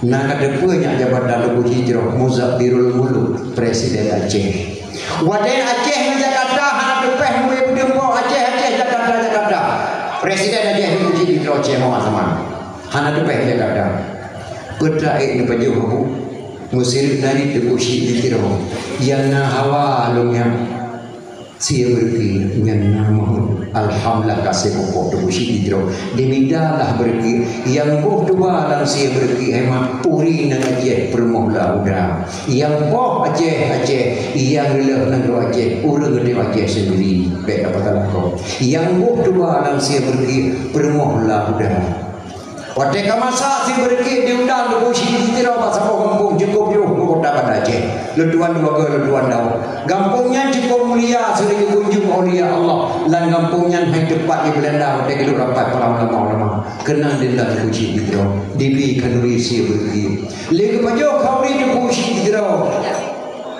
Na ka teupeue nyak jabatan Teungku Chik Sidroe, Muzabbirul Muluk, Presiden Aceh." Watèe Aceh ngon Jakarta hana teupéh, mué beudeueng po Aceh, Aceh, Jakarta, Jakarta. Presiden Aceh Teungku Chik Sidroe Syekh Muhammad Saman. Hana teupéh Jakarta. "Peue ék neupajoh, Abu?" Meusireuk nari Teungku Chik Sidroe. Nyang na hawa lôn nyan. Sie beureuki nyan na meuheuét. Alhamdulillah ka sie pokok Teungku Chik Sidroe. Dimita lah beureuki. Nyang boh tuba lam sie beureuki, hai mak, ureueng nyang Aceh peurumoh la uda. Nyang boh Aceh, Aceh, nyang reuloh nanggroe Aceh, ureueng Aceh sendiri. Bèk tapeugah lakoe. Nyang boh tuba lam sie beureuki, peurumoh la uda. Watèe ka masak sie beureuki diundang Teungku Chik Sidroe bak saboh gampông cukôp jroh u kota Banda Aceh. Lôn tuan dua goe, lôn tuan dawôt. Gampông nyan cukôp mulia, seuring geukunjong aulia Allah. Lam gampông nyan hai teumpat di Beulanda watèe geulhôk rapat para ulama-ulama. Keunan diundang Teungku Chik Sidroe. Dibi khanuri sie beureuki. Lé geupajoh khanuri Teungku Chik Sidroe.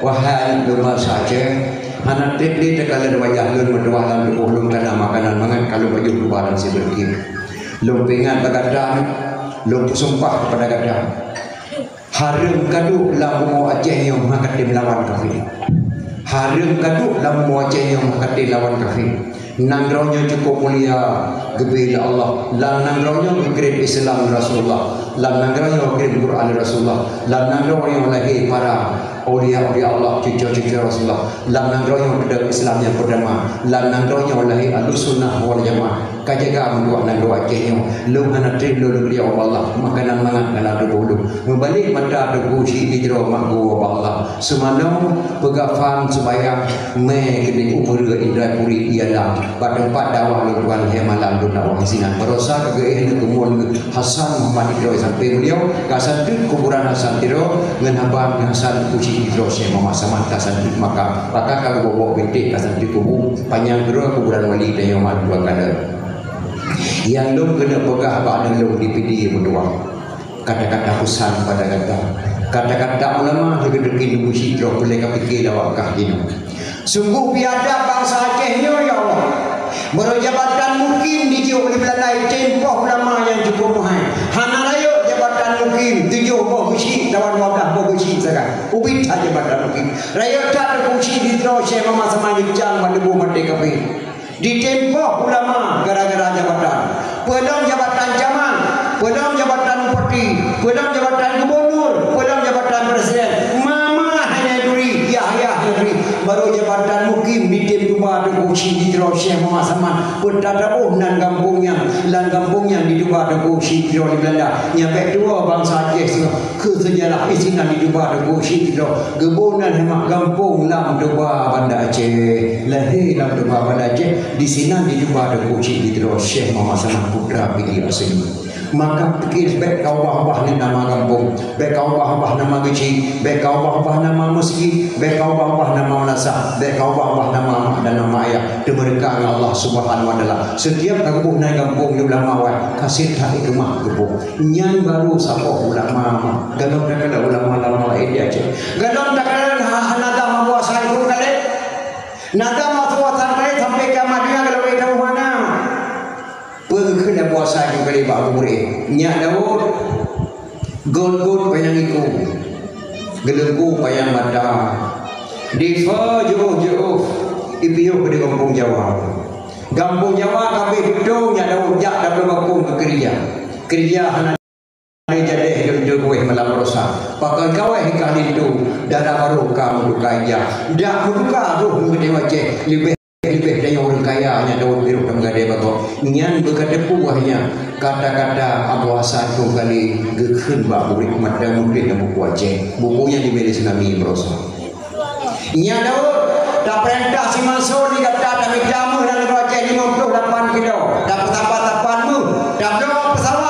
Wahai lôn bansa Aceh, hana trép lé takalon wajah lôn meutuah lam tuboh lôn, ka na makanan mangat ka lôn pajoh tuba lam sie beureuki. Lôn peuingat bak gata, lôn peusumpah keupada gata. Hareuem ka duek lam bumoe Aceh nyoe meuhakatém lawan kafé. Hareuem ka duek lam bumoe Aceh nyoe meuhakatém lawan kafé. Nanggroe nyoe cukôp mulia geubri lé Allah. Lam nanggroe nyoe geukirém Islam Rasulullah. Lam nanggroe nyoe geukirém Quran Rasulullah. Lam nanggroe nyoe lahé para aulia-aulia Allah, cucu-cucu Rasulullah. Lam nanggroe nyoe geukirém Islam nyang peurtama. Lam nanggroe nyoe lahé Ahlussunnah wal Jamaah. Ka jaga meutuah nanggroe Aceh nyoe. Lôn hana trép lôn geubri Allah. Makanan mangat hana tuboh lôn. Meubalek mata Teungku Chik Sidroe mak geuwoe bak Allah. Seumanö peugafan seumayang mè keuneuk umeureuh Indrapuri ialah bak teumpat dakwah lôn tuan lhèe malam lôn dakwah sinan. Baroesa ka geuéh neuk keumuen Hasan Muhammad Sidroe sampoe beliau ka santeuet kuburan Hasan Sidroe ngon haba Hasan Teungku Chik Sidroe Syekh Muhammad Saman ka santeuet makam. Maka ka geuboh-boh bintéh ka santeuet kubu panyang keudroe kuburan wali tanyoe mak dua kala. Nyang lôn keuneuk peugah bak lôn di Pidie meutuah. Kata-kata peusan pada gata. Kata-kata ulama lagèe teukin Teungku Chik Sidroe peureulèe kapike lawak kah jinoe. Sungguh biadab bansa Aceh nyoe, ya Allah. Meunyoe jabatan mukim dijok di Beulanda, tempoh ulama nyang cukôp meuhai. Hana rayeuk jabatan mukim, tujoh boh geuchik lawan dua blah boh geuchik sagai. Ubit that jabatan mukim. Rayeuk that Teungku Chik Sidroe Syekh Muhammad Saman jicang bak tuboh maté kafé. Ditempoh ulama gara-gara jabatan. Peulom jabatan camat, peulom jabatan bupati, peulom jabatan gubunur, peulom jabatan presiden. Mama hana turi, yah-yah hana turi. Baru jabatan mukim ditem tuba Teungku Chik Sidroe Syekh Muhammad Saman. Peutataboh nan gampông nyan, lam gampông nyan dituba Teungku Chik Sidroe di Beulanda. Nyan bèk tuwo bansa Aceh singoh. Keu seujarah isinan dituba Teungku Chik Sidroe, geuboh nan hemat gampông lam tuba Banda Aceh, lahé lam tuba Banda Aceh, disinan dituba Teungku Chik Sidroe Syekh Muhammad Saman putra Pidie asli. Maka pikir bèk ka ubah-ubah nama gampông, bèk ka ubah-ubah nama geuchik, bèk ka ubah-ubah nama meuseujid, bèk ka ubah-ubah nama meunasah, bèk ka ubah-ubah nama mak dan nama ayah. Teumeureuka ngon Allah Subhanahu wa Taala. Setiap ka geuboh nan gampông di ulama awai, ka sét that keumah geuboh. Nyan baru saboh ulama. Galom takalon ulama-ulama laén di Aceh. Galom takalon ha-, ha Nazam Abu Hasan Krueng Kalé. Nazam Abu Hasan Krueng Kalé sampai kiamat dunia galom takalon hana. Peue geukheun Abu Hasan Krueng Kalé bak Abu Hurairah? Nyak Daud, got-got panyang iku. Geuleumpu panyang mata. Difa jiôh-jiôh, ipiôh di gampông Jawa. Gampông Jawa ka abéh tutong, Nyak Daud jak tabloe gampông keu keureuja. Keureuja hana lé jadéh lôn jeuet kuéh malam baroesa. Pakon kawéh ka linto, dara barô ka meutuka ija. Dak meutuka roh meuteumé Aceh, leubeh-leubeh tanyoe ureueng kaya, Nyak Daud, piroh lam gadée bagoe. Nyan beukateupeu wahnya kata-kata Abu Hasan Krueng Kalé geukheun bak murit mata murit lam buku Aceh. Buku nyan jibri lé Tsunami baroesa. Nyak Daud, tapeurintah simansô di gata tamita méuh lam nanggroe Aceh limong ploh lapan kilo. Tapeusapat-sapat méuh, tabloe pesawat.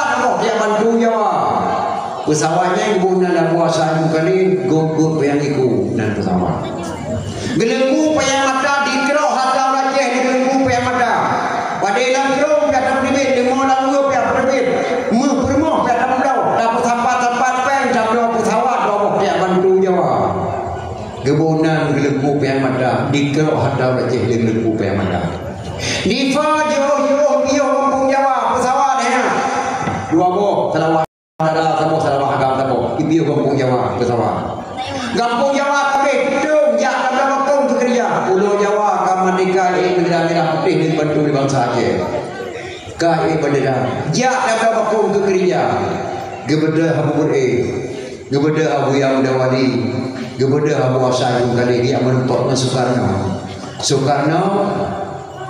Peusawat nyan geuboh nan Abu Hasan Kali, gok-gok panyang iku nan peusawat. Geuleumbu panyang mata dikeurok hata ureueng Aceh di geuleumbu panyang mata. Padé lam krueng pih atra peuteubiet, leumo lam ueh pih atra peuteubiet, meuh peurumoh pih atra peubloe, tapeusapat-sapat péng tabloe peusawat dua boh tiek bantu Jawa. Geuboh nan geuleumbu panyang mata dikeurok hata ureueng Aceh di geuleumbu panyang mata. Difa jiôh-jiôh piôh gampông Jawa peusawat hana. Dua boh seulawat. Dara saboh, salah agam saboh, ipiôh gampông Jawa keu sawa. Gampông Jawa kabeh teutong jak tabloe bakong keu keureuja. Pulo Jawa ka meurdeka, ék bendera mirah putéh neubantu lé bansa Aceh. Ka ék bendera, jak tabloe bakong keu keureuja. Geubeudôh Abu Gurée, geubeudôh Abuya Muda Wali, geubeudôh Abu Hasan Gung Kalé, jak meurumpok ngon Soekarno. Soekarno,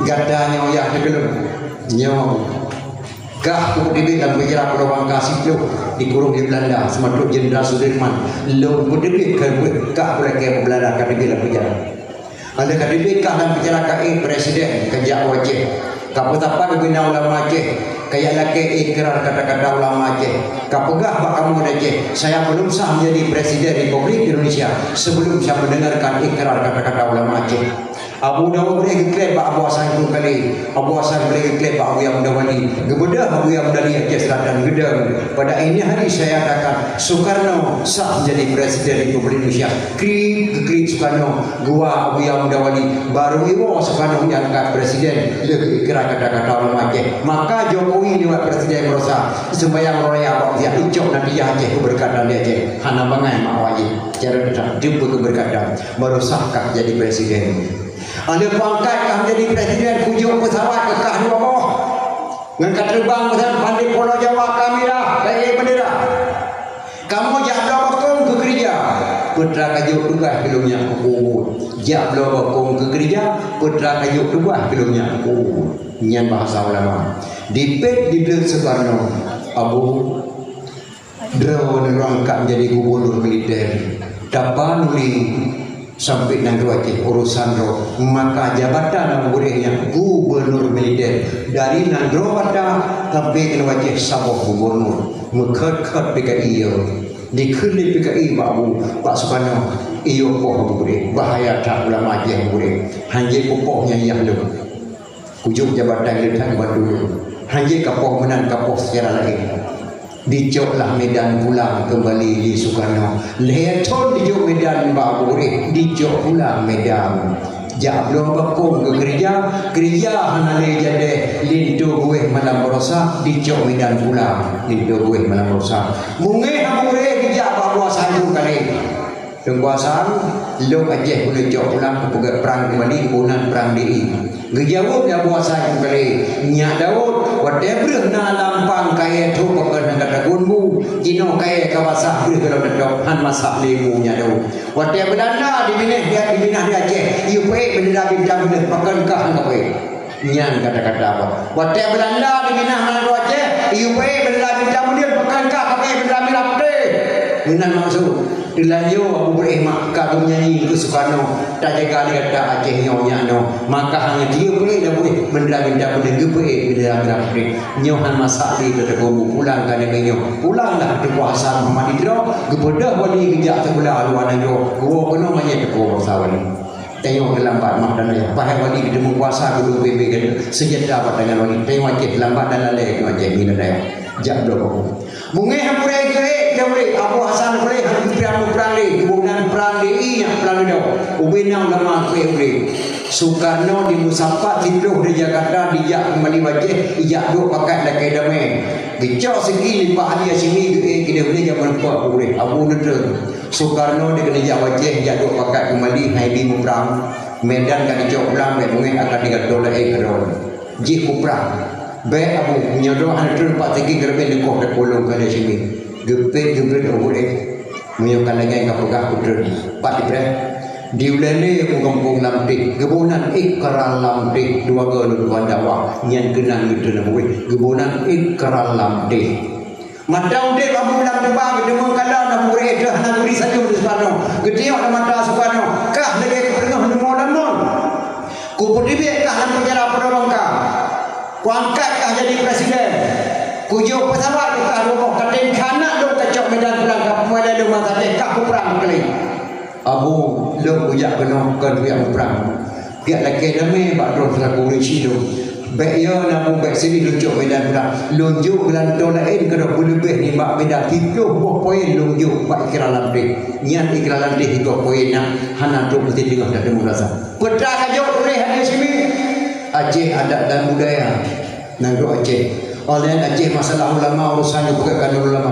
gata nyoe yah teukeulong. Nyoe. Kah peuteubiet lam penjara Pulo Bangka siplôh dikurong di Belanda, seumatrok Jenderal Sudirman. Lôn peuteubiet keu buet kah peulakée Belanda ka teubiet lam penjara. Alheuh ka teubiet kah lam penjara ka ék presiden, ka jak u Aceh. Ka peusapat ubena ulama Aceh, ka jak lakée ikrar kata-kata ulama Aceh. Ka peugah bak kamoe di Aceh, saya belum sah menjadi presiden Republik Indonesia sebelum saya mendengarkan ikrar kata-kata ulama Aceh. Abu Daud Gurée geukleb bak Abu Hasan Gung Kalé, Abu Hasan Gurée geukleb bak Abuya Muda Wali. Geubeudôh Abuya Muda Wali Aceh Selatan geudong. Pada ini hari saya katakan, Soekarno sah menjadi Presiden Republik Indonesia. Klik, geuklik Soekarno, geuwa Abuya Muda Wali. Baru iwoe Soekarno diangkat presiden, lheueh ikrar kata-kata ulama Aceh. Maka Jokowi lewat presiden baroesa, seumbahyang raya bak Aceh, icok natijah Aceh, keubeureukat di Aceh. Hana bangai mak wajéb. Cara teutab jumpa keubeureukat. Baru sah kah jadi presiden. Alheuh peuangkat kah menjadi presiden, kujok peusawat keu kah dua boh. Ngon ka teubang meunan pandé Pulo Jawa ka mirah, ka ék bendera. Kamoe jak bloe bakong keu keureuja, peue teuma ka jok tugaih keu lôn nyak keu buet. Jak bloe bakong keu keureuja, peue teuma ka jok tugaih keu lôn nyak keu buet. Nyan bahasa ulama. Dipék dibleuet Soekarno, Abu, Droeneuh ka menjadi gubernur militer. Tapanuli sampai nanggroe Aceh urusan droe. Maka jabatan Abu Gurée nyan gubernur militer. Dari nanggroe Batak sampai keunoe Aceh saboh gubernur. Meukhot-khot P K I yo. Dikheun lé P K I bak Abu, bak Soekarno, iyo poh Abu Gurée. Bahaya that ulama Aceh Abu Gurée. Hanjeuet kupoh nyan yah lôn. Kujok jabatan leutak bak dulu. Hanjeuet kapoh meunan, kapoh secara laén. Dicok lah Medan pulang keumbali lé Soekarno. Lhée thon dijok Medan bak Abu Gurée, dicok pulang Medan. Jak bloe bakong keu keureuja, keureuja hana lé jadeh, linto geuwéh malam baroesa, dicok Medan pulang, linto geuwéh malam baroesa. Mungéh Abu Gurée geujak bak Abu Hasan Gung Kalé. Teungku Hasan, lôn Aceh keuneuk cok pulang keupeugét prang keumbali, bunan prang D I. Geujaweueb lé Abu Hasan Gung Kalé, "Nyak Daud, watée breueh na lampang kayée tho pakon nyang gata gun bu, jinoe kayée ka basah breueh golom teutôb, han masak lé bu Nyak Daud. Watée Beulanda diminah di, diminah di Aceh, yue peuék bendera bintang buleuen, pakon kah han kapeuék?" Nyan kata-kata apa? Watée Beulanda diminah nanggroe Aceh, yue peuék bendera bintang buleuen, pakon kah kapeuék bendera mirah putéh? Meunan maksud. Teulanjô Abu Gurée mak ka geunyanyi keu Soekarno, tajaga lé gata Aceh nyoe nyak nyoe. Maka hana jiyue peuék dah buléh, bendera bintang buleuen geupeuék bendera mirah putéh. Nyoe han masak lé teuteupeu pulang ka nanggroe nyoe. Pulanglah Teungku Hasan Muhammad di droe, geubeudôh wali geujak sikula luwa nanggroe. Geuwoe keunoe manyét Teungku Hasan wali. Tanyoe keulambat mah dan dayah. Bahai wali geuteumu kuasa geuduek bebe geuduek seujahtra bak tangan wali. Tanyoe Aceh lambat dan lalée keu Aceh ngieng dan dayah. Jak bloe bakong. Mungéh Abu Gurée geuék, Abu Hasan Gurée, han geuprang muprang lé, geuboh nan prang D I nyan prang nyoe. Ubé na ulama geuék Gurée. Soekarno dimeusapat siplôh di Jakarta, dijak keumbali u Aceh, ijak duek pakat lakée damé. Geucok siki limpah Ali Hasyimi geuék keudeh ulée jak meurumpok Abu Gurée. Abu neutreun. Soekarno dikeuneuk jak u Aceh, jak duek pakat keumbali, hai bi muprang. Medan ka dicok pulang, bèk beungéh akan digantoe laén keudroe. Jih muprang. Bèk Abu, meunyoe droe hana treun pat sigi, geureubèn leukoh tapulông keu Ali Hasyimi. Geupèt, geubeuet Abu, eh. Meunyoe ka lagèe ka peugah kutreun. Pat dipreh. Di ulèe lé u gampông Lamteh, geuboh nan Ikrar Lamteh, dua goe lôn tuan dakwah, nyan keunan geutreun Abu, eh. Geuboh nan Ikrar Lamteh. Mata udép Abu lam teuba geuteumé kalon Abu Gurée teuh hana geubri sajoh lé Soekarno. Geutiyok lam mata Soekarno, kah lagèe keupeungoh leumo lam mon. Kupeuteubiet kah lam penjara Pulo Bangka. Kuangkat kah jadi presiden. Kujok peusawat keu kah dua boh, katem keunak lôn kacok Medan. muprang kali. Abu, lôn kujak keunoe kon kujak muprang. Kujak lakée damé bak droe seulaku ureuëng sidroe. Bék yo na bu bék sini lôn cok medan pulang. Lôn jok geulantoe laén keudroe beuleubeh nibak medan siplôh boh poin lôn jok bak ikra lam teh. Nyan ikra lam teh sigoe poin na hana trok meusti teungoh tateumé rasa. Peue ka jok tuléh hana sini. Aceh adat dan budaya. Nanggroe Aceh. Oleh Aceh masalah ulama urusan nyoe peugah kanun ulama.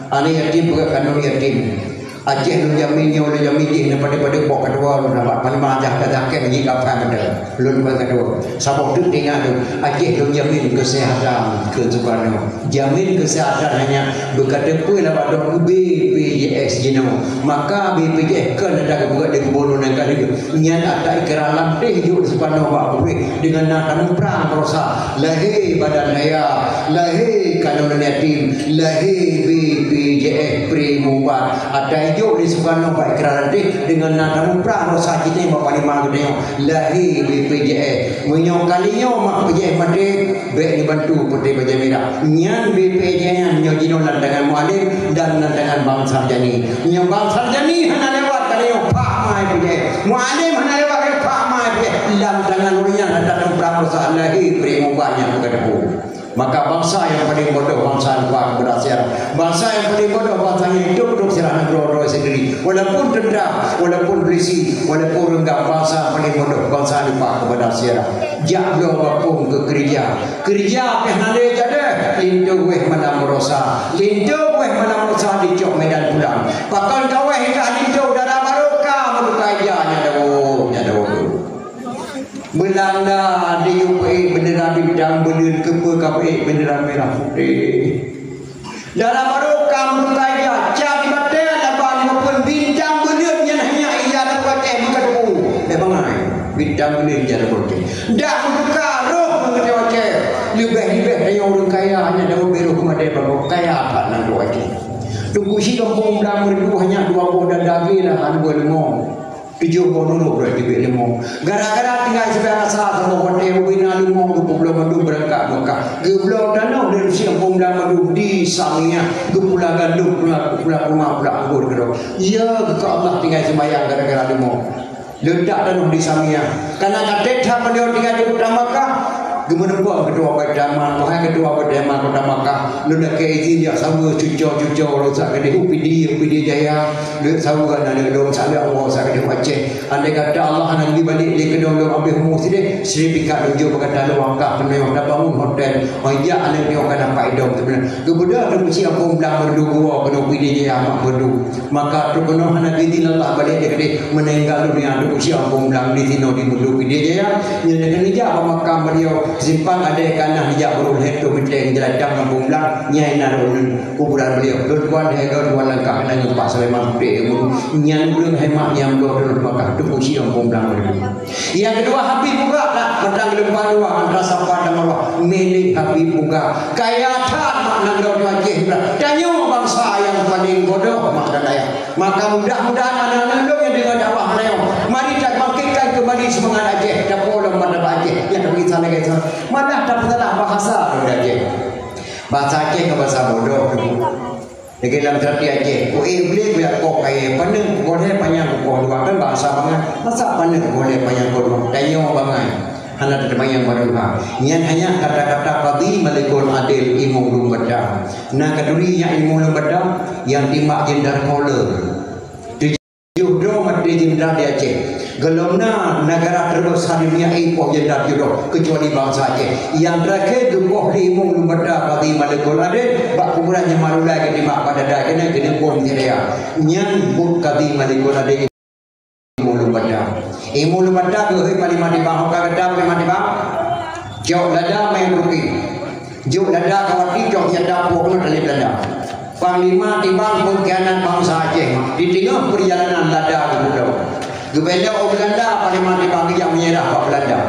Aneuk yatim peugah kanun yatim. Aceh lôn jamin nyoe lôn jamin jih na padé-padé bok keudua lôn rabat. Panglima jah ka zakét jih ka phai mantong. Lôn ban keudua. Saboh teuk teuingat lôn. Aceh lôn jamin kesehatan keu Sukarno. Jamin kesehatan hanya beukateupeue laba dong B P J S jinoe. Maka B P J S kon ada geupeugah di gubernur nyang ka lheueh. Nyan ata ikra lam teh jok Sukarno bak pabrik deungon na tamuprang baroesa lahé badan daya, lahé kanun yatim, lahé B P J S Pri Mubat. Ata ijok di Sukarno bak ikra lam teh deungon na tamuprang baroesa cit bak panglima geutanyoe lahé B P J S. Meunyoe kali nyoe mak P J S maté, bék neubantu Putri Bajée Mirah. Nyan B P J S nyan nyoe jinoe lam tangan Mualem dan lam tangan Bang Sarjani. Nyoe Bang Sarjani hana lewat ka lheueh pak mai P J S. Mualem hana lewat ka lheueh pak mai P J S. Lam tangan ureuëng nyan ata tamuprang baroesa lahé Pri Mubat nyang bukan debu. Maka bansa nyang paling bodoh bansa lupa keberhasilan. Bansa nyang paling bodoh bansa nyang hidup duduk sirah nanggroe-nanggroe sendiri. Walaupun tentara, walaupun polisi, walaupun renggam, bansa paling bodoh bansa lupa keberhasilan. Jak bloe bak phon keu keureuja. Keureuja pih hana lé jadeh, linto wéh malam baroesa. Linto wéh malam baroesa dicok medan pulang. Pakon ka wéh kah linto dara barô ka meutuka ija nyan dawoe, nyan dawoe. Beulanda diyueb ék beundera bintang buleuen keupeue ka ék beundera mirah putéh. Dara barô ka meutuka ija, cap di batée laban maupun bintang buleuen nyan hanya ija dawoe Aceh bukan debu. Bék bangai, bintang buleuen ija dawoe Aceh. Dak meutuka roh meuteumé Aceh. Leubeh-leubeh tanyoe ureuëng kaya hanya dawoe beurôh keumadée bagoe kaya that nanggroe Aceh. Teungku Chik Gampông Blang Meureudu hanya dua boh dada geuh lah hana buet leumô. Tujoh boh nurôh brok teubiet leumô. Gara-gara tinggai sibai rasa saboh watée ubena leumô geupubloe mandum beurangkat Mekah. Geubloe tanoh dan siang pom dan mandum di Samiyah. Geupula gandom, pula, pula kurma, pula anggô keudroe. Ya, geuka Allah tinggai seumayang gara-gara leumô. Leutak tanoh di Samiyah. Kana ka trép that beliau tinggai di kota Mekah. Geumeuneupong ketua Baitul Mal, wahai ketua Baitul Mal kota Mekah, lôn lakée izin jak saweue cuco-cuco lôn sak keudeh u Pidie, u Pidie Jaya. Lheueh saweue hana lheueh lôn saleueng woe sak keudeh u Aceh. Andai kata Allah hana geubri balek lé keu lôn lôn abéh umu sideh, sertifikat lôn jok bak gata lôn angkat peunoh tabangun hotel. Ojak aneuk nyoe ka dapat idong teumeunang. Geubeudôh lôn meusi Ampôn Blang Meureudu geuwoe keunoe Pidie Jaya mak Meureudu. Maka trok keunoe hana geuizin Allah balek lé keudeh meuninggai dunia lôn meusi Ampôn Blang di sinoe di Meureudu Pidie Jaya. Nyan keuneuk jak bak makam beliau simpang adé ka na jak beureuh lhèe toh meter jalan cang Ampôn Blang. Nyan na lôn Kuburan beliau, lôn tuan hai lôn tuan langkah nanggroe Pak Sulaiman Putéh Ilmu. Nyan ureuëng hai mak nyang bloe lôn Mekah teupeu si Ampôn Blang Meureudu. Nyang keudua Habib Bugak tak, mantong geulumpang dua antara Safa dan Marwah, milék Habib Bugak. Kaya that mak nanggroe Aceh Bugak. Tanyoe bansa nyang paléng bodoh mak dan ayah. Maka mudah-mudahan aneuk-aneuk lôn nyang deungoe dakwah nyoe, mari tabangkitkan keumbali seumangat Aceh, tapolong martabat Aceh. Nyang tabri salah gata, malah tapeusalah bahasa lôn Aceh. Bahasa Aceh ngon bahasa bodoh tu. Lagée lam seurati Aceh, ku ék glé ku jak koh kayée, paneuk ku gohlée panyang ku koh dua, kan bahasa bangai. Masa paneuk ku gohlée panyang koh dua? Tanyoe bangai. Hana teupanyang baroe dua. Nyan hanya kata-kata Qadhi Malikul Adil, Imum Lôn Bata. Na katuri nyan Imum Lôn Bata nyang timbak jendar koler. Tujoh droe maté jendar di Aceh. Gohlom na negara terbesar di dunia ipoh jendar tujoh droe, kecuali bansa Aceh. Nyang terakhir geupoh lé Imum Lôn Bata Qadhi Malikul Adil bak kuburan nyang marulai keutimang bak dada keuneuk keuneuk bom syedara. Nyan buet Qadhi Malikul Adil Imum Lôn Bata. Imum Lôn Bata geuhôi panglima tibang, ho ka gata panglima tibang. Cok lada main rugi. Jok lada kawati cok senjata puak keunoe talét Belanda. Panglima tibang pengkhianat bansa Aceh mak. Di teungoh peurjalanan lada geupubloe. Geubelok u Belanda, panglima tibang geujak meunyeurah bak Belanda.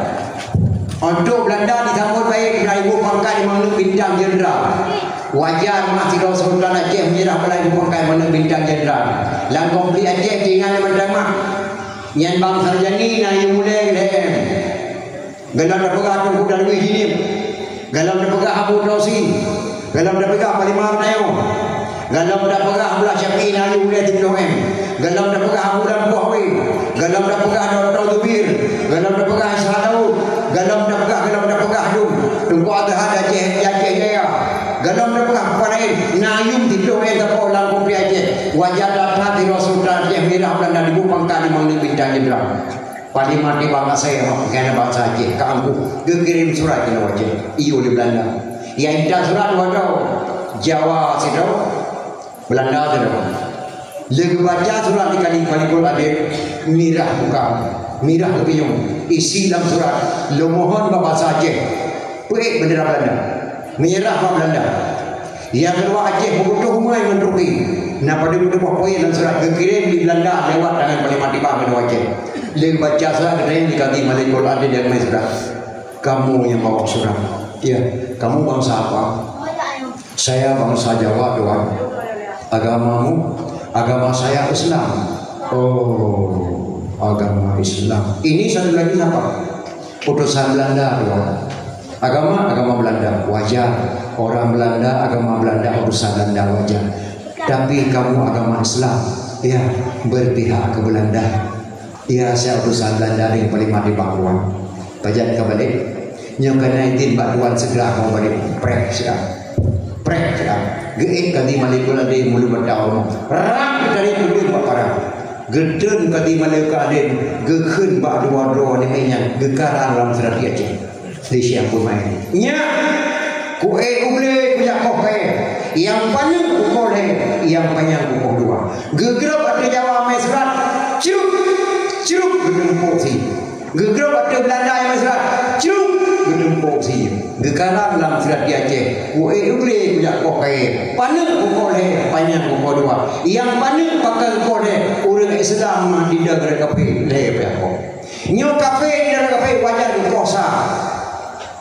Untuk Belanda disambot baik, geubri pangkat limong bintang jenderal. Wajar mak sidroe sultan Aceh meunyeurah bak laju pangkat limong bintang jenderal. Lam konflik Aceh teuingat lé mantong mak. Nyan Bang Sarjani na yue mulai lé. Gohlom tapeugah Teungku Darwis Jeunieb, gohlom tapeugah Abu Tausi, gohlom tapeugah Panglima Tayong. Galom tapeugah Abdullah Syafi'i na yum lé siplôh M. Galom tapeugah Abu Lampoh Wé. Galom tapeugah Doktor Zubir. Galom tapeugah Ishak Daud. Galom tapeugah, galom tapeugah dum Teungku Azhar Aceh, Aceh Jaya. Galom tapeugah peue laén, na yum siplôh M sapo lam kupi Aceh. Wajar that-that sidroe sultan Aceh mirah Beulanda dibu pangkat limong bintang jenderal. Panglima Tibang Asai Ahmad, peukayan bansa Aceh, ka angkuh, geukirém surat keunoe Aceh, iyue lé Beulanda. Nyang intat surat dua droe, Jawa sidroe, Beulanda sidroe. Lé geubaca surat di kali Malikul Adil, mirah muka, mirah geupinyueng. Isi lam surat, lôn mohon bak bansa Aceh, peuék bendera Beulanda. Mirah bak Beulanda. Nyang keudua Aceh meubutoh umai ngon Turki. Na padub-padub poin lam surat geukirém di Beulanda lewat tangan Panglima Tibang keunoe Aceh. Lé baca surat geutanyong di Kadhi Malikul Adil nyang mé surat. Kamu yang bawa surat. Ya, kamu bangsa apa? Saya bangsa Jawa, Tuan. Agamamu? Agama saya Islam. Oh, agama Islam. Ini satu lagi siapa? Utusan Beulanda, Tuan. Agama, agama Beulanda, wajar. Orang Beulanda, agama Beulanda, utusan Beulanda, wajar. Tapi kamu agama Islam, ya, berpihak ke Beulanda. Ya, saya utusan Beulanda deungon Panglima Tibang, Tuan. Pajan ka balek? Nyoe ka na idin bak Tuan, segera kamoe balek. Preh, segera. Preh, segera. Geuék Kadhi Malikul Adil meuleuh mata uroe. Rang geutarék peudeueng bak parang. Geutreun Kadhi Malikul Adil, geukheun bak dua droe nibak nyan, geukarang lam seurati Aceh. Di siang peumaén. Nyak, kuék u glé kujak koh kayée. Nyang paneuk kukoh lhée, nyang panyang kukoh dua. Geugrôb ateueh Jawa mé surat, cruk, cruk, geuteumpôk sie. Geugrôb ateueh Beulanda nyang mé surat, cruk, geuteumpôk sie. Geukarang lam seurati Aceh, kuék u glé kujak koh kayée. Paneuk kukoh lhée, panyang kukoh dua. Nyang paneuk pakon kukoh lhée, ureuëng Islam mah didong ureuëng kafé lhée pih koh. Nyoe kafé, di dalam kafé wajar geukoh sa.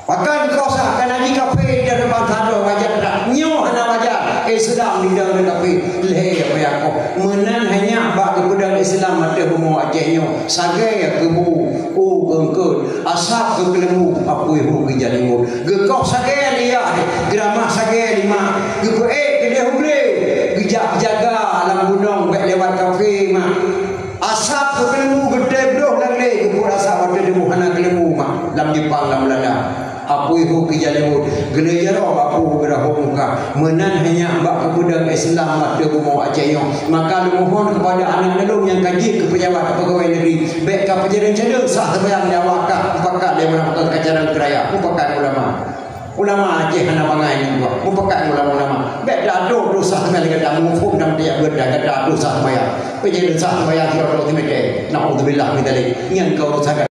Pakon geukoh sa, kana jih kafé di dalam bansa droe wajar that. Nyoe hana wajar. Islam di dalam kafé lhée pih koh. Meunan hanya bak geupeudong Islam ateueh bumoe Aceh nyoe. Sagai keu bu, u keu eungkôt, asab keu keuleumbu, apui hu keu jalimut. Geukoh sagai liah, geuramah sagai lima, geupeuék keudeh u glé, geujak jaga lam gunong bék lewat kafé mah. Asab keu keuleumbu geutée bloh lam glé, geupeuet asab watée teuma hana keuleumbu mah lam Jepang, lam Beulanda. Apui hu keu jalimut, geuleujaroe apui geurahom muka. Meunan hanya bak geupeudong Islam ateueh bumoe Aceh nyoe. Maka lôn mohon keupada aneuk lôn nyang ka jeuet keu peujabat keu peugawée negeri, bék ka peujareueng-jareueng sah seumayang di awak kah, mupakat lé ulama, ka carông keuraya, mupakat ulama. Ulama Aceh hana bangai nyan dua. Mupakat ulama-ulama. Bék taduek dosa seumayang gata, muphom dan tiap gata, gata dosa seumayang. Peujareueng sah seumayang sidroe-droe seumeute. Naudzubillah min dzalik. Nyan keu urusan gata.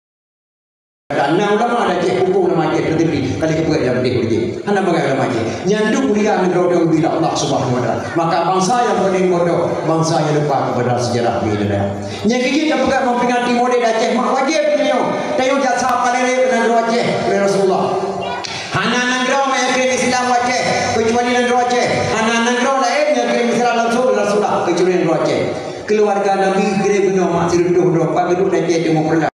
Na ulama Aceh, hukôm ulama Aceh teuteupi. Kali keupeuet dan peudeh uji. Hana bangai ulama Aceh. Nyan dum mulia ngon droe-droe bila Allah Subhanahu wa Taala. Maka bansa nyang paléng bodoh, bansa nyang lupa kepada sejarah bi dalam. Nyang keujeuet tapeugah meuperingati Maulid Aceh mak wajéb tanyoe. Tanyoe jasa paléng ré nanggroe Aceh lé Rasulullah. Hana nanggroe nyang kirém Islam u Aceh, keucuali nanggroe Aceh. Hana nanggroe laén nyang kirém Islam langsung lé Rasulullah, keucuali nanggroe Aceh. Keuluwarga Nabi kirém keunoe mak sireutôh droe, pat geuduek Aceh Timu Peureulak.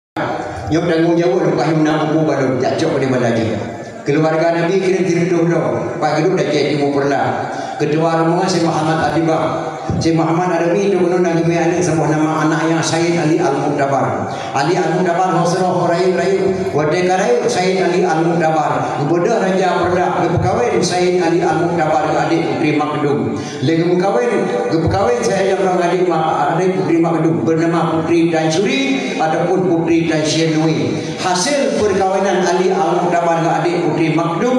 Nyoe tanggong jaweueb lôn, paih na buku balon, jak cok di bala jih. Keuluwarga Nabi kirém sireutôh droe, pat geuduek Aceh Timu Peureulak. Keutua rumoh Syekh Muhammad Adibah. Syekh Muhammad Adawi tu keunoe na geumé aneuk saboh nama, aneuk nyan Said Ali Al-Muktabar. Ali Al-Muktabar ho sidroe ho rayeuk-rayeuk. Watée ka rayeuk Said Ali Al-Muktabar, geubeudôh Raja Peureulak, geupeukawen Said Ali Al-Muktabar ngon adék Putri Makdum. Lé geupeukawen, geupeukawen Said Ali ngon adék ma-, adék Putri Makdum, beunama Putri Tan Suri ataupun Putri Tan Syen Nui. Hasil peukawinan Ali Al-Muktabar ngon adék Putri Makdum,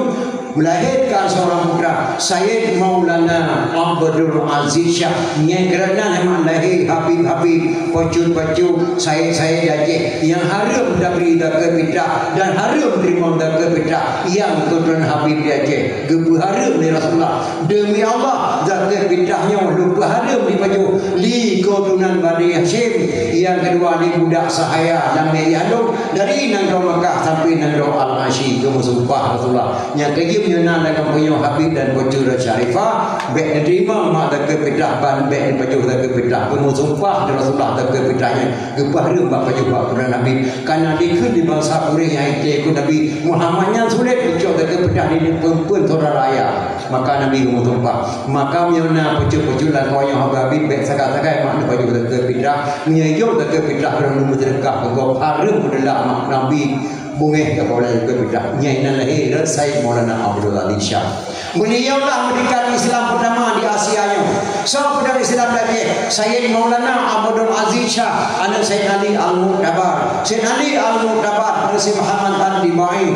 melahirkan seorang putra, Sayyid Maulana Abdul Aziz Syah. Nyang keureunan memang lahé habib-habib, pacut-pacut, sayyid-sayyid di Aceh. Nyang hareuem tabri zakat fitrah dan hareuem teurimong zakat fitrah nyang keuturonan habib di Aceh. Geupeuhareuem lé Rasulullah. Demi Allah, zakat fitrah nyoe lôn peuhareuem dipajoh. Di keuturonan Bani Hasyim, nyang keudua di budak sahaya lam Bani Hasyim, dari nanggroe Makkah sampai nanggroe Al-Hasyim, geumeusumpah Rasulullah. Nyang keujeuet nyoe na lam kampanye Habib dan Pucuk Syarifah, bèk neuteurimong mak zakeuet fitrah ban, bèk neupajoh zakeuet fitrah. Geumeusumpah Rasulullah zakeuet fitrah nyan geupahreuem bak pajoh bak keunan Habib. Kareuna dikheun di bansa Quraisy nyang iték keu Nabi Muhammad nyan sulet geucok zakeuet fitrah di peue-peue syedara raya. Maka Nabi geumeusumpah. Maka meunyoe na pucuk-pucuk lakoe nyoe haba bit bèk sagai-sagai mak neupajoh zakeuet fitrah. Meunyoe jok zakeuet fitrah, ureueng meuseudeukah keu gob hareuem meudeulah mak Nabi beungéh keu pahala zakeuet fitrah. Nyan inan lahé rot Said Maulana Abdul Aziz Syah. Beliau lah mendirikan Islam pertama di Asia nyoe. Soe peudong Islam di Aceh? Said Maulana Abdul Aziz Syah, aneuk Said Ali Al-Mu'tabar. Said Ali Al-Mu'tabar, aneuk Said Muhammad Ad-Dibai.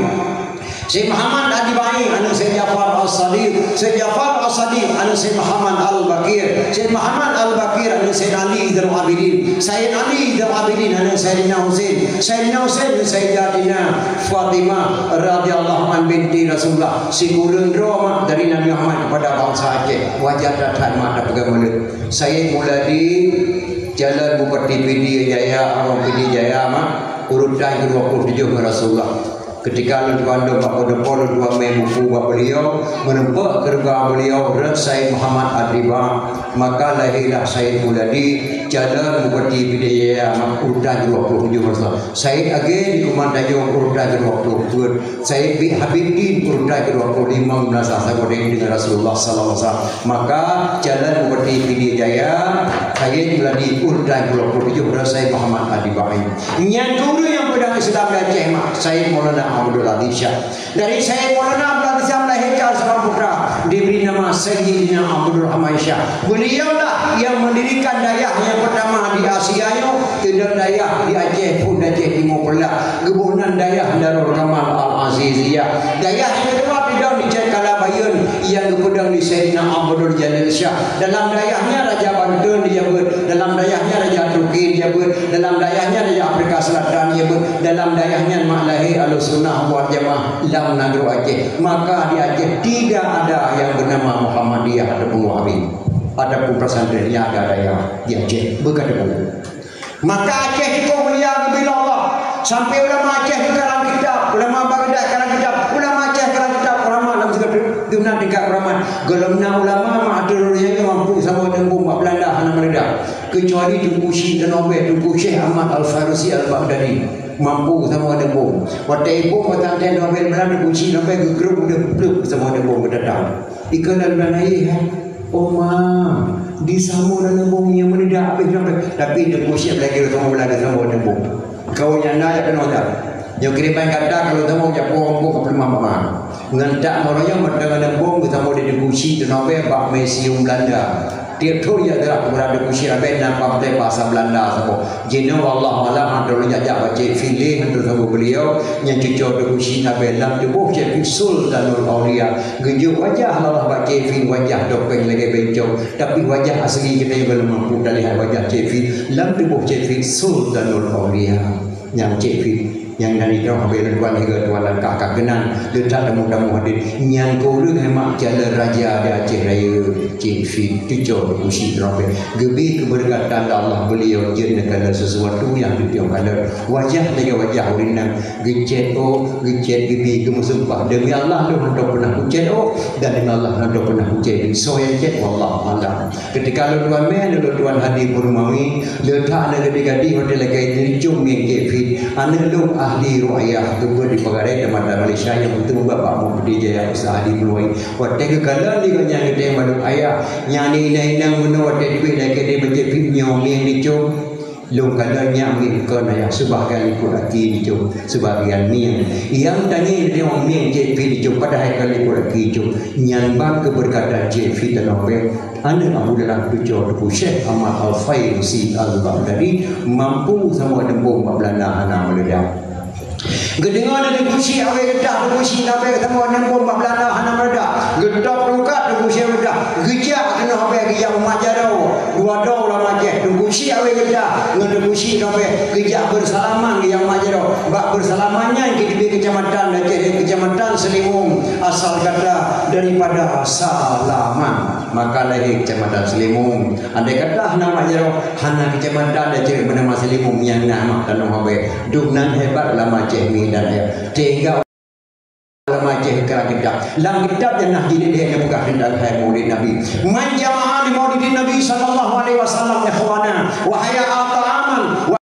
Said Muhammad Ad-Dibai, aneuk Said Ja'far As-Shadiq. Said Ja'far As-Shadiq, aneuk Said Muhammad Al-Baqir. Said Muhammad Al-Baqir, aneuk Said Ali Zainal Abidin. Said Ali Zainal Abidin, aneuk Saidina Husain. Saidina Husain, aneuk Sayyidatina Fatimah radhiyallahu anha binti Rasulullah. Sikureueng droe mak dari Nabi Muhammad kepada bansa Aceh. Wajar that-that mak tapeugah mulod. Said Muladi, calon Bupati Pidie Jaya, Abang Pidie Jaya mak, urutan kedua puluh tujuh ngon Rasulullah. Ketika lôn tuan lôn bak Padang Pol, lôn tuan mé buku bak beliau, meureumpok keuluwarga beliau, rot Said Muhammad Ad-Dibai, maka lahirlah Said Muladi, calon Bupati Pidie Jaya, urutan kedua puluh tujuh masa. Said Age di Kuman Tanjong, urutan kedua puluh empat. Said Bi-, Habib Din, urutan kedua puluh lima, meunasah sagoe dengan Rasulullah sallallahu alaihi wasallam. Maka, calon Bupati Pidie Jaya, Said Muladi, urutan kedua puluh tujuh, rot Said Muhammad Ad-Dibai. Nyan keuh ureueng nyang peudong Islam di Aceh mak, Said Maulana Abdul Aziz Syah. Dari Said Maulana Abdul Aziz Syah melahirkan seorang putra, diberi nama Sayyidina Abdul Rahman Syah. Beliaulah yang mendirikan dayah yang pertama di Asia nyoe, keudong dayah di Aceh Phôn, Aceh Timu Peureulak, geuboh nan Dayah Darul Kamal Al-Aziziyah. Dayah nyang keudua keudong di Cot Kalabayeuen, nyang geupeudong di Sayyidina Abdul Jalil Syah. Dalam dayah nyan Raja Banten dijabeut, dalam dayah nyan Raja Turki dijabeut, dalam dayah nyan Raja Afrika Selatan dijabeut, dalam dayah nyan mak lahé Ahlussunnah wal Jamaah lam nanggroe Aceh. Maka di Aceh tidak ada yang bernama Muhammadiyah ataupun Wahabi ataupun pesantren, nyang ada dayah di Aceh. Beuka teupeue. Maka Aceh cukôp mulia geubri lé Allah. Sampai ulama Aceh geukarang kitab, ulama Baghdad karang kitab, ulama Aceh karang kitab, ulama lam sigoe na tingkat ulama. Gohlom na ulama mak ateueh dunia nyoe mampu saboh teumbông bak Belanda hana meuledak. Kecuali Teungku Chik Tanoh Bèe, Teungku Syekh Ahmad Al-Farusi Al-Baghdadi. Mampu saboh teumbông. Watèe ibông pesantren Tanoh Bèe, Belanda, Teungku Chik Tanoh Bèe geugrôp udeh pleup saboh teumbông geutatang. Ikheun lé Belanda, "Hai, oh ma, di saboh teumbông nyang meuledak habéh sampai." Tapi Teungku Syekh lagèe saboh lagèe saboh teumbông. Kau nyang na jak keunoe jak. Nyoe kiriman gata kalau teumbông jak po po ka peuleumah bak ma. Ngon tak meurayong mata ngon teumbông geusaboh di Teungku Chik Tanoh Bèe bak museum Belanda. Tiep thôn jak gerak keupada Teungku Chik Tanoh Bèe na pamphlet bahasa Belanda saboh. Jinoe wallahu alam, han troh lôn jak-jak bak Cek Fit lé, han troh saboh beliau nyang cuco Teungku Chik Tanoh Bèe lam tuboh Cek Fit Sultanul Aulia. Geujok wajah Allah bak Cek Fit, wajah topeng lagèe bencong, tapi wajah asli geutanyoe gohlom mampu talihat wajah Cek Fit lam tuboh Cek Fit Sultanul Aulia. Nyang Cek Fit nyang na di droe habéh lôn tuan higa tuan langkah ka keunan, le that tamu-tamu hadir. Nyan keuh ureueng hai mak calon raja di Aceh Raya. Cek Fit, cuco Teungku Chik Tanoh Bèe. Geubri keubeureukatan lé Allah, beliau jeuet neukalon sesuatu nyang tutoe kalon. Wajah lagèe wajah ureueng inong, geucet ôk, geucet geubi, geumeusumpah, "Demi Allah, lôn hana peunah kucet ôk, dan demi Allah, hana peunah kucet geubi." Soe nyang cet, wallahu alam. Ketika lôn tuan mè, lôn tuan Hadi Purmawi, le that aneuk gadih-gadih watèe lagèe nyoe, cong ngon Cek Fit. Aneuk lôn ahli ruqyah, geubeuet di Peukadai Tamatan Malaysia nyang beutôi bak Pak Mufti Jaya Ustaz Hadi Purmawi. Watèe geukalon lé gobnyan geutém bandum ayah, nyan inong-inong meunoe watèe teubiet lagèe nyoe, Cek Fit, nyoe ngieng dicong. Lôn kalon nyak ngieng kon ayah, seubab ka likot aki dicong, seubab ngieng. Nyang tangieng nyoe ngieng Cek Fit dicong, padahai ka likot aki dicong. Nyan ban keubeureukatan Cek Fit Tanoh Bèe. Aneuk Abu Dalam cuco Teungku Syekh Ahmad Al-Fairusi Al-Baghdadi mampu saboh teumbông bak Belanda hana meuledak. Geudeungoe lé Teungku Chik Awé Geutah, Teungku Chik Awé Geutah saboh teumbông bak Belanda hana meuledak. Geutôb tungkat Teungku Chik Awé Geutah. Geujak keunoe habéh geujak umat jaroe. Dua droe ulama Aceh, Teungku Chik Awé Geutah, Ngon Teungku Chik Kabeh geujak beusalaman nyang mak jaroe. Bak beusalaman nyan keudibi keucamatan Aceh, keucamatan Seulimum, asal kata daripada salaman. Maka lahé keucamatan Seulimum. Andai kata hana mak jaroe, hana keucamatan Aceh beunama Seulimum nyang na mak tanoh Abee. Dum nan hebat ulama Aceh Medan ya. Sehingga Lam Aceh ka kitab. Lam kitab nyan na jilid lhèe nyang peugah teuntang hai Maulid Nabi. Man jama'a li Maulidin Nabi sallallahu alaihi wasallam ikhwana wa hayya ta'aman wa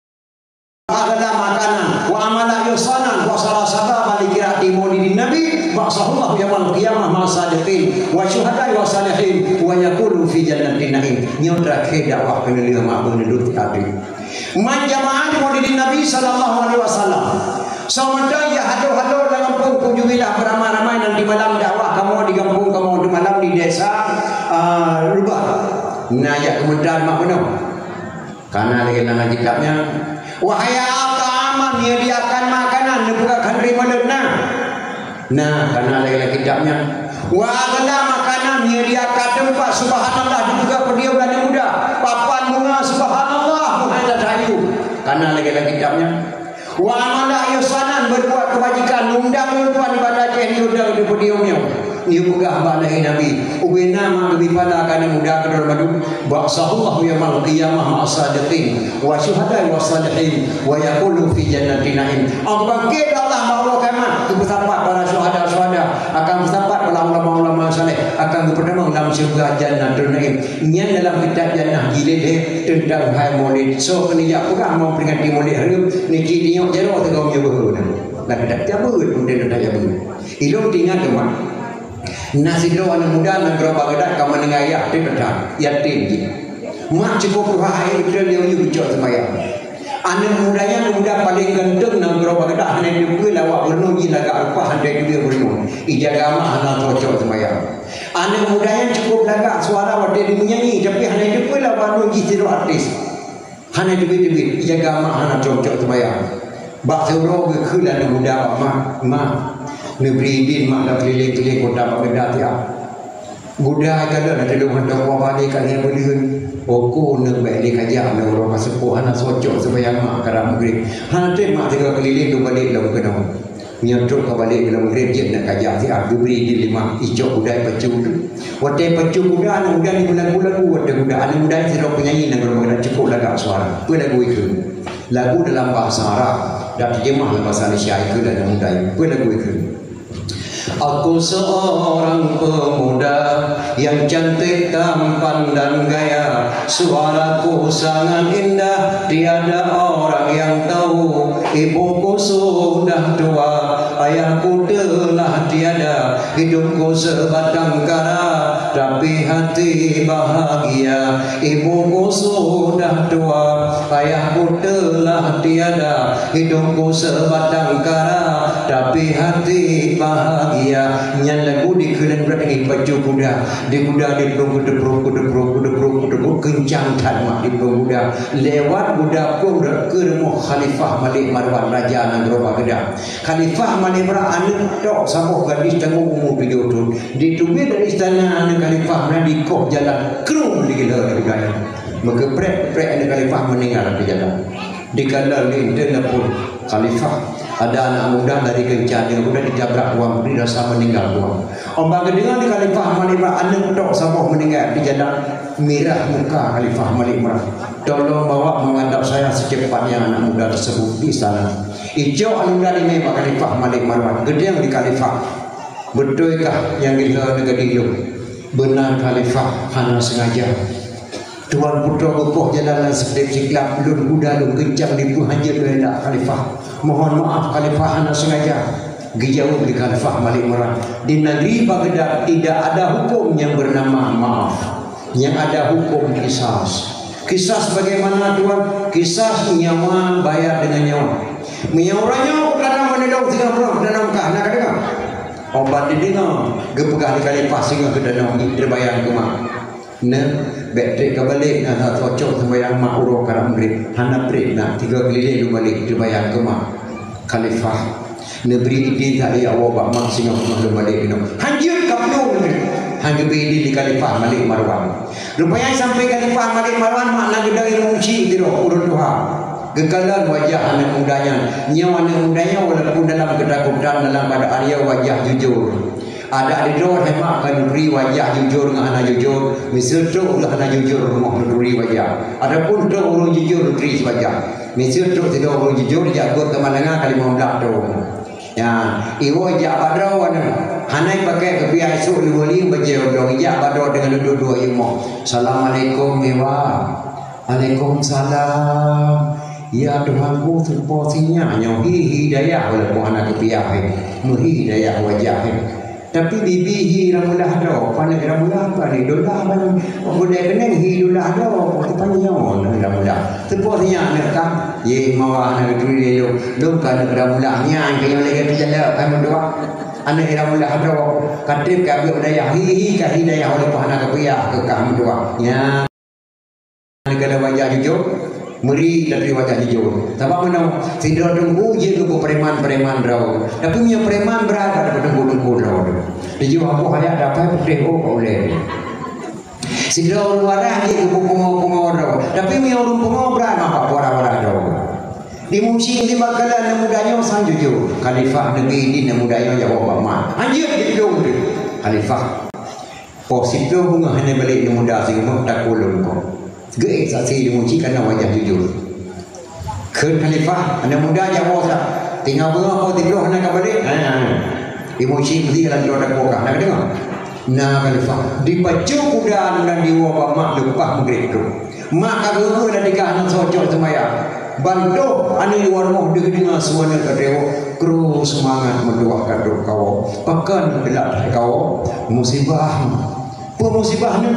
aghla makanan wa amala ihsanan wa sara sababan li qiraati Maulidin Nabi ba'atsahullahu yaumal qiyamah ma'as sadiqin wa syuhada'i wa salihin wa yaqulu fi jannatin na'im. Nyoe terakhir dakwah keuneulheueh mak beuneuduek teuka. Man jama'a li Maulidin Nabi sallallahu alaihi wasallam. Soe mantong nyang hadôh-hadôh lam gampông Kujumilah beuramai-ramai nanti malam dakwah kamoe di gampông kamoe di malam di desa, ah, Rubah. Na jak keumeuntan mak bunoe. Kana lagèe nan lam kitab nyan. Wa hayya ta'aman, menyediakan makanan, neupeugah khanduri malôt na. Nah, kana lagèe lam kitab nyan. Wa aghla makanan, menyediakan teumpat, subhanallah, dibuka podium aneuk muda. Papan bunga, subhanallah, bukan tatayu. Kana lagèe lam kitab nyan. Wa amala ihsanan, berbuat kebajikan, undang lôn tuan ibadah Aceh, diundang di podium nyoe. Neupeugah bak lahé Nabi, ubena mak geubri pahala keu aneuk muda keudroe bandum, ba'atsahullahu yaumal qiyamah ma'as sadiqin wa syuhada'i was salihin wa yaqulu fi jannatin na'im. Akan bangkit Allah bak uroe kiamat, geupeusapat para syuhada-syuhada, akan peusapat para ulama-ulama saleh, akan geupeutamong lam syeuruga Jannatun Na'im. Nyan dalam kitab Jannah jilid lhèe teuntang hai Maulid. Soe keuneuk jak peugah mau peringati Maulid hareuem, neucit tinyok jaroe teugom nyoe beuhe na. Lam kitab cabeuet, kemudian teuntang cabeuet. Ilôn teuingat teuma. Na sidroe aneuk muda nanggroe Baghdad ka meuninggai ayah teuh that, yatim jih. Mak cukôp tuha hai, keu lhèe ujeuen geucok seumayang. Aneuk muda nyan aneuk muda paleng ganteng nanggroe Baghdad, hana teupeue lé awak gubunur jih lagak rupa hana teupeue gubunur. Ijaga mak hana cocok seumayang. Aneuk muda nyan cukôp lagak suara watèe jimeunyanyi, tapi hana teupeue lé awak gubunur jih sidroe artis. Hana teubiet-teubiet, ijaga mak hana cocok seumayang. Bak siuroe geukheun lé aneuk muda bak mak, "Mak, neubri idin mak lam keulileng-keulileng kota Baghdad siat." Guda ka lheueh na teulông hantom kuah balé ka lhèe buleuen. Oko neuk bèk lé kajak na uroe ka seupôt hana cocok seumayang mak karab Maghrib. Hana trép mak teuka keulileng lôn balek lom keunoe. Nyoe trok ka balek lom Maghrib jeuet na kajak siat geubri idin lé mak icok guda ipacu. Watèe pacu guda, aneuk muda nyan meulagu-lagu watèe guda. Aneuk muda nyan sidroe penyanyi nanggroe Baghdad cukôp lagak suara. Peue lagu ikheun? Lagu dalam bahasa Arab dan terjemah dalam bahasa Indonesia ikheun lé aneuk muda nyan. Peue lagu ikheun? Aku seorang pemuda yang cantik tampan dan gaya. Suaraku sangat indah, tiada orang yang tahu. Ibuku sudah tua, ayahku telah tiada. Hidungku sebatang kara, tapi hati bahagia. Ibuku sudah tua, ayahku telah tiada. Hidungku sebatang kara, tapi hati bahagia. Nyan lagu dikheun lé aneuk muda nyan ipacu guda. Di guda diplueng keudeprok, keudeprok, keudeprok, keudeprok, keuncang that mak diplueng guda. Lewat guda plueng rot keu rumoh Khalifah Malik Marwan, raja nanggroe Baghdad. Khalifah Malik Marwan aneuk tok saboh gadis tanggong umu tujoh thon. Diteubiet dari istana aneuk Khalifah Marwan dikoh jalan, krung digeulheu lé guda nyan. Meukeuprek-prek aneuk Khalifah meuninggai di jalan. Dikalon lé inteuen lapor Khalifah, ada anak muda lari keuncang, aneuk muda ditabrak tuan putri rasa meuninggai tuan. Óh bak geudeungoe lé Khalifah Malik Marwan aneuk tok saboh meuninggai di jalan, mirah muka Khalifah Malik Marwan. Tolong bawa menghadap saya secepatnya anak muda tersebut di sana. Icok aneuk muda nyan bak Khalifah Malik Marwan. Geudeungoe lé Khalifah, "Beutôi kah nyang geulheu aneuk gadih lôn?" "Beuna Khalifah, hana sengaja. Tuan putroe geukoh jalan lam siklab-siklab, lôn guda lôn keuncang dipeuhanjeuet lé aneuk Khalifah. Mohon maaf Khalifah, hana sengaja." Geujaweueb lé Khalifah Malik Marwan, "Di negeri Baghdad tidak ada hukum yang bernama maaf. Yang ada hukum kisas." "Kisas bagaimana, Tuan?" "Kisas nyawa bayar dengan nyawa." "Meunyoe uroe nyoe kutanoh meunulông singoh peunoh kutanoh kah, na kadeungoe?" Óh ban dideungoe, geupeugah lé Khalifah singoh kutanoh, teubayang keu mak. Neu, bèk trép ka balek, na cocok seumayang mak uroe karab Maghrib. Hana trép na, tiga keulileng lôn balek, teubayang keu mak. Khalifah, neubri idin that lé Allah bak mak singoh peunoh lôn balek keunoe. Hanjeuet ka plueng neubri. Hana geubri idin lé Khalifah Malik Marwan. Rupanya sampai Khalifah Malik Marwan mak na geudong ilmu uji sidroe ureueng tuha. Geukalon wajah aneuk muda nyan. Nyoe aneuk muda nyoe walaupun dalam keutakutan, dalam keuadaan nyoe wajah jujur. Adak di droe hemat ka neubri wajah jujur ngon hana jujur. Miseue trok ulah hana jujur rumoh neubri wajah. Adapun trok ureueng jujur neubri wajah. Miseue trok sidroe ureueng jujur jak buet keumalanga ka limong blaih thon. Nyan, iwoe jak bak droe nyan. Hana ipakai keupiah esok liwali bajée odong, ijak bak droe deungon dudoe-dudoe imoe. "Assalamualaikum, Iwa." "Waalaikumsalam." "Ya Tuhanku, soe po sinyak nyoe?" Hi, hi dayah walaupun hana keupiah, hi. Meuhi dayah wajah, hi. Tapi bibi hi Rameulah droe, paneuk Rameulah, paneuk Dolah, paneuk Gulée Keuneng, hi Dolah droe, Panyang Rameulah. Soe po sinyak aneuk kah? Yeh, mawa hana geuturi lé lôn. Lôn ka aneuk Rameulah nyan, keu nyang lagée teujalak, hai meutuah. Aneuk Rameulah droe, ka treb ka beuet dayah, hi, hi, ka hi dayah, walaupun hana keupiah, keu kah meutuah. Nyan, neugala wajah jujur, meuri laju wajah jujur. Sabab meunoe, sidroe teungku jeuet keu preman-preman droe. Tapi meunyoe preman brat, ka teungku-teungku droe. Tujoh apoh ayat dapai putéh oh ka ulée. Sidroe ureueng wadah jeuet keu pungo-pungo droe. Tapi meunyoe ureueng pungo brat, maka wadah-wadah droe. Di musim di bakalan aneuk muda nyoe sang jujur. Khalifah neubri idin aneuk muda nyoe jak woe bak mak. Hanjeuet jidong teuh. Khalifah. Poh siplôh beungoh hana balek aneuk muda singoh takue lôn ko. Geuék saksi di musim kana wajah jujur. Kheun Khalifah, aneuk muda jak woe sa. Tinggai beungoh poh siplôh hana ka balek. Ha, ha. Di musim di dalam dua takue kah. Na ka deungoe? Na Khalifah. Dipacu kuda aneuk muda diwoe bak mak leupah meugreb trok. Mak ka geuh-geuh lam tingkah hana soe cok seumayang. Ban toh aneuk luwa rumoh deuh deungoe su aneuk ka teuwoe, krue seumangat meutuah ka trok kawoe. Pakon geulak that kawoe? Musibah. Peue musibah nyoe?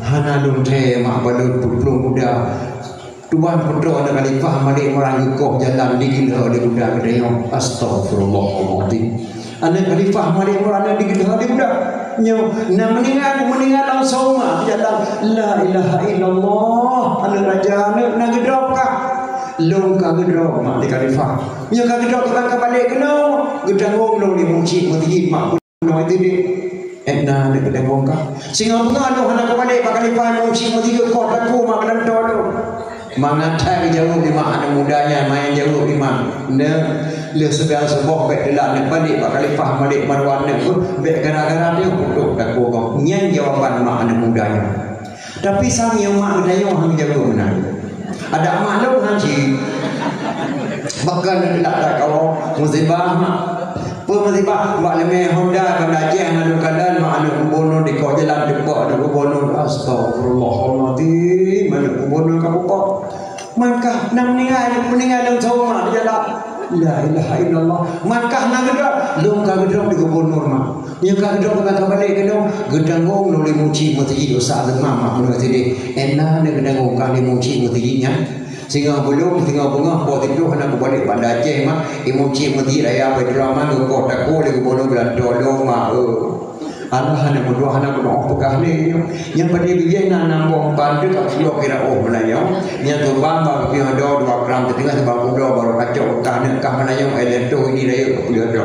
Hana lôn thèe mak balot peuplueng kuda. Tuan putroe aneuk Khalifah Malik Marwan geukoh jalan digeulheu lé kuda geutanyoe. Astaghfirullahalazim. Aneuk Khalifah Malik Imran aneuk digeudeh di budak. Nyoe na meuninggai, meuninggai langsong mak jalan. La ilaha illallah. Aneuk raja aneuk na geudrob kah? Lôn ka geudrob mak di Khalifah. Nyoe ka geudrob teuma ka balek keunoe. Geutanggong lôn di muncik meuseujid mak keunoe teubiet. Edna aneuk geutanggong kah? Singoh beungoh lôn hana ka balek bak Khalifah muncik meuseujid koh takue mak keunan to lôn. Mangat that geujaweueb lé mak aneuk muda nyan, manyang jaweueb lé mak, "Neuk, lheueh seugah suboh bék telat neuk balek bak Khalifah Malik Marwan neuk, beuh, bék gara-gara teuh putôh takue gob." Nyan jawaban mak aneuk muda nyan. Tapi sang nyang mak geutanyoe han jaweueb meunan. Adak mak lôn han cit. Bahkan neuk telat that kawoe, musibah mak. Peue musibah? Bak leumeh Honda Banda Aceh hana lôn kalon, mak aneuk gubunur dikeue jalan teupok aneuk gubunur. Astagfirullahalazim, aneuk gubunur ka pupok. Mangkah na meuninggai, meuninggai langsong mak di jalan. La ilaha illallah. Mangkah na geudrob, lôn ka geudrob di gubunur mak. Nyoe ka geudrob ka balek keunoe, geutanggong lôn lé muncik meuseujid dosa leumah mak keunoe sideh. Edna aneuk geutanggong kah lé muncik meuseujid nyan. Singoh beulom, singoh beungoh, poh siplôh hana kubalek Banda Aceh mak, imeum cit meuseujid raya Baiturrahman geukoh takue lé gubunur geulantoe lom mak, eh. Allah hana meudoa, hana meudoa peugah lé nyoe. Nyang padé bijéh na nam boh ban teuh ka pulo kira oh meunanyoe. Nyang teuban bak piôh do dua gram teuteungoh sabab udoe barô kacok kah neuk kah meunanyoe, eh, leutoh ini rayeuk ka pulo do.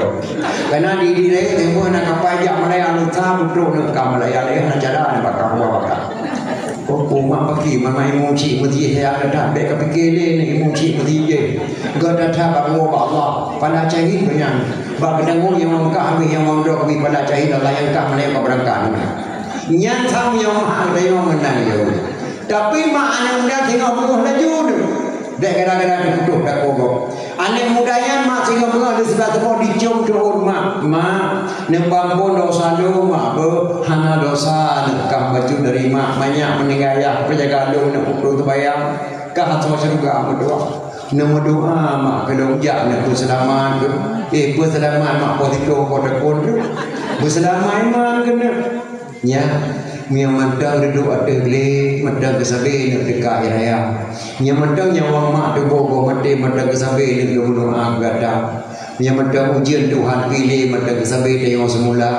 Kana di, di rayeuk tempoh na kapai jak Malaya lusa beutôi neuk kah Malaya lé hana cara neuk bakah, bakah. Oh, umat paki, mama imeum cit meuseujid saya datang, bék kapike lé ni imeum cit meuseujid. Gata that bak Allah, bak Allah. Pala cahit nyan. Bak geutanggong nyang mangkah habéh nyang mandok mi pala cahit Allah nyang kah mana nyang ka beurangkat. Nyan sang nyang maha geutanyoe meunan yo. Tapi mak aneuk muda singoh beungoh laju tu. Dek gara-gara teuputoh takue gob. Aneuk muda nyan mak singoh beungoh di siblah teungoh dicom teuôn mak. Mak, neupampon dosa lôn mak, beuh, hana dosa neuk kah bacut dari mak, manyak meuninggai ayah peujaga lôn neuk putôh teubayang, kah asoe syeuruga meudoa. Neumeudoa mak keu lôn jak neuk peuseulamat keu, eh, peuseulamat mak poh siplôh poh takue tu. Peuseulamat iman keuneuk. Nyan, meunyoe mantong dudoe ateueh glé, mantong keusabe neuk teuka ie raya. Meunyoe mantong nyawöng mak tuboh boh maté, mantong keusabe neuk lôn meudoa keu gata. Meunyoe mantong ujeuen Tuhan piléh, mantong keusabe tanyoe seumula.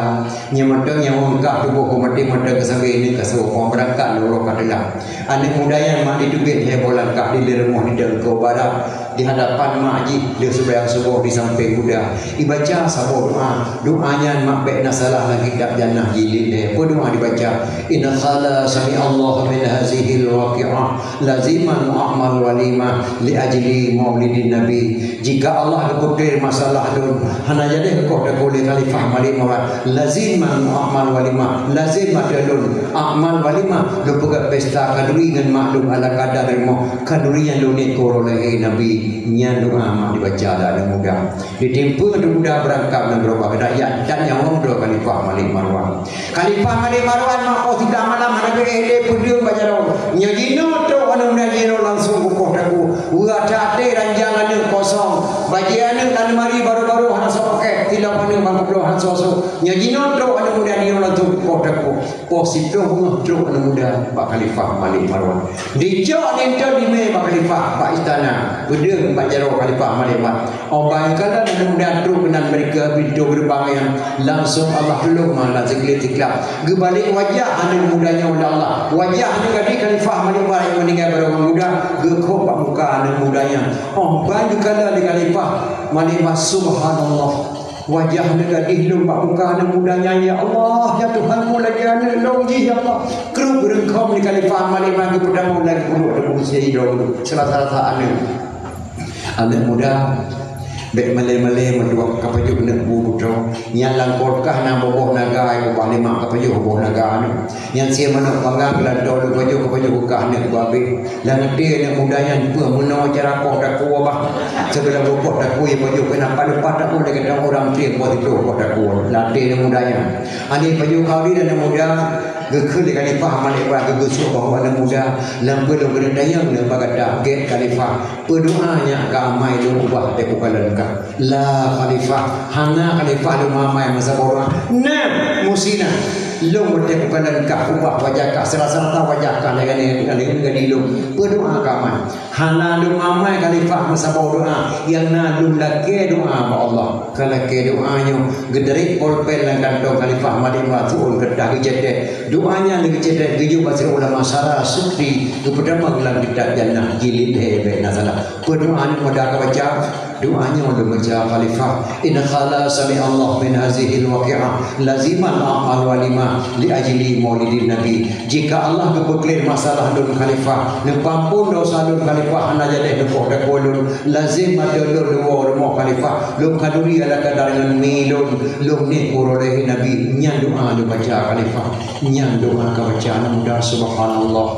Meunyoe mantong nyawöng kah tuboh boh maté, mantong keusabe neuk ka seuwoe beurangkat lôn uroe ka teulat. Aneuk muda nyan mak diteubiet lhèe boh langkah di rumoh di Teungku Barat. di hadapan mak jih, lheueh seumayang suboh di sampéng muda. Ibaca saboh doa. Doa nyan mak bék na salah lam kitab Jannah jilid lhée. Peue doa dibaca? Inna qala sami'allahu min hazihil waqi'ah laziman a'mal walimah li ajli maulidin nabi. Jika Allah geupeutré masalah lôn, hana jadi keukoh takue lé Khalifah Malik Marwan, laziman a'mal walimah, lazim ateueh lôn a'mal walimah, lôn peugét pesta khanduri ngon mak lôn ala kadar rumoh khanduri nyang lôn niet keu uroe lahé Nabi. Nyan doa mak dibaca lé aneuk muda. Ditimpeue aneuk muda beurangkat ngon gerobak, dan nyawöng droe Khalifah Malik Marwan. Khalifah Malik Marwan mak poh siblaih malam hana geuéh lé peudeueng bak jaroe. Nyoe jinoe trok aneuk muda jinoe langsung keukoh takue. Uroe até ranjang aneuk kosong. Bajée aneuk lam lemari barô-barô hana soe pakai. Tilop aneuk bak keubloe hana soe-soe. Nyoe jinoe trok aneuk muda jinoe langsung keukoh takue. Poh siplôh beungoh trok aneuk muda bak Khalifah Malik Marwan. Dicok linto dimé bak Khalifah bak istana. Peudeueng bak jaroe Khalifah Malik Marwan. Óh ban kalon aneuk muda trok keunan meurika pintoe geureubang nyan, langsung Allah tulông meunan siklik-siklik. Geubalek wajah aneuk muda nyoe lé Allah. Wajah aneuk gadih Khalifah Malik Marwan nyang meuninggai barô ngon muda, geukhôb bak muka aneuk muda nyan. Óh ban geukalon lé Khalifah Malik Marwan, subhanallah. Wajah aneuk gadih lôn bak muka aneuk muda nyan, ya Allah, ya Tuhanku, lagée aneuk lôn jih, ya Allah. Kreueh geureungkôm lé Khalifah Malik Marwan geupeutamong lagée peuduek teumeugusi droe, salah-salah aneuk. Aneuk muda, bék malée-malée meutuah ka pajoh neuk bu putroe. Nyan lam kulkas na boh-boh naga, ubah lé mak ka pajoh boh naga nyoe. Nyan sie manok panggang lam toh lôn pajoh, ka pajoh beukah neuk bu abéh. Lam até aneuk muda nyan peue meunoe cara koh takue bah. Sigohlom koh takue pajoh keunan pat leupah takue lagée ureuëng tieng boh siplôh koh takue. Lam até aneuk muda nyan. Aneuk pajoh khanduri aneuk muda, geukheun lé Khalifah Malik Marwan geugeusuek bahwa aneuk muda lam peue lôn keuneuk tanyong lé bak gata, gét Khalifah. Peudoa nyak ka amai lôn ubah teuh kukalon kah. La Khalifah, hana Khalifah lôn amai meusaboh doa. Nah, musina. Lôn teuh kukalon kah ubah wajah kah, serasa-rasa wajah kah lagée nyoe, lagée nyoe lôn. Peudoa ka amai. Hana lôn amai Khalifah meusaboh doa. Nyang na lôn lakée doa bak Allah. Ka lakée doa nyoe, geutarek polpen lam kantong Khalifah Malik Marwan, seuôn keureutah geucetek. Doa nyan geucetek geujok bak sidroe ulama syara Sukti, geupeutamong lam kitab Jannah jilid lhée bék na salah. Peudoa aneuk muda ka baca, doa nyoe lôn baca Khalifah. Inna qala sami'allahu min hazihil waqi'ah laziman a'mal walimah li ajli maulidin nabi. Jika Allah geupeukleh masalah lôn Khalifah, neupeuampon dosa lôn Khalifah, hana jadi neukoh takue lôn, lazim ateueh lôn leuwoe rumoh Khalifah, lôn khanduri ala kadar ngon mi lôn, lôn niet uroe lahé Nabi. Nyan doa lôn baca Khalifah. Nyan doa ka baca aneuk muda, subhanallah.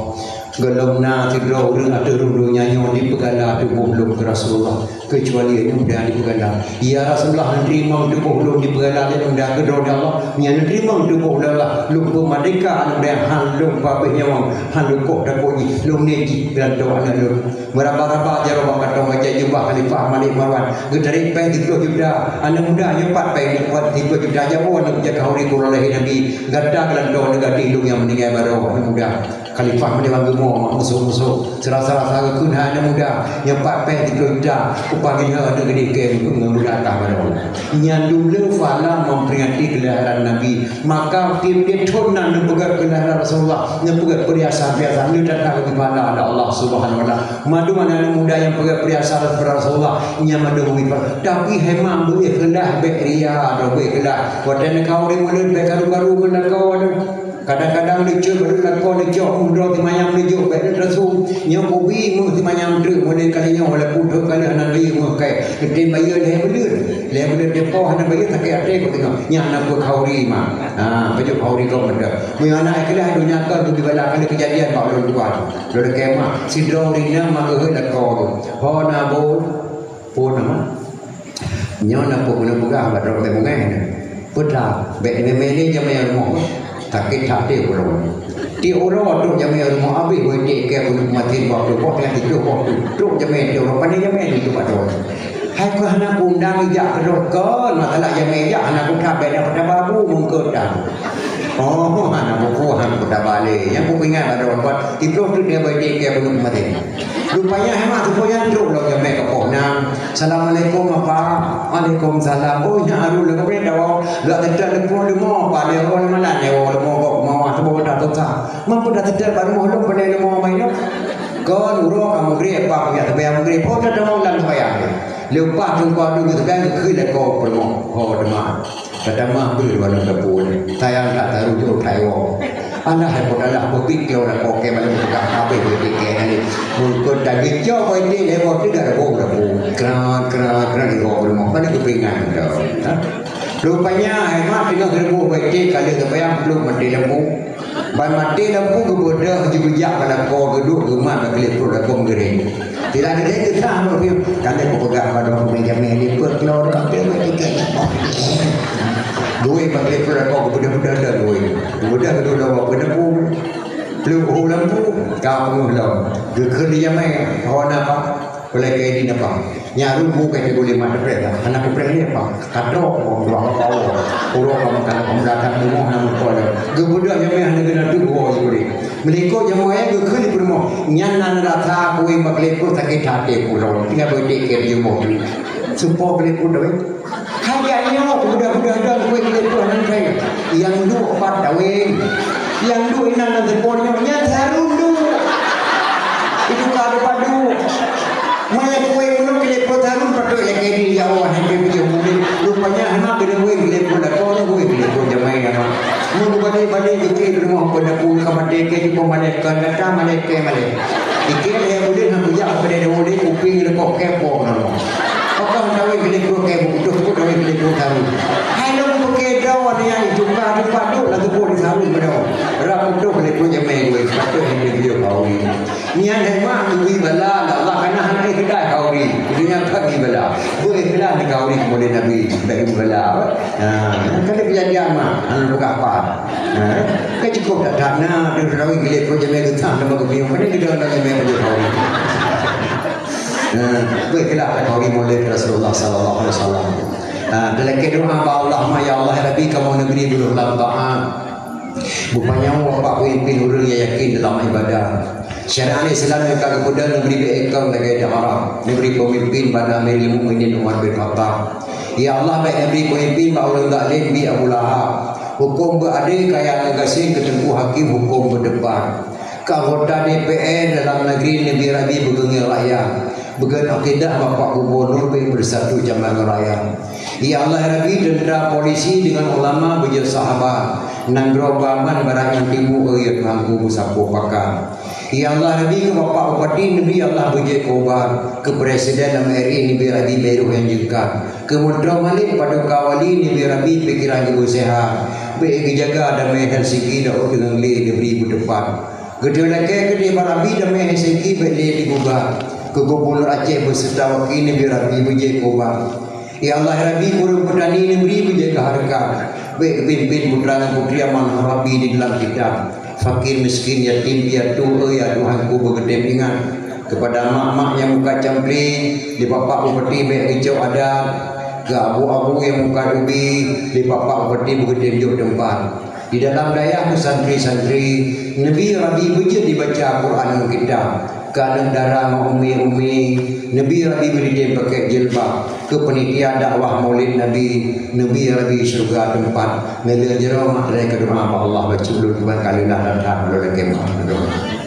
Gohlom na sidroe ureuëng ateueh rhueng donya nyoe jipeugala tuboh lôn keu Rasulullah. Keucuali aneuk muda jipeugala, "Ya Rasulullah, neuteurimong tuboh lôn jipeugala lé aneuk muda keu droe Allah. Nyan neuteurimong tuboh lôn lah, lôn peumeurdeka aneuk muda, han lôn peuabéh nyawöng, han lôn koh takue jih, lôn niet jih beulantoe aneuk lôn." Meuraba-raba jaroe bak kantong, baca jubah Khalifah Malik Marwan. Geutarek péng siplôh juta. Aneuk muda nyoe pat péng nyoe pat siplôh juta, jaboh aneuk jaka huri keu uroe lahé Nabi. Gata beulantoe aneuk gadih lôn nyang meuninggai baroe, aneuk muda. Khalifah meunyoe geumoe mak musoh-musoh, serasa-rasa geukheun hai aneuk muda, nyoe pat péng siplôh juta, upah geuh aneuk gadih keu ngon muda kah baroe. Nyan dum le fala memperingati kelahiran Nabi. Maka tiep-tiep thon na neupeugét kelahiran Rasulullah, neupeugét peuriasan-peuriasan, neu that-that geupala lé Allah Subhanahu wa Taala. Mandum aneuk muda nyang peugét peuriasan Rasulullah, nyan mandum geupala. Tapi hai mak beu ikhlas, bék ria, bék ikhlas. Watée neuka ureuëng mulod, bék karu-karu ngon lakoe. Kadang-kadang leucot baru lakoe leucok, mudo teumanyam leucok, bék leucok rasui. Nyoe kubi meuh teumanyam treuk, mulai kali nyoe, walaupun treuk kali hana lé meuh kai. Geutem bayeue lhée buleuen. Lhée buleuen depo hana bayeue, sakét até ku teungoh. Nyan na peue khauri ma. Ha, pajoh khauri kong meuda. Meunyoe hana ikhlas donya ka geubri bala kali keujadian bak ulôn tuan. Lôn kemah, sidroe ureuëng na ma geuheuet lakoe tu. Ho na bol. Peue nama? Nyoe na peue keuneuk peugah bak droe bungéh nyoe. Peue that, bék mé-mé lé jamé rumoh. Sakét that até ulôn. Tiep uroe trok jamé rumoh, abéh wéh tiep kée keuneuk maté bak tu, boh teuka tijoh boh tu. Trok jamé tiep uroe, pandai jamé tu bak droe. Hai keu hana kuundang ijak keudroe kon, masalah jamé ijak hana kutab, bék na peutaba bu meungkot dah. Oh, hana buku, hana kutab balé. Nyang kuingat bak droe kon, tiep uroe tu dia wéh tiep kée keuneuk maté. Rupanya hai mak teupeu nyan trok lom jamé keu poh nam. "Assalamualaikum, Apa." "Waalaikumsalam." "Oh, nyan Arul lé, kamoe dawa." Lak teutap leumo, leumo, Apa, leumo malam, leumo kok mawah tu bawa tak tosa. Mampu dah teutap bak rumoh lom, pandai leumo mai lom. Kon uroe ka meugreb, apa pih jak seumayang meugreb, ho tatamong lam seumayang. Leupah teungku adu geuteukan geukheun lé ko peurumoh, ho teuma. Tatamah beuh dua lom teupeu. Sayang that tarujoh that woe. Alah hai po talah beubiet keu ureueng ko keu malam teuka habéh beubiet keu nyan. Mungkot dah geucok beubiet lé woe teuga dah bong dah bong. Krat, krat, krat di bawah peurumoh. Mana keupingan dah. Ha? Rupanya hai mak teungoh geureuboh beubiet ka lheueh seumayang belum maté lampu. Ban maté lampu geubeudôh jibeujak bak lakoe geuduek geumat bak keuleupot lakoe meugereng. Sira geude geusah lom piôh. Ka lheueh kupeugah bak droe jamé lipot keu droe, droe tiket. Duek bak keuleupot lakoe geubeudôh-beudôh duek. Geubeudôh geuduek lakoe peuneupung. Pluek hu lampu, ka peungeuh lom. Geukheun lé jamé, ho na apa? Peulakée di napa? Nyan rhung bu ka teugule mat teupreh dah. Hana kupreh lé apa? Ka trok, oh, dua orang. Uroe ka makan, ka meudakan rumoh hana meuko lom. Geubeudôh jamé hana geunaduek woe jih. Meulikot jamé geukheun di peurumoh. Nyan na rasa kueh bak leupot sakét até pulo. Tinggai beudik keu jeumoh. Supo leupot dah. Hajat nyoe kubeudôh-beudôh dong kueh leupot nan pèng. Nyang duek pat daweng. Nyang duek inan nan seupôt nyoe, nyan sarun duek. Itu ka ada padu. Maya kueh nyoe leupot sarun patut ya kedi ya Allah, hebe bijak murid. Rupanya hana kena kueh leupot dah, kau kueh leupot jamai ya, Mak. Mun balik-balik ke rumoh pada pun ka maté ke, jumpa malaikat, datang malaikat, malaikat. Iké lé ulèe hana kujak pada dua ulèe kuping lekok kepo nama. Apa dawai geuleupot kepo, udah pun dawai geuleupot tahu. Hai lôn peuke dawa ni ai juga di paduk lah tepuk di sarung pada. Rap udah geuleupot jamai gue, patut yang dia kau ni. Nyan hai mak turi bala, Allah kana hana ikhlas kau ni. Dunia tak ni bala. Gue ikhlas ni kau ni, kemudian Nabi, tak ni bala. Ha, kan dia kejadian mah, hana buka apa. Ha? Kan cukup dak that na, dia dah lawing geuleupot jamai geutah nama geupiôh. Mana dia dah lawing jamai geupiôh kau. Ha, baiklah, kata Nabi Muhammad Rasulullah sallallahu alaihi wasallam. Ha, dilakée doa bak Allah, ma, ya Allah, ya Rabbi, kamoe neubri beudôh lam taat. Bupanyang bapak pemimpin ureuëng nyang yakin dalam ibadah. Syariat Islam nyang ka geupeudong neubri beuekong lagée daerah. Neubri pemimpin bak Amirul Mukminin Umar bin Khattab. Ya Allah, bék neubri pemimpin bak ureuëng zalim bi Abu Lahab. Huköm beuadé kaya ngon gasien keu Teungku Hakim huköm beudepan. Keu anggota D P R dalam negeri neubri Rabbi beugeungieng rakyat. Beugeungieng akidah Bapak Gubernur bék beusatu jameun ngon rakyat. Ya Allah Rabbi, tentara polisi deungon ulama beujeuet sahabat. Nanggroe beuaman barang nyang timu, ya Tuhanku, beusapoe pakat. Ya Allah Rabbi, keu Bapak Bupati neubri Allah beujeuet keu ubat. Keu Presiden M R I neubri Rabbi beuruh nyang jeukat. Keu Meutroe Malém Paduka Wali neubri Rabbi pikeran nyang beuseuhat. Bék geujaga damé Helsinki, Daud deungon lé neubri beuteupat. Geuteupeulakée keudeh bak Rabbi damé Helsinki bék lé digubah. Keu Gubernur Aceh beuseuta waki neubri Rabbi beujeuet keu ubat. Ya Allah Rabbi, ureuëng peutani neubri beujeuet keu hareukat. Bék geupimpén putra ngon putri amanah Rabbi di dalam kitab. Fakir, miskin, yatim, piatu, ya Tuhanku, beugeutém ingat. Keupada mak-mak nyang muka campleng, di Bapak Bupati bék geucok adat, keu abu-abu nyang muka rubi, di Bapak Bupati beugeutém jok teumpat. Di dalam dayah keu santri-santri, neubri Rabbi beujeuet dibaca Quran ngon kitab, keu aneuk dara ngon umi-umi, neubri Rabbi beugeutém pakèk jilbab, keu panitia dakwah Maulid Nabi, neubri Rabbi syeuruga teumpat, ngon lheueh jaroe mak lé keu doa bak Allah bacut lôn ban ka leulah dan that lôn lakée meu'ah.